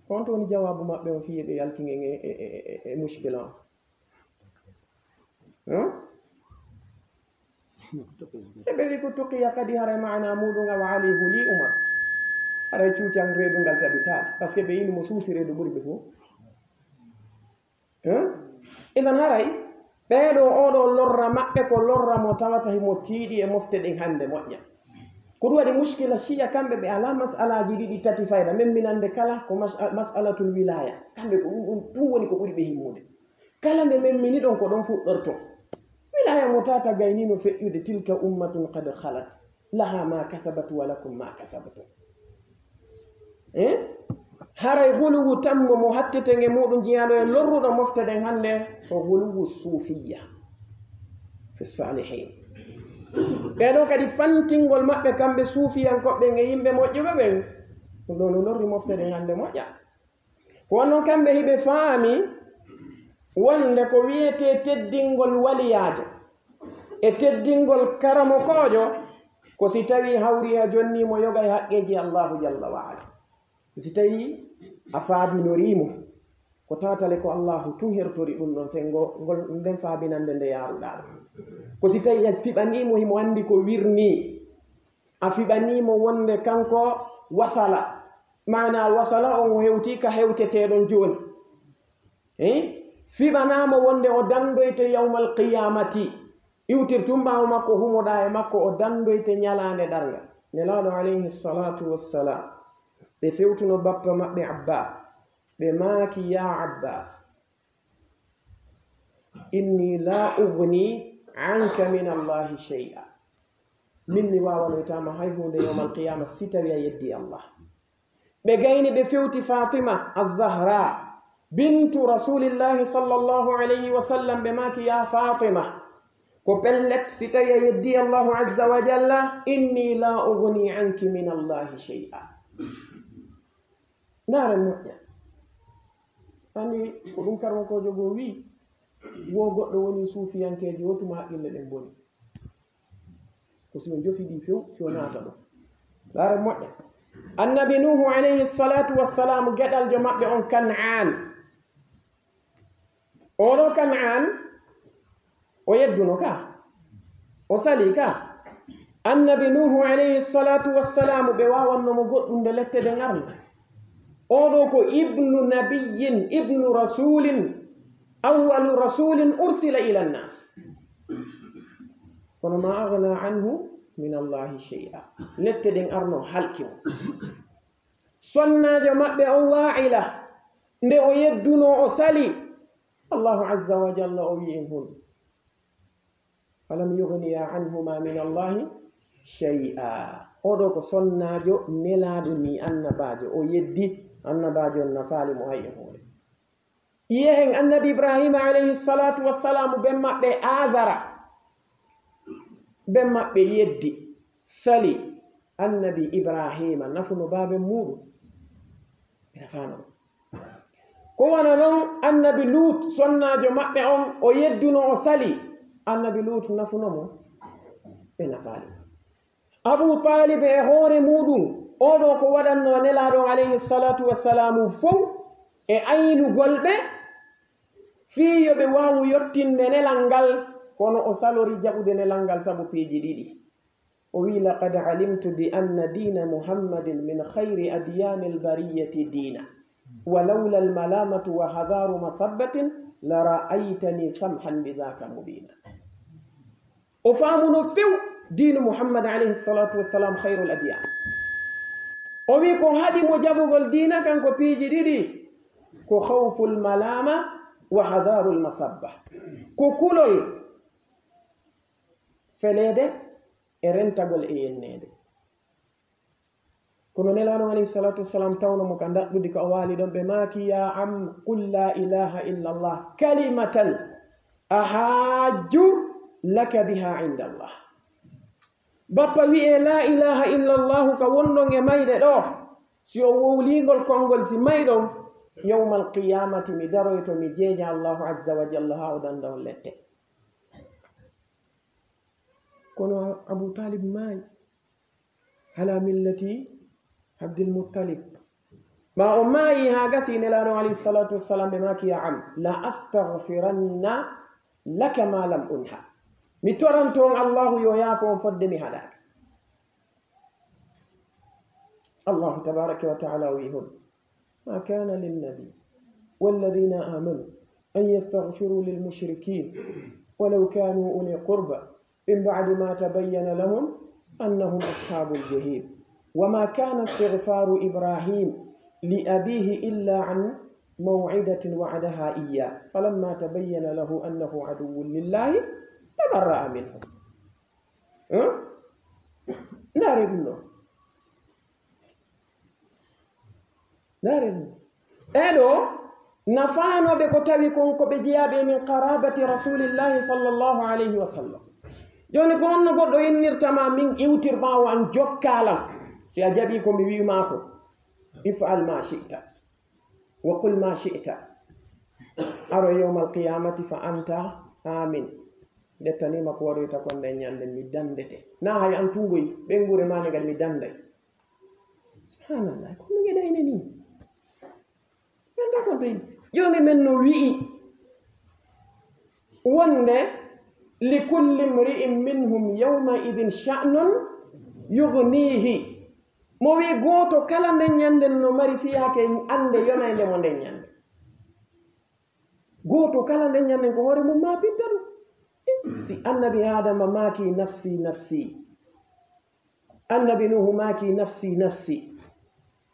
Ko honto woni jawaabu maɓɓe on fii ɓe yaltingen e, e, e, e, e mushkila on? Huh? Si ɓe wi ko tuqiya kadi haray maana muɗum awa Ali huli Umar. Haray cuucan reedu ngal tabitaali. Parce que ɓe ini mo suusi reedu ɓuri ɓe fof. Hein? Idan haray, ɓeeɗo oɗo lorra maɓɓe ko lorra mo tawata himo tiiɗi e mofte ɗen hannde moƴƴa. Ko ɗum waɗi mushkila Shiya kamɓe ɓe alaa mas'alaaji ɗiɗi tati fayda. Memminande kala ko mas-, mas'alatul wilaya. Kamɓe ko ɗum, ɗum, ɗum woni ko ɓuri ɓe himmude. Kala nde memmini ɗon ko ɗon fuɗɗorto. Wilaya mo tata gaynino feƴƴude, tilka ummatun qad khalat. Laha ma kasabat wa lakum ma kasabtum. Eh? Haray guluwu tammo mo hatteten e muɗum jiyaaɗo e lorruɗo mofte ɗen hannde ko guluwu suufiyya fi salihin. Ɓee ɗoo kadi fantingol maɓɓe kamɓe suufiyankoɓe ɓen e yimɓe moƴƴuɓe ɓen, ɗum ɗoo no lorri mofte ɗen hannde moƴƴa. Ko wonno kamɓe hiɓe faami wonde ko wiyetee teddingol waliyaajo e teddingol karamokoojo ko si tawii hawri a jonnii mo yoga e haqqeeji Allaahu jalla wa ala. Si tawii a faabinorii mo, ko taatale ko Allaahu tun hertori ɗum ɗon, senngo ngol, nden faabinande nde yaaruɗaa ɗo. Ko si tawii a fiɓanii mo, himo anndi ko wirnii, a fiɓanii mo wonde kanko wasala, maanaa wasala on o hewtii ka hewteteeɗon jooni. Eh? Fiɓanaa mo wonde o danndoyte yawmal qiyaamati. Iwtir tun ɓaawo makko, humoɗaa e makko, o danndoyte ñalaande darnga. Nelaaɗo alayhi salaatu wassalaam, ɓe fewtuno bappa maɓɓe Abbaas, ɓe maaki, "Yaa Abbaas, inni laa ugni anka min Allaahi shay'a." Min mi waawanoytaa ma hay huunde yawmal qiyaama si tawii a yeddii Allah. Ɓe gayni ɓe fewti Faatima Az-Zahra bintu Rasuulillaahi sallallaahu alayhi wa sallam, ɓe maaki, "Yaa Faatima, ko pellet, si tawii a yeddii Allaahu azza wa jalla, inni laa ugni anki min Allaahi shay'a." Ndaaren moƴƴa. Anndi ko ɗum karamokoojo goo wii, wo goɗɗo woni suufiyankeejo, wo tuma haqqille ɗen boni. Ko si o jofi ɗi few, si o naata ɗo. Ndaaren moƴƴa. Annabi Nuuhu alayhi salaatu wassalaam, geɗaljo maɓɓe on Kan'aan. Oɗo Kan'aan, o yedduno ka. O sali ka. Annabi Nuuhu alayhi salaatu wassalaam, ɓe waawanno mo goɗɗum nde lette ɗen arno. Oɗo ko ibnu nabiyyin, ibnu rasuulin, awwalu rasuulin ursila ila nnaas. Kono ma agna anhu min Allahi shay'a. Lette ɗen arno halki mo. Sonnaajo maɓɓe on Waa'ila, nde o yeddunoo o sali, Allahu azza wa jalla o wi'i en hon, "Falam yugniya anhuma min Allahi shay'a." Oɗo ko sonnaajo nelaaɗo ni annabaajo, o yeddi annabaajo on nafaali mo hay e huunde. Yehen annabi Ibrahima alayhi salatu wassalamu, ben maɓɓe Azara, ben maɓɓe yeddi, sali. Annabi Ibrahima nafuno baaben muuɗum? Ɓe nafaano mo. Ko wano non annabi Lut, sonnaajo maɓɓe on, o yedduno, o sali. Annabi Lut nafuno mo? Ɓe nafaali mo. Abu Talib e hoore muuɗum, oɗo ko waɗanno Nelaaɗo on alayhi salatu wassalamu fow e aynugol ɓe, fii yo ɓe waawu yottinde nelal ngal, kono o salori jaɓude nelal ngal sabu piiji ɗiɗi. O wi'i, "Laqad alimtu bi anna diina Muhammadin min khayri adyaanil bariyati diina, wa lawlal malaamatu wa hadaaru masabbatin la ra'aytani samhan bi dhaaka mubiina." O faamuno few diinu Muhammad alayhi salatu wassalam, khayrul adyan. O wi ko haɗi mo jaɓugol diina kan ko piiji ɗiɗi, ko khawful malama wa hadarul masabba, ko kulol feleede e rentagol e yenneede. Kono Nelaaɗo alayhi salatu wassalam tawno mo ka ndaɗɗudi ka o waali ɗon, ɓe maaki, "Ya am, qul la ilaha illa Allah, kalimatan ahajju laka biha inda Allah." Bappa wi'e, "La ilaha illa Allahu ka wonɗon e mayde ɗo, si o wowlingol konngol, si mayɗon, yawmal qiyamati mi daroyto, mi jeeña Allahu azza wa jalla haa o danda on lette." Kono Abu Talib maayi. Ala millati Abdul Muttalib. Ɓaawo o maayi haa gasi, Nelaaɗo alayhi salatu wassalam ɓe maaki, "Ya am, la astaghfiranna laka ma lam unha." Mi toranto on Allahu yo yaafo on fodde mi haɗaaka. Allahu tabaraka wa ta'ala o wi'i hon, "ما كان للنبي والذين آمنوا أن يستغفروا للمشركين ولو كانوا أولي قربى من بعد ما تبين لهم أنهم أصحاب الجحيم. وما كان استغفار إبراهيم لأبيه إلا عن موعدة وعدها إياه فلما تبين له أنه عدو لله تبرأ منه." Huh? Ndaare ɗum ɗo. Ndaare ɗum. E ɗo, nafaano ɓe ko tawi kon ko ɓe jeyaaɓe min qarabati Rasulillahi sallallahu alayhi wa sallam. Jooni ko honno goɗɗo innirta ma min iwtir ɓaawo an jokkalam? Si a jaɓi ko mi wi'u ma ko, if'al ma shi'ta wa qul ma shi'ta. Aro yawmal qiyamati fa anta amin. Ndettaniima ko waɗoyta kon nden ñande mi dandete. Na hay an tungoy ɓeynguure ma ne ngal mi danday. Subhanallah, ko no geɗa ene ni. Ganda ko ɓe jooni men no wi'i wonde li kulli mri'in minhum yawma idin sha'nun yughnihi. Mo wi'i gooto kala nden ñande no mari fiyaake annde yonaynde mo nden ñande. Gooto kala nden ñande ko hoore mum ma pitta ɗum. Si annabi Adama maaki nafsi nafsi, annabi Nuhu maaki nafsi nafsi,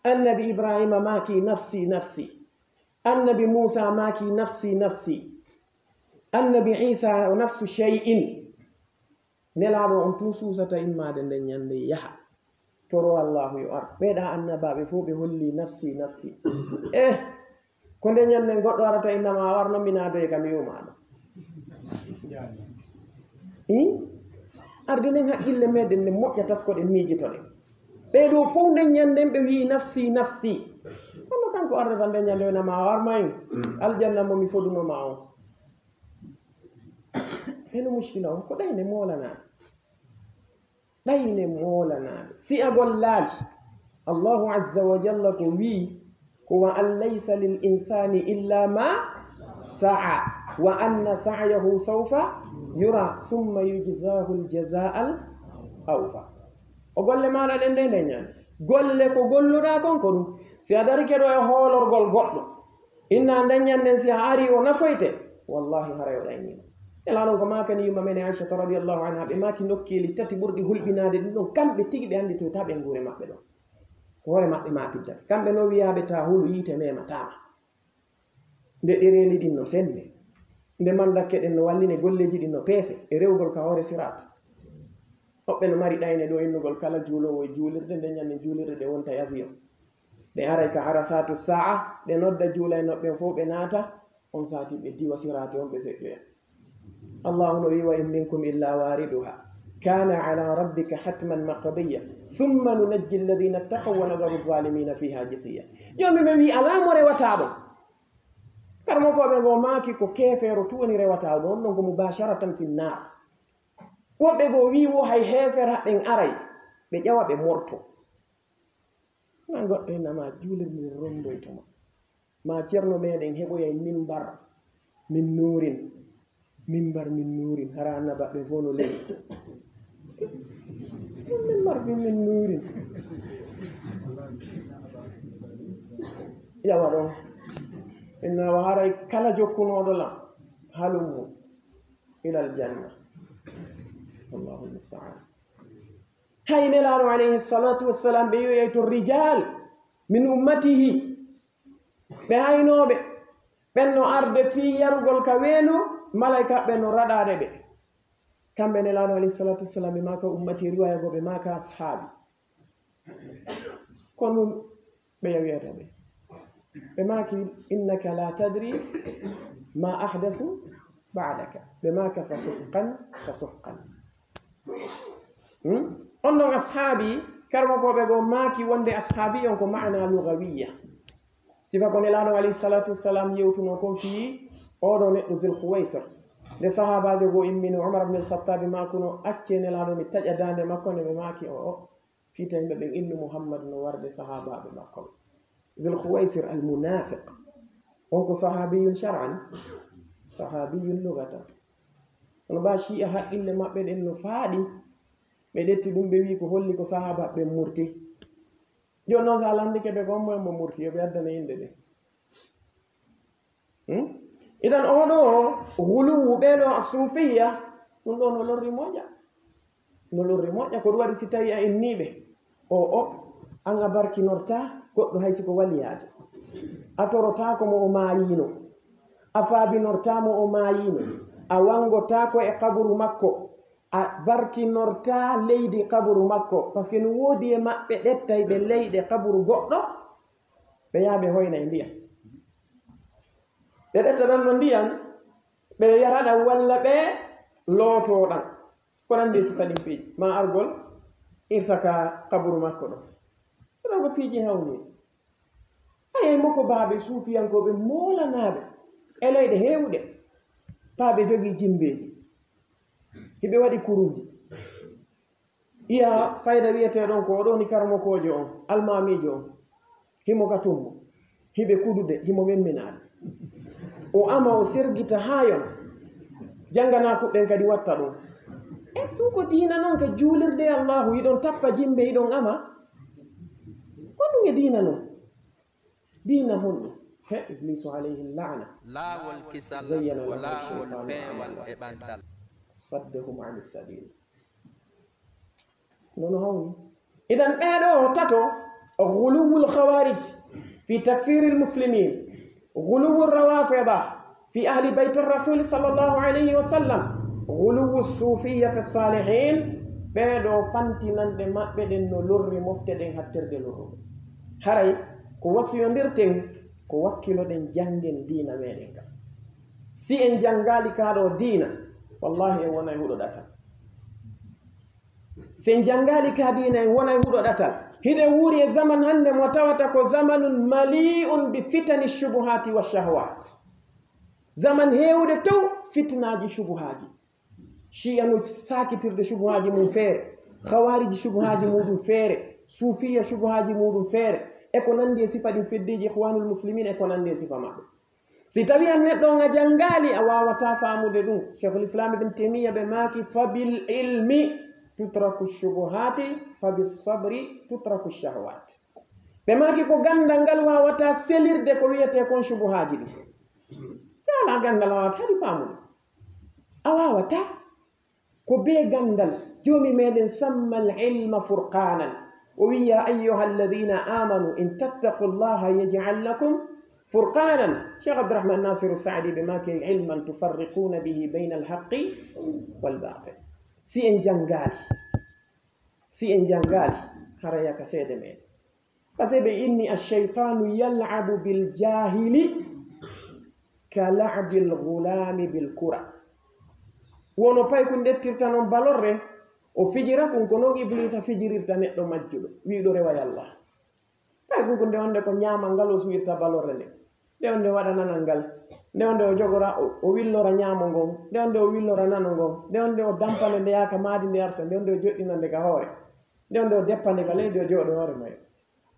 annabi Ibrahima maaki nafsi nafsi, annabi Muusa maaki nafsi nafsi, annabi Isa nafsu shay'in. Nelaaɗo on tun suusata immaade nden ñande yaha toro Allahu yo ar. Ɓeeɗa annabaaɓe fof ɓe holli nafsi nafsi. Eh, ko nden ñande goɗɗo arata innama a warno mbinadoye kam yumaaɗo. I? Arde nden haqqille meɗen ne moƴƴa taskoɗen miijitoɗen. Ɓee ɗo fof nden ñanden ɓe wi'i nafsi nafsi. Kono kanko ardata nden ñande wena ma warma en aljanna mo mi fodunoma on. Heno muskila on ko ɗayne molanaaɓe. Ɗayne molanaaɓe. Si a gollaali, Allahu azza wa jalla ko wi'i ko wa an laysa lil insani illa ma sa'a wa anna sa'yahu sawfa yura thumma yujzahu al jazaa al awfa. O golle maɗa ɗen ɗe ndeñan golle ko golluɗa kon ko ɗum. Si a darike ɗo e hoolorgol goɗɗo inna ndeñan nden si a ari o nafoyte, wallahi haray o ɗaynima. Ela non ko makani yumma men aishata radiallahu anha ɓe maki nokkeeli tati ɓurɗi hulɓinade ɗum ɗon kamɓe tigi ɓe anditoyta ɓe nguure maɓɓe ɗon. Ko hoore maɓɓe ma piddata kamɓe no wiyaɓe ta hulu yiite mematama. Nde ɗereeli ɗin no senne, nde mandakke ɗen no walline golleeji ɗin no peese e rewgol ka hoore siraat. Hoɓɓe no mari ɗayne ɗo innugol kala juuloowo e juulirde nde ñande juulirde ɗe wonta e avion. Ɓe aray ka hara saatu sa'a ɓe nodda juulaynoɓɓen fof ɓe naata on saati ɓe diwa siraati on ɓe feƴƴoya. Allahu no wi'i wa in minkum illa wariduha kana ala rabbika hatman maqdiya thumma nunajji alladhina ittaqaw wa nadharu adh-dhalimina fiha jithiya. Jooni ɓe wi'i alaa mo rewata ɗon. Karmokooɓe goo maaki ko keefeero tu woni rewata ɗon ɗon ko mubasharatan fi nnar. Woɓɓe goo wi'i wo hay heefera ɓen aray ɓe ƴawa ɓe morto. Na goɗɗo inna ma juulirde nde rondoyto ma. Ma ceerno meɗen heɓoyay mimbar min nuurin. Mimbar min nuurin hara annabaɓe fof no lewi. Mimbar fi min nuurin. Yawa ɗon inna wa haray kala jokkunoɗo lam halummu ilal janna. Wallahu almusta'an. Hay nelaaɗo alayhi salatu wassalam ɓe yoyay to rijal min ummatihi. Ɓe aynooɓe ɓen no arde fii yarugol ka weenu. Malayka ɓen no raɗaade ɓe. Kamɓe nelaaɗo alayhi salatu wassalam ɓe maaka ummati riwaya goo ɓe maaka ashaabi. Ko nun ɓe yawiyata ɓe. Ɓe maaki innaka la tadri ma ahdathu ba'daka. Ɓe maaka fa suhqan fa suhqan. Hmm? On ɗon ashaabi karmokooɓe goo maaki wonde ashaabi on ko maana lugawiya. Sifa ko nelaaɗo alayhi salatu wassalam yewtuno kon fii oɗo neɗɗo zil khuwaysir. Nde sahaabaajo goo immino umar ibn alkhattabi maakuno acce nelaaɗo mi taƴa daande makko nde ɓe maaki o o fii tawi ɓe ɓen innu muhammad no warde sahaabaaɓe makko ɓe. Zil khuwaysir al munafiq on ko sahaabiyun shar'an, sahaabiyun lugatan. Kono ba shi'a haqqille maɓɓe ɗen no faaɗi. Ɓe ƴetti ɗum ɓe wii ko holli ko sahaabaaɓe ɓen murti. Jooni noon so a lanndike ɓe ko hommo e mo murti yo ɓe addane innde ɗe. Hmm? Idan oɗo guluwu ɓeɗo sufiya ɗum ɗo no lorri moƴƴa. No lorri moƴƴa ko ɗum waɗi si tawi a inniɓe o o an a barkinorta goɗɗo hay siko waliyaajo. A torotaako mo o maayino. A faabinorta mo o maayino. A wangotaako e kaburu makko. A barkinorta leydi kaburu makko par ce que no woodi e maɓɓe ɗettay ɓe leyɗe kaburu goɗɗo. Ɓe yaha ɓe hoyna e ndiyam. Ɓe ɗetta ɗon no ndiyam ɓe yara ɗam walla ɓe looto ɗam. Ko nandi e sifa ɗin piiji, ma argol irsa ka qaburu makko ɗon. Ɗo ko piiji hawni. Ayay mo ko baaɓe suufiyankooɓe moolanaaɓe e leyɗe heewuɗe. Baaɓe jogii jimbeeji. Hiɓe waɗi kuruuji. Iya fayda wiyetee ɗon ko oɗo ni karamokoojo on, almaamiijo on. Himo ka tumbo. Hiɓe kudude, himo memminaade. O ama, o sergita haa yona. Jannganaaku ɓen kadi watta ɗum. E ɗum ko diina non ka juulirde e Allaahu, hiɗon tappa jimbe, hiɗon ama. Ko ɗum e diina non. Diina honɗum? He, Ibliisu alayhi laana. Laawol kisal Zayyana ko lahum laawol shaytanu peewal a'malahum. E ɓantal. Saddahum ani sabil. Nono hawni. Idan ɓeeɗo tato, guluwul khawarij fi takfiril muslimin, guluwul rawafida fi ahli bayti rasuli sallallahu alayhi wa sallam, guluwul sufiya fi salihin, ɓeeɗo fantinanɗe maɓɓe ɗen no lorri mofte ɗen hattirde lorrude. Haray ko wasiyondirten ko wakkiloɗen janngen diina meɗen ka. Si en janngaali kaa ɗo diina, wallahi en wonay huɗo ɗatal. Si en janngaali ka diina, en wonay huɗo ɗatal. Hiɗen wuuri e zaman hannde mo tawata ko zamanun mali'un bi fitani shubuhati wa shahawat. Zaman heewude taw fitinaaji shubuhaaji. Shi'a no saakitirde shubuhaaji mum feere, khawariji shubuhaaji muɗum feere, suufiya shubuhaaji muɗum feere, e ko nanndi e sifa ɗin feddeeji Ikhwanul Muslimin e ko nanndi e sifa maɓɓe. Si tawii an neɗɗo on a janngaali, a waawataa faamude ɗum. Sheikhul Islam Ibn Taymiyya ɓe maaki, "Fa bil ilmi tutraku shubuhati, fa bis sabri tutraku shahawat." Ɓe maaki ko ganndal ngal waawataa selirde ko wiyetee kon shubuhaaji ɗin. Si alaa ganndal a waawataa ɗi faamude. A waawataa. Ko bee ganndal, Joomi meɗen sammal ilma furqanan. O wi'i, "Ya ayyuha alladhina amanu in tattaqu Allaha yaj'al lakum furqanan." Cheikh Abdourahmane Nasiru Saadi ɓe maaki, "Ilman tufarriquna bihi bayna alhaqqi wal batil." Si en janngaali, si en janngaali, haraya ka seede meɗen. Parce que ɓe inni, "Ash-shaytanu yal'abu bil jahili ka la'bil ghulami bil kura." Wono paykun ɗettirta non balorre, o fijira kun ko non Iblisa fijirirta neɗɗo majjuɗo, wi'uɗo rewa yalla. Paykun kun nde wonde ko ñaamal ngal o suwirta balorre nde. Nde wonde waɗa nanal ngal. Nde wonde o jogora, o, o willora ñaamo ngon. Nde wonde o willora nano ngon. Nde wonde o dampane nde yaaka maadi nde arta. Nde wonde o joɗɗinande ka hoore. Nde wonde o deppande ka leydi o jooɗo hoore mayo.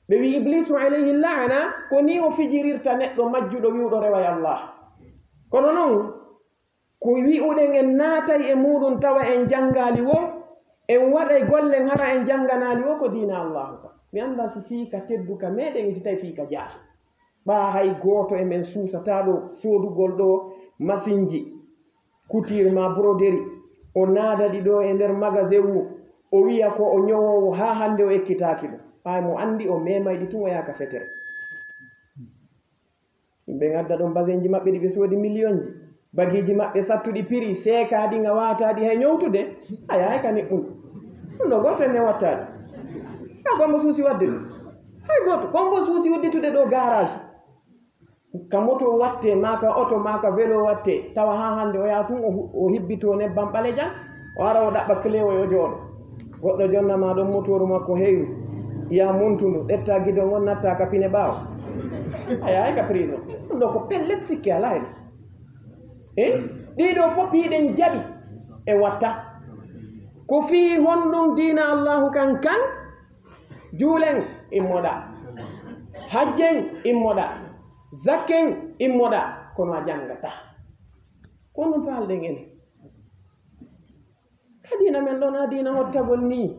Ɓe wi'i Ibliisu alayhi la'ana, ko nii o fijirirta neɗɗo majjuɗo wi'uɗo reway Allah. Kono non, ko wi'uɗen en naatay e muuɗum tawa en janngaali wo, en waɗay gollen hara en jannganaali wo, ko diina Allaahu ka. Mi anndaa si fii ka tedduka meɗen e si tawi fii ka jaaso. Ɓaa hay gooto e men suusataa ɗo soodugol ɗo masinji. Couture ma broderie, o naada ɗi ɗo e nder magasin wu, o wi'a ko o ñowoowo, haa hannde o ekkitaaki ɗum. Haa mo anndi o meemay ɗi tun, o yaaka fetere. Yimɓe ngadda ɗon basinji maɓɓe ɗi ɓe soodi miliyonji, bagiiji maɓɓe sattuɗi piri, seekaa ɗi, nga waataa ɗi hay ñowtude. Aya, hay ka niɓɓun. Ɗum ɗo gooto en ne wattaali. Kaa ko mbo suusi waɗde ɗum? Hay gooto. Ko mbo suusi udditude ɗo garage. Ka moto watte, maa ka oto, maa ka velo watte, tawa haa hannde o yaha tun, o hu-, o hibbitoo nebbam ɓalejam, o ara o ɗaɓɓa clé o, o jooɗo. Goɗɗo jonna ma ɗon motooru makko heyru, ya muntundu, ƴetta gidon on, natta ka pine ɓaawo. A yahay ka prison. Ɗum ɗo ko pellet, sikke alaa hen. Eh? Ɗii ɗoo fof hiɗen jaɓi e watta. Ko fii honɗum diina Allaahu kan kan? Juulen immoɗaa, hajjen immoɗaa, zakken immoɗaa, kono a janngataa. Ko ɗum faalɗen enen. Ka diina men ɗon, a diina hottagol nii.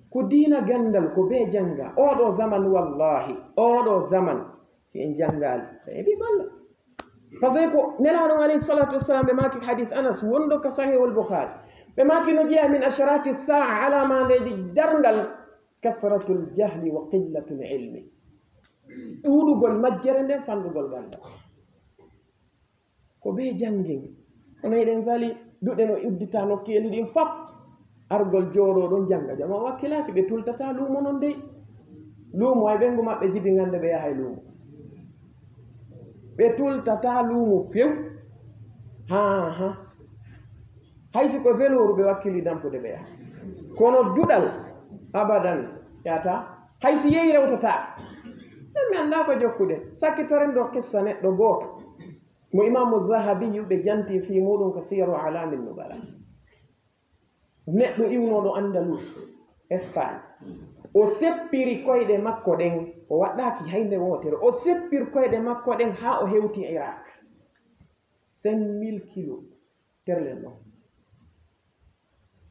Ko diina ganndal, ko bee jannga. Oo ɗoo zaman, wallaahi, oo ɗoo zaman, si en janngaali, en ɓe golla. Parce que ko Nelaaɗo on alayhi salatu wassalam ɓe maaki hadis Anas wonɗo ka Sahihul Bukhari. Ɓe maaki no jeyaa min asharati saa, alaamaaleeji darngal, kasratul jahli wa qillatul ilmi. Ɗuuɗugol majjere nden, fanɗugol ganndal. Ko bee janngin. Kono eɗen sali duɗe no uddita nokkeeli ɗin fop. Argol jooɗoo ɗon jannga. Jama wakkilaaki, ɓe tultataa luumo non dey. Luumo ay ɓenngu maɓɓe jibi ngannde ɓe yahay luumo. Ɓe tultataa luumo few. Haa, haa. Hay si ko velooru ɓe wakkili dampude ɓe yaha. Kono duɗal, abadan, yata. Hay si yehi rewtotaake. Ɗum mi anndaa ko jokkude. Sakkitoren ɗo kissa neɗɗo gooto. Mo Imaamu Zahabi ɓe janti fii muuɗum ka Siyaru Alamin Nubala. Neɗɗo iwnooɗo Andalus, Espagne. O seppiri koyɗe makko ɗen, o waɗɗaaki hay nde wootere. O seppiri koyɗe makko ɗen haa o hewti Irak. Cinq mille kilos, terlen ɗon.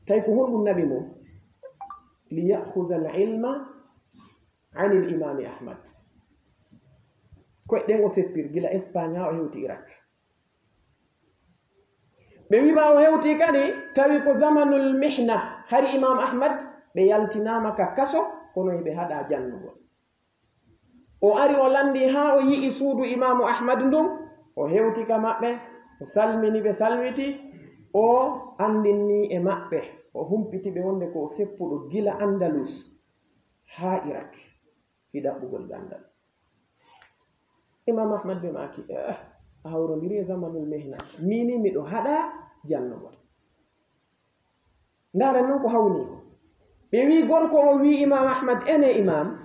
Tawi ko honɗum naɓi mo? Li ya'khudha al-ilma anil Imami Ahmad. Koyɗe ɗen o seppiri gila Espagne haa o hewti Irak. Ɓe wi ɓaawo hewti kadi, tawi ko zamanul mihna, hari Imam Ahmad ɓe yaltinaama ka kaso, kono hiɓe haɗa jannugol. O ari o lanndi haa o yi'i suudu Imaamu Ahmad ndun, o hewti ka maɓɓe, o salmini ɓe salmiti, o anndinni e maɓɓe, o humpiti ɓe wonde ko o seppuɗo gila Andalus haa Irak, fii ɗaɓɓugol ganndal. Imam Ahmad ɓe maaki, "Eh, a hawrondiri e zamanul mihna. Min ni miɗo haɗa jannugol." Ndaaren non ko hawni ko. Ɓe wi gorko o wi Imam Ahmad, "Ene Imam,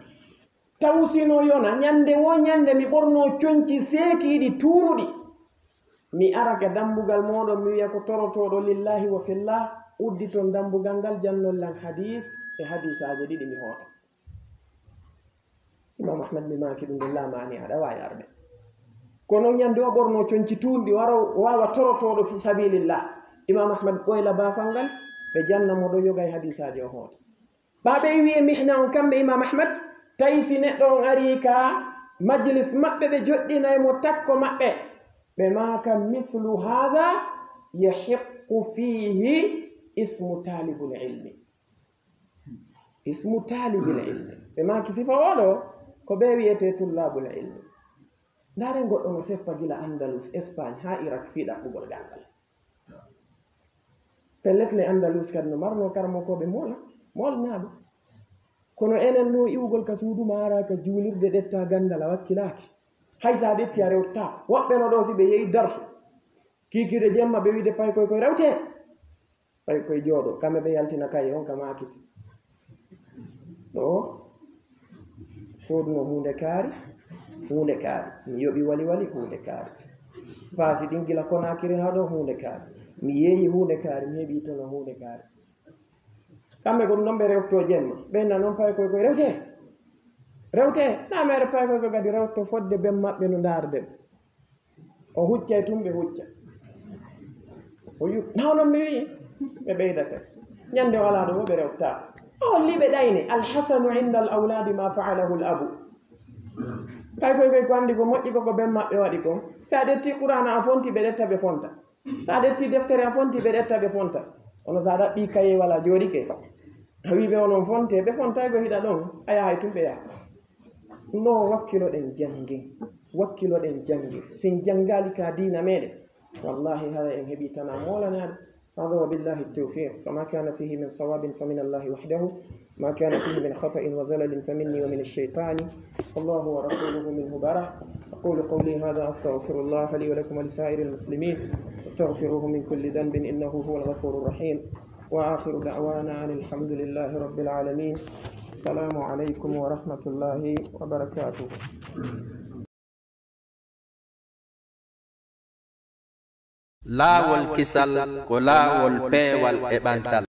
taw sino yona, ñande wo ñande mi ɓorno conci seekiiɗi tuunuɗi. Mi ara ka dambugal mooɗon, mi wiya ko torotooɗo lillahi wa fillah, udditon dambugal ngal, jannon lan hadis e hadisaaje ɗiɗi mi hoota." Imam Ahmad mi maaki ɗum ɗo laamaani aɗa waawi arde. Kono ñande o ɓorno conci tuunɗi, wara o waawa torotooɗo fi sabilillah. Imam Ahmad ɓoyla baafal ngal, ɓe janna mo ɗo yoga e hadisaaji o hoota. Ɓa ɓe wi'e mihna on kamɓe Imam Ahmad, tawi si neɗɗo on ari ka majlis maɓɓe, ɓe joɗɗinay mo takko maɓɓe. Ɓe maaka, "Mithlu hadha yahiqqu fihi ismu talibul ilmi." Ismu talibil ilmi. Ɓe maaki sifa oɗo, ko ɓe wiyete tullabul ilmi. Ndaaren goɗɗo no seppa gila Andalus, Espagne, haa Irak fii ɗaɓɓugol ganndal. Pellet le Andalus kadi no marno karamokooɓe moola, moolnaaɓe. Kono enen no iwugol ka suudu ma ara ka juulirde ɗetta ganndal a wakkilaaki. Hay sa ɗetti a rewtataa. Woɓɓe no ɗo si ɓe yehi darsu. Kiikiiɗe jemma ɓe wiide pay koy koy rewte. Ɓay koye jooɗo, kamɓe ɓe yaltina kaye on ka maakiti. Ɗo, soodno huunde kaari, huunde kaari. Mi yoɓi wali wali, huunde kaari. Paasi ɗin gila Konaakiri haa ɗo, huunde kaari. Mi yeeyi huunde kaari, mi heɓi tono huunde kaari. Kamɓe ko ɗum ɗon ɓe rewto jemma. Ɓe na noon pay koye koye rewte. Rewte, na meere pay koye koye kadi rewto fodde ben maɓɓe no ndaarde. O huccay tun ɓe hucca. O yu-, na onon mi wi'i, ɓe ɓeyda kadi. Ñande o alaa ɗo, ɓe rewta. O holli ɓe ɗayne, "Alhasanu inda al awladi ma fa'alahu al abu." Kay koy koy ko andi ko moƴƴi ko ko ben maɓɓe waɗi ko. Sa ɗetti Qur'ana a fonti, ɓe ɗetta ɓe fonta. Sa ɗetti deftere a fonti, ɓe ɗetta ɓe fonta. Ono sa ɗaɓɓi kaye wala jooɗike. A wi ɓe onon fonte, ɓe fontay ko hiɗa ɗon, a yahay tun ɓe yaha. No wakkiloɗen jannge, wakkiloɗen jannge. Sen janngaali ka diina meɗen, wallahi hara en heɓi tana moolanaade. هذا وبالله التوفيق، فما كان فيه من صواب فمن الله وحده، ما كان فيه من خطأ وزلل فمني ومن الشيطان، والله ورسوله منه براء. أقول قولي هذا، أستغفر الله لي ولكم ولسائر المسلمين، استغفروه من كل ذنب إنه هو الغفور الرحيم. وآخر دعوانا أن الحمد لله رب العالمين. السلام عليكم ورحمة الله وبركاته. Laawol kisal ko laawol peewal e ɓantal.